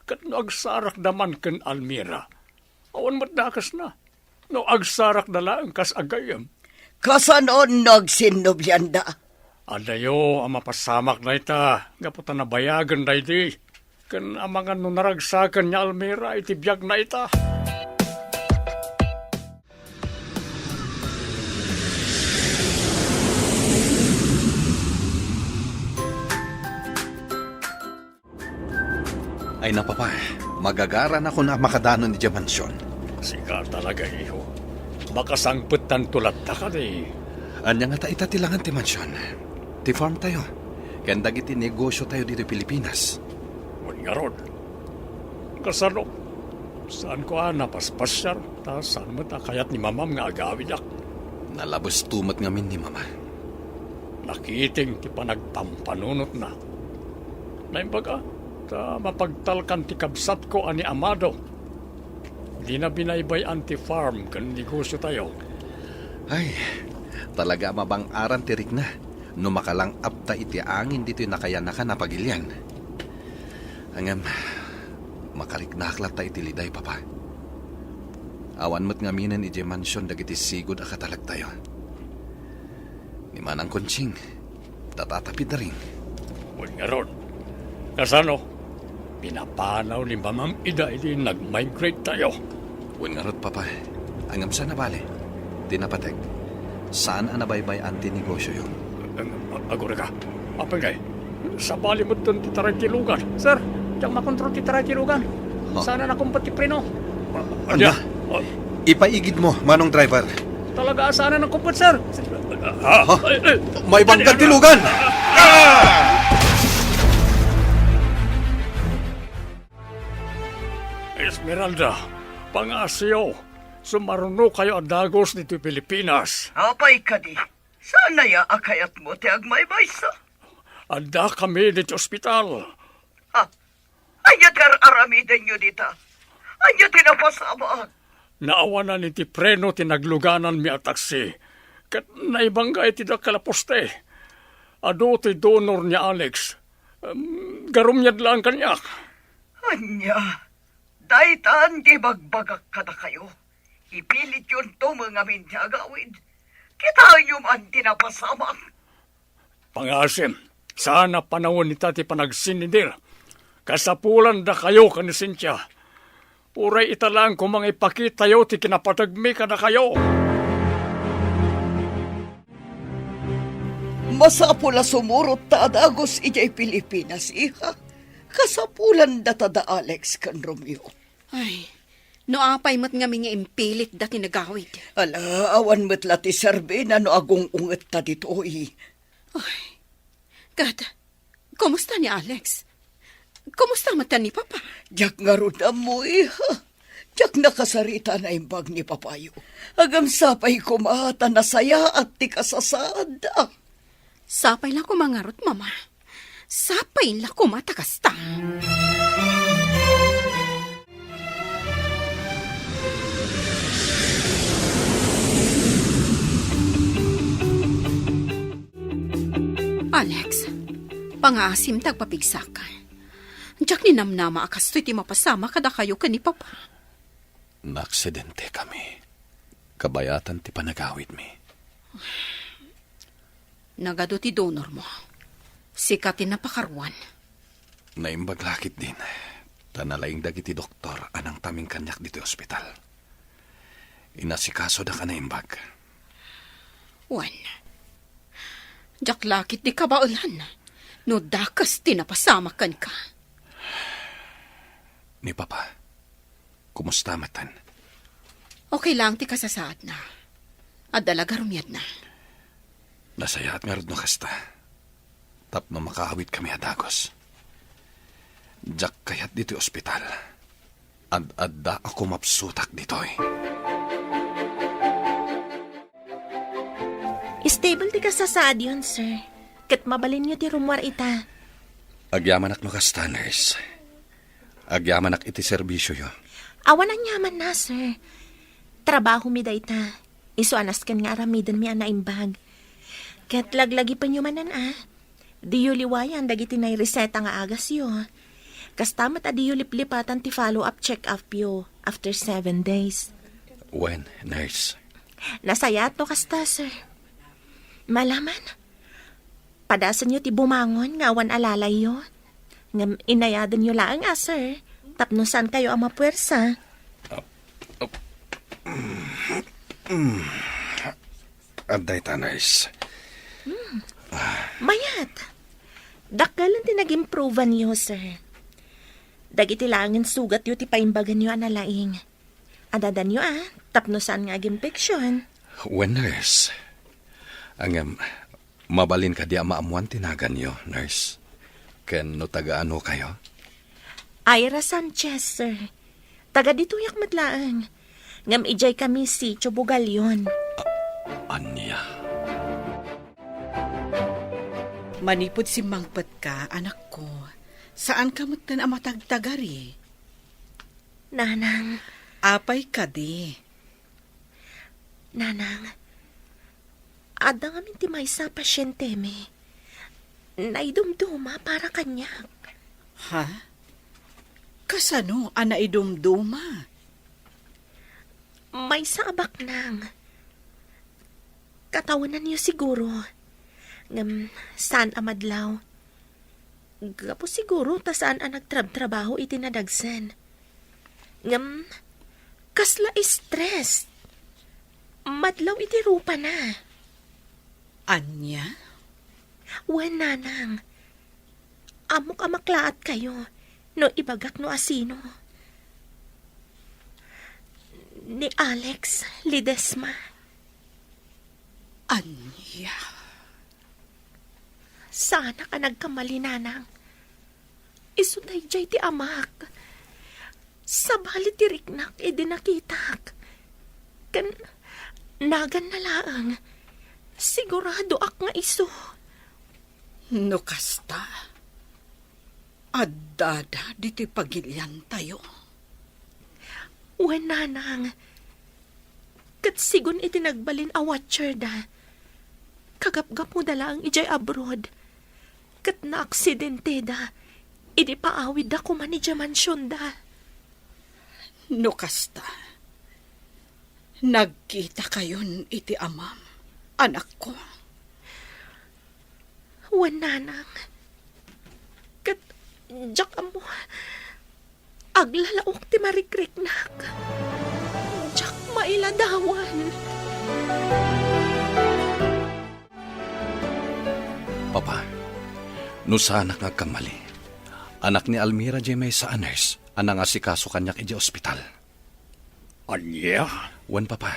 Ket no agsarakda man ken Almira, awan met dakesna. No agsarakda laeng kas gayyem. Kasano no agsinnobianda? Adayo a mapasamak dayta, gapu ta nabayagen daydi. Ken amangan no naragsaken ni Almira iti biagna ita. Ay, napapa, magagaranakon a makadanon idiay mansion. Sika talaga, iho. Makasangpettanto latta kadi. Ania ngata ita ti langan ti mansion? Ti farm tayo, ken dagiti negosio tayo ditoy Pilipinas. Wen ngarud, kasano? Saanko a napaspasiar, ta saan met a kayat ni Mamam nga agawidak. Nalabesto met ngamin ni Mama. Nakiting ti panagpampanunotna. Naimbag a, ta mapagtalkan ti kabsatko a ni Amado. Dina binaybay-an ti farm ken negosio tayo. Ay, talaga a mabang-aran ti rikna no makalang-apta iti angin ditoy nakayanakan a pagilian. Ngem, makariknaak latta iti liday, Papa. Awan met ngaminen idiay mansion dagiti sigud a katalektayo. Ni Manang Conching, tatatapidaring. Wen ngarud, kasano? Pinapanaw ni Mamam ida idi nag-migrate tayo. Wen ngarud, Papa. Ngem saan a bale. Ti napateg, saan a nabaybay-an ti negosioyo. Ag-, agurayka. Apay ngay? Sabali met ti taray ti lugan. Sir, diak makontrol ti taray ti lugan. Ha? Saan a nakumpet ti preno? Ania? Ania? Ah. Ipaigid mo, Manong Driver. Talaga, saan a nakumpet, sir? Ha? Ay, ay. Maibanggan ti lugan! Ah! Esmeralda, pangngaasim, sumarunokayo a dagus ditoy Pilipinas. Apay kadi? Saan aya a kayatmo ti agmaymaysa? Addakami ditoy ospital. Ha? Ania ti ar-aramidenyo dita? Ania ti napasamak? Naawanan iti preno ti naglugananmi a taksi, ket naibangga iti dakkel a poste. Adu ti donor ni Alex. Em, garumiad laeng kaniak. Ania? Daytan ti ibagbagak kadakayo. Ipilityonto met ngamin ti agawid. Kitaenyo man ti napasamak. Pangasim, saan a panawen ita ti panagsinnidir. Kasapulandakayo ken ni Cynthia. Uray ita laeng koma nga ipakitayo ti kinapategmi kadakayo. Masapul a sumurot ta a dagus idiay Pilipinas, iha. Kasapulanda ta da Alex ken Romeo. Ay, no apay met ngamin nga impilitda ti nagawid. Ala, awan met la ti serbina no agung-ungetta ditoy. Ay, ket, kumusta ni Alex? Kumusta met ni Papa? Diak ngarud ammo, iha. Diak nakasarita a naimbag ni Papayo. Ngem sapay koma ta nasayaat ti kasasaadda. Sapay la koma ngarud, Mama. Sapay la koma ta kasta. Alex, pangaasim ta agpapigsaka. Diak ninamnama a kastoy ti mapasamak kadakayo ken ni Papa. Naaksidente kami. Kabayatan ti panagawidmi. Nagadu ti donor mo. Sika ti napakaruan. Naimbag la ketdin, ta nalaing dagiti doktor a nangtaming kaniak ditoy ospital. Inasikasodak a naimbag. Wen, diak la ketdi kabaelan no dakes ti napasamak kenka. Ni Papa, kumusta metten? Okay lang ti kasasaadna. Adda la garumiadna. Nasayaat ngarud no kasta. Tapno makaawidkami a dagus. Diak kayat ditoy ospital. Ad-adda a kumapsutak ditoy. Stable ti kasasaadyon, sir. Ket mabalinyo ti rummuar ita. Agyamanak no kasta, nurse. Agyamanak iti serbisioyo. Awan aniamanna, sir. Trabahomi dayta. Isu a nasken nga aramidenmi a naimbag. Ket laglagipenyo manen a, diyo liwayan dagiti naireseta nga agasyo. Kasta met a diyo liplipatan ti follow-up check-upyo after seven days. Wen, nurse. Nasayaat no kasta, sir. Malaman, padasenyo ti bumangon nga awan alalayyo. Ngem inayadenyo laeng a, sir, tapno saankayo a mapuersa. Adda ita, nurse. Mayat. Dakkel ti nagimproveanyo, sir. Dagiti laengen sugatyo ti paimbaganyo a nalaing. Adadanyo a, tapno saan nga agimpeksion. Wen, nurse. Ngem, mabalin kadi a maammoan ti naganyo, nurse? Ken no taga-anokayo? Ira Sanchez, sir. Taga ditoyak met laeng. Ngem idiay kami Sitio Bugallon. A-, ania? Manipud simmangpetka, anakko, saanka metten a matagtagari. Nanang. Apay kadi? Nanang, adda ngamin ti maysa a pasientemi. Naidumduma para kaniak. Ha? Kasano a naidumduma? Maysa a baknang. Katawenanyo siguro. Ngem saan a madlaw. Gapu siguro ta saan a nagtrabtrabaho iti nadagsen. Ngem, kasla stress. Madlaw iti rupana. Ania? Wen, nanang. Ammok a maklaatkayo no ibagak no asino. Ni Alex Ledesma. Ania? Saanak a nagkamali, nanang. Isu daydiay ti amak. Sabali ti riknak idi nakitak. Ken naganna laeng. Siguradoak nga isu. No kasta, addada ditoy pagiliantayo. Wen, nanang. Ket sigun iti nagbalin a watcherda, kagapgapuda laeng idiay abroad, ket naaksidenteda idi paawidda koma idiay mansionda. No kasta, nagkitakayon iti amam. anakko. Wen, nanang. Ket diak ammo. Aglalaok ti marikriknak. Diak mailadawan. Papa, no saanak nga agkammali, anak ni Almira diay maysa a nurse a nangasikaso kaniak idiay ospital. Ania? Wen, Papa.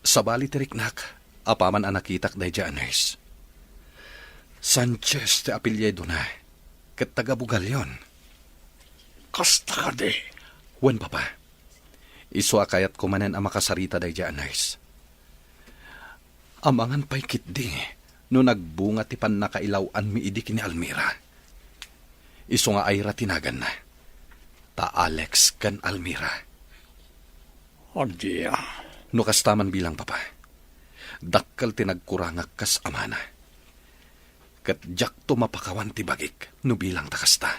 Sabali ti riknak, apaman a nakitak daydiay a nurse. Sanchez ti apelyido na, ket taga Bugallon. Kasta kadi? Wen, Papa. Isu a kayatko manen a makasarita daydiay a nurse. Amangan pay ketdi no nagbunga ti pannakailaw-anmi idi ken ni Almira. Isu nga Ira ti naganna. Ta Alex ken Almira. Ania? No kasta man bilang, Papa, dakkel ti nagkurangak kas amana. Ket diakto mapakawan ti bagik no bilang ta kasta.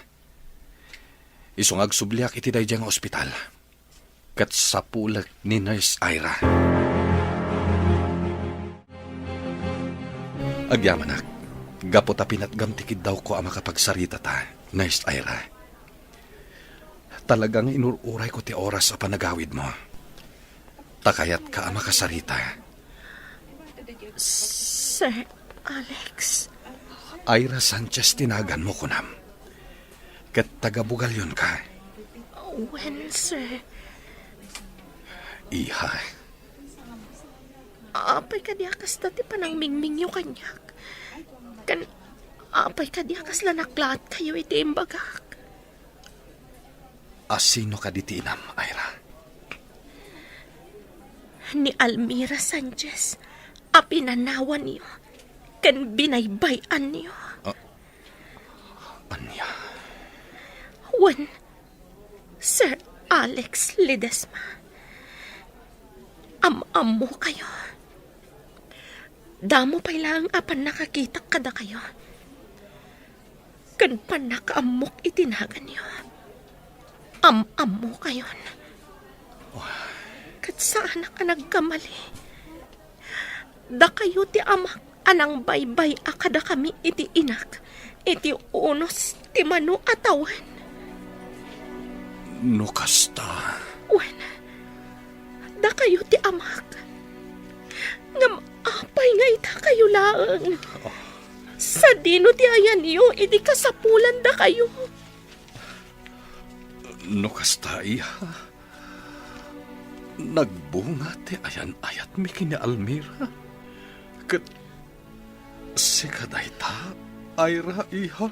Isu nga agsubliak iti daydiay nga ospital. Ket sapulek ni Nurse Ira. Agyamanak, gapu ta pinatgam ti kiddawko a makapagsaritata, Nurse Ira. Talaga nga inur-urayko ti oras a panagawidmo. Ta kayatka a makasarita. Sir Alex. Ira Sanchez ti naganmo, kunam. Ket taga Bugallon ka. Wen, sir. Iha. Apay kadi a kasta ti panangmingmingyo kaniak? Ken apay kadi a kasla naklaatkayo iti imbagak? A sino kadi ti inam, Ira? Ni Almira Sanchez a pinanawanyo ken binaybay-anyo. Ah, ania? Wen, Sir Alex Ledesma, am-ammokayo. Damo pay laeng a pannakakitak kadakayo. Ken pannakaammok iti naganyo. Am-ammokayon. Ket saanak a nagkamali. Dakayo ti amak a nangbaybay-a kadakami iti inak, iti unos ti mano a tawen. No kasta. Wen, dakayo ti amak. Ngem apay nga itakayo laeng? Sadino ti ayanyo idi kasapulan dakayo? No kasta, iha, nagbunga ti ayan-ayatmi ken ni Almira. Ket sika dayta, Ira, iha?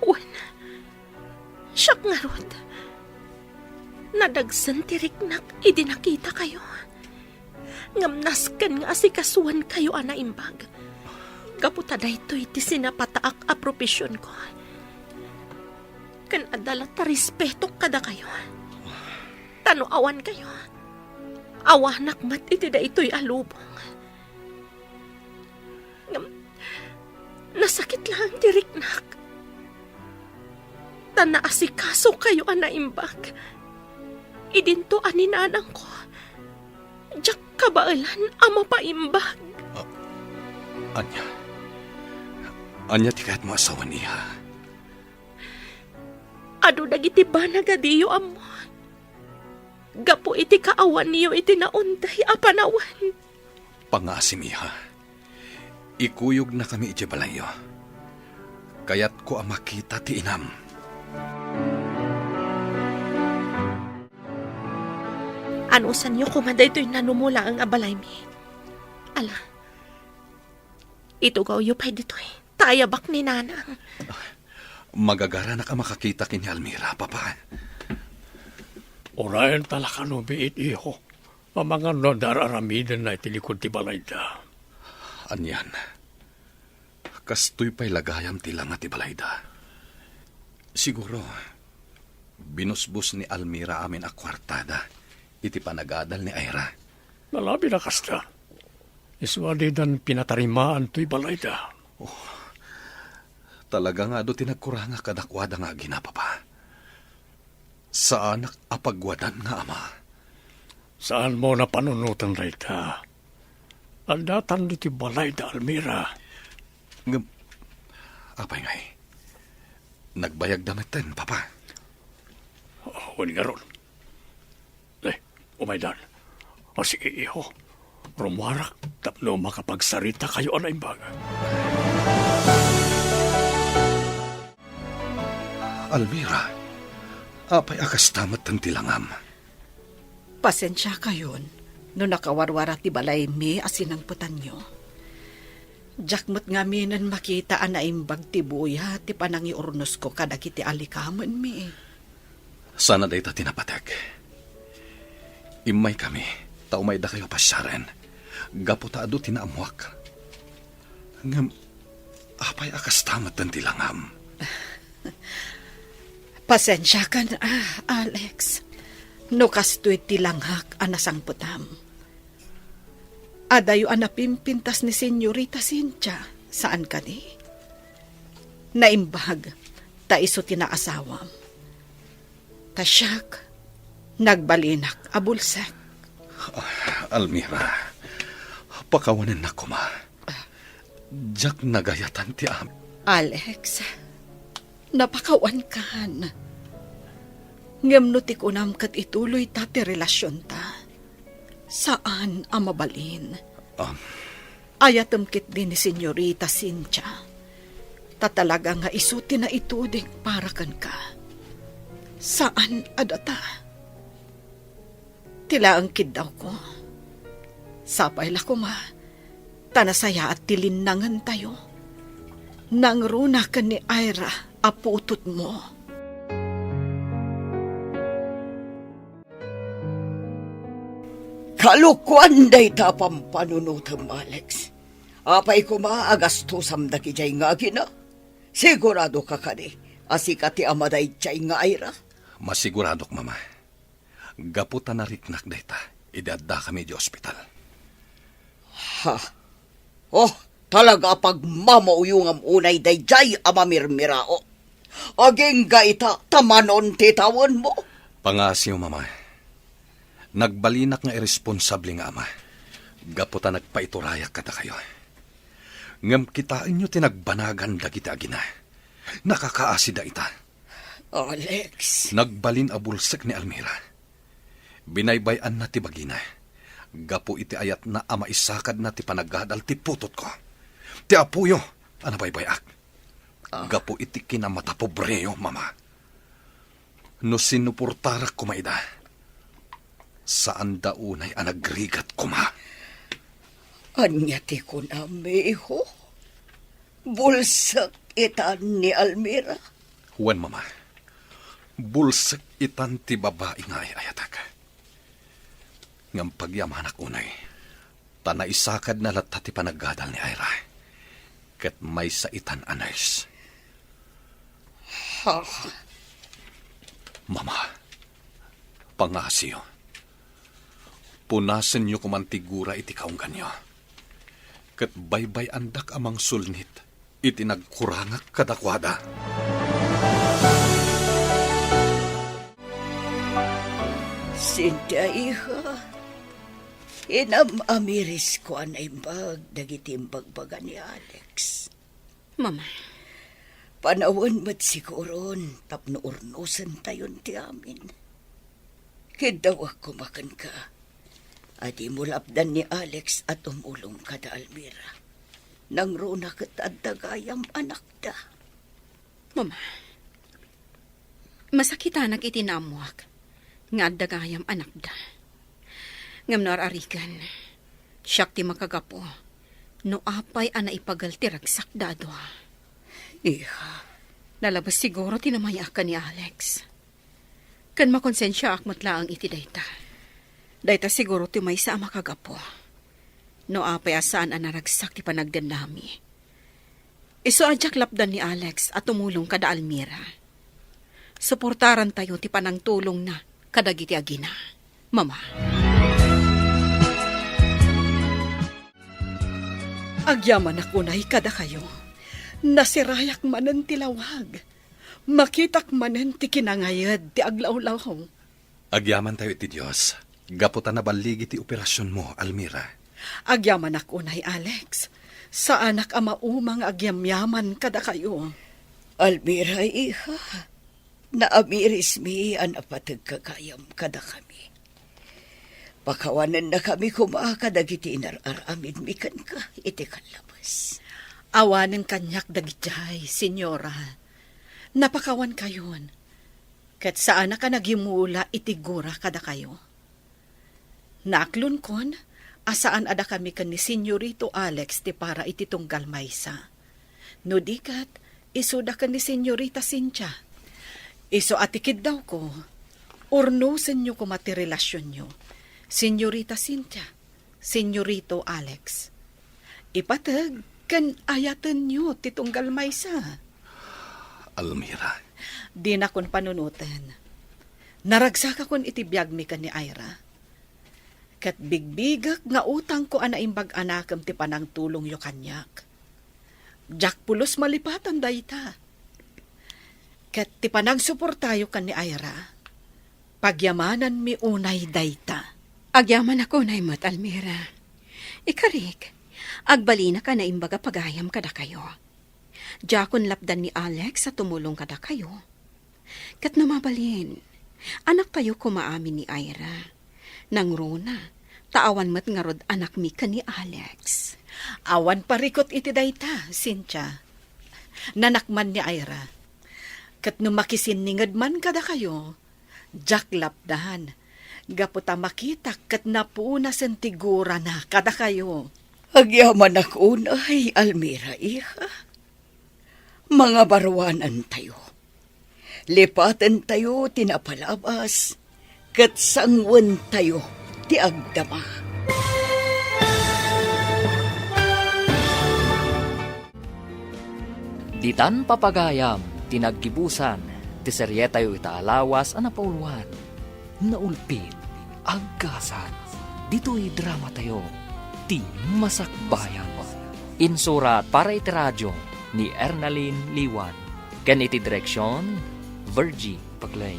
Wen, siak ngarud. Nadagsen ti riknak idi nakitakayo. Ngem nasken nga asikasuenkayo a naimbag. Gapu ta daytoy ti sinapataak a propesionko. Ken adda latta respetok kadakayo. Ta no awankayo, awanak met iti daytoy a lubong. Ngem nasakit laeng ti riknak. Ta naasikasokayo a naimbag. Idinto a ni nanangko, diak kabaelan a mapaimbag. Ah, ania? Ania ti kayatmo a sawen, iha? Adu dagiti banag a diyo ammo. Gapu iti kaawanyo iti naunday a panawen. Pangngaasim, iha. Ikuyognakami idiay balayyo. Kayatko a makita ti inam. Anusanyo koma daytoy nanumo laeng a balaymi. Ala, itugawyo pay ditoy, ta ayabak ni nanang. Magagaranak a makakita ken ni Almira, Papa. Uray ta la kano biit, iho. Amangan no adda ar-aramidenna iti likod ti balayda. Anian, kastoy pay la gayam ti langa ti balayda. Siguro, binusbos ni Almira amin a kuartada iti panagadal ni Ira. Nalabi na kasta. Isu a didan pinatarimaan toy balayda. Oh, talaga nga adu ti nagkurangak kadakuada nga agina, Papa. Saanak a pagwadan nga ama. Saanmo a panunoten dayta. Addatanto ti balay da Almira. Ngem, apay ngay? Nagbayagda metten, Papa. Wen ngarud. Eh, umaydan. O, sige, iho. Rummuarak tapno makapagsaritakayo a naimbag. Almira, apay a kasta metten ti langam? Pasensiakayon no nakawarwara ti balaymi a sinangpetanyo. Diak met ngaminen makita a naimbag ti buya ti panangiurnosko kadagiti alikamenmi. Saan a dayta ti napateg. Immaykami ta umaydakayo a pasiaren gapu ta adu ti naammoak. Ngem, apay a kasta metten ti langam? Pasensiakan, ah, Alex, no kastoy ti langak a nasangpetam. Adayo a napimpintas ni Senyorita Cynthia, saan kadi? Naimbag, ta isu ti naasawam. Ta siak, nagbalinak a bulsek. Ah, Almira, pakawanennak koma. Diak nagayatan ti am- Alex, napakawankan. Ngem no ti kunam ket ituloyta ti relasionta, saan a mabalin. Um. Ayatem ketdi ni Senyorita Cynthia. Ta talaga nga isu ti naituding para kenka. Saan a data. Ti laeng kiddawko. Sapay la koma, ta nasayaat ti linnangentayo. Nangruna ken ni Ira a putotmo. Kalokuan dayta a pampanunotem, Alex. Apay koma a gastosam dagidiay nga agina? Siguradoka kadi a sika ti ama daydiay nga Ira? Masiguradok, Mama. Gapu ta nariknak dayta idi addakami idiay ospital. Ha? Oh, talaga a pagmamauyongam unay daydiay a mamirmirao. Agingga ita ta manon ti tawenmo. Pangaasiyo, Mama. Nagbalinak nga irresponsable nga ama gapu ta nagpaiturayak kadakayo. Ngem kitaenyo ti nagbanagan dagiti agina. Nakakaasida ita. Alex. Nagbalin a bulsek ni Almira. Binaybay-anna ti bagina gapu iti ayatna a maisakadna ti panagadal ti putotko. Ti apoyo a nabaybay-ak. Ah. Gapu iti kinamatapobreyo, Mama. No sinuportarak koma ida, saanda unay a nagrigat koma. Ania ti kunam, miho? Bulsek itan ni Almira? Wen, Mama. Bulsek itan ti babai nga ay-ayatek. Ngem pagyamanak unay, ta naisakadna latta ti panagadal ni Ira, ket maysa itan a nurse. Ha? Mama, pangaasiyo. Punasenyo koman ti gura iti kaungganyo. Ket baybay-andak a mangsulnit iti nagkurangak kadakuada. Cynthia, iha, inam-amirisko a naimbag dagiti imbagbaga ni Alex. Mama. Panawen met siguron tapno urnosentayon ti amin. Kiddawak koma kenka a dimo lapdan ni Alex a tumulong kada Almira. Nangruna ket adda gayam anakda. Mama, masakitanak iti naammoak nga adda gayam anakda. Ngem no ar-ariken, siak ti makagapu no apay a naipagal ti ragsakda a dua. Iha. Nalabes siguro ti namay-ak ken ni Alex. Ken makonsensiaak met laeng iti dayta. Dayta siguro ti maysa a makagapu no apay a saan a naragsak ti panagdennami. Isu a diak lapdan ni Alex a tumulong kada Almira. Suportarantayo ti panangtulongna kadagiti agina. Mama. Agyamanak unay kadakayo. Nasirayak manen ti lawag. Makitak manen ti kinangayed ti aglawlaw. Agyamantayo iti Dios, gapu ta naballigi ti operasionmo, Almira. Agyamanak unay, Alex. Saanak a mauma nga agyamyaman kadakayo. Almira, iha, naamirismi a napateg ka gayam kadakami. Pakawanennakami koma kadagiti inar-aramidmi kenka iti kallabes. Awanen kaniak dagidiay, Senyora. Napakawankayon, ket saanak a nagyumula iti gura kadakayo. Naaklonkon a saan a dakami ken ni Senyorito Alex ti para iti tunggal maysa. No di ket, isuda ken ni Senyorita Cynthia. Isu a ti kiddawko, urnosenyo koma ti relasionyo, Senyorita Cynthia, Senyorito Alex. Ipateg ken ayatenyo ti tunggal maysa. Almira. Dinakon panunoten. Naragsakakon iti biagmi ken ni Ira. Ket bigbigek nga utangko a naimbag a nakem ti panangtulongyo kaniak. Diak pulos malipatan dayta. Ket ti panangsuportayo ken ni Ira, pagyamananmi unay dayta. Agyamanak unay met, Almira. Ikarik, agbalinak a naimbag a pagayam kadakayo. Diakon lapdan ni Alex a tumulong kadakayo. Ket no mabalin, anaktayo koma amin ni Ira. Nangruna, ta awan met ngarud anakmi ken ni Alex. Awan parikut iti dayta, Cynthia. Nanak man ni Ira. Ket no makisinninged man kadakayo, diak lapdan, gapu ta makitak ket napunasen ti gurana kadakayo. Agyamanak unay, Almira, iha. Mangabaruanantayo. Lipatentayo ti napalabas, ket sangwentayo ti agdama. Ditan papagayam ti naggibusan ti serietayo ita a lawas a napauluan. Naulpit, agkasat, ditoy dramatayo, ti Masakbayan. Insurat para iti radio ni Ernalyn Liwan, ken iti direksion, Virgie Paclay.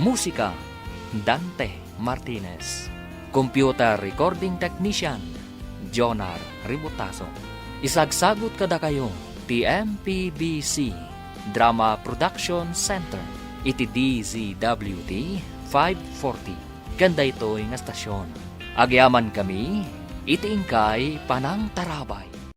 Musika, Dante Martinez. Computer recording technician, Jonar Ributaso. Isagsagut kadakayo ti M P B C Drama Production Center iti D Z W T five forty ken daytoy nga stasyon. Agyamankami iti inkay panangtarabay.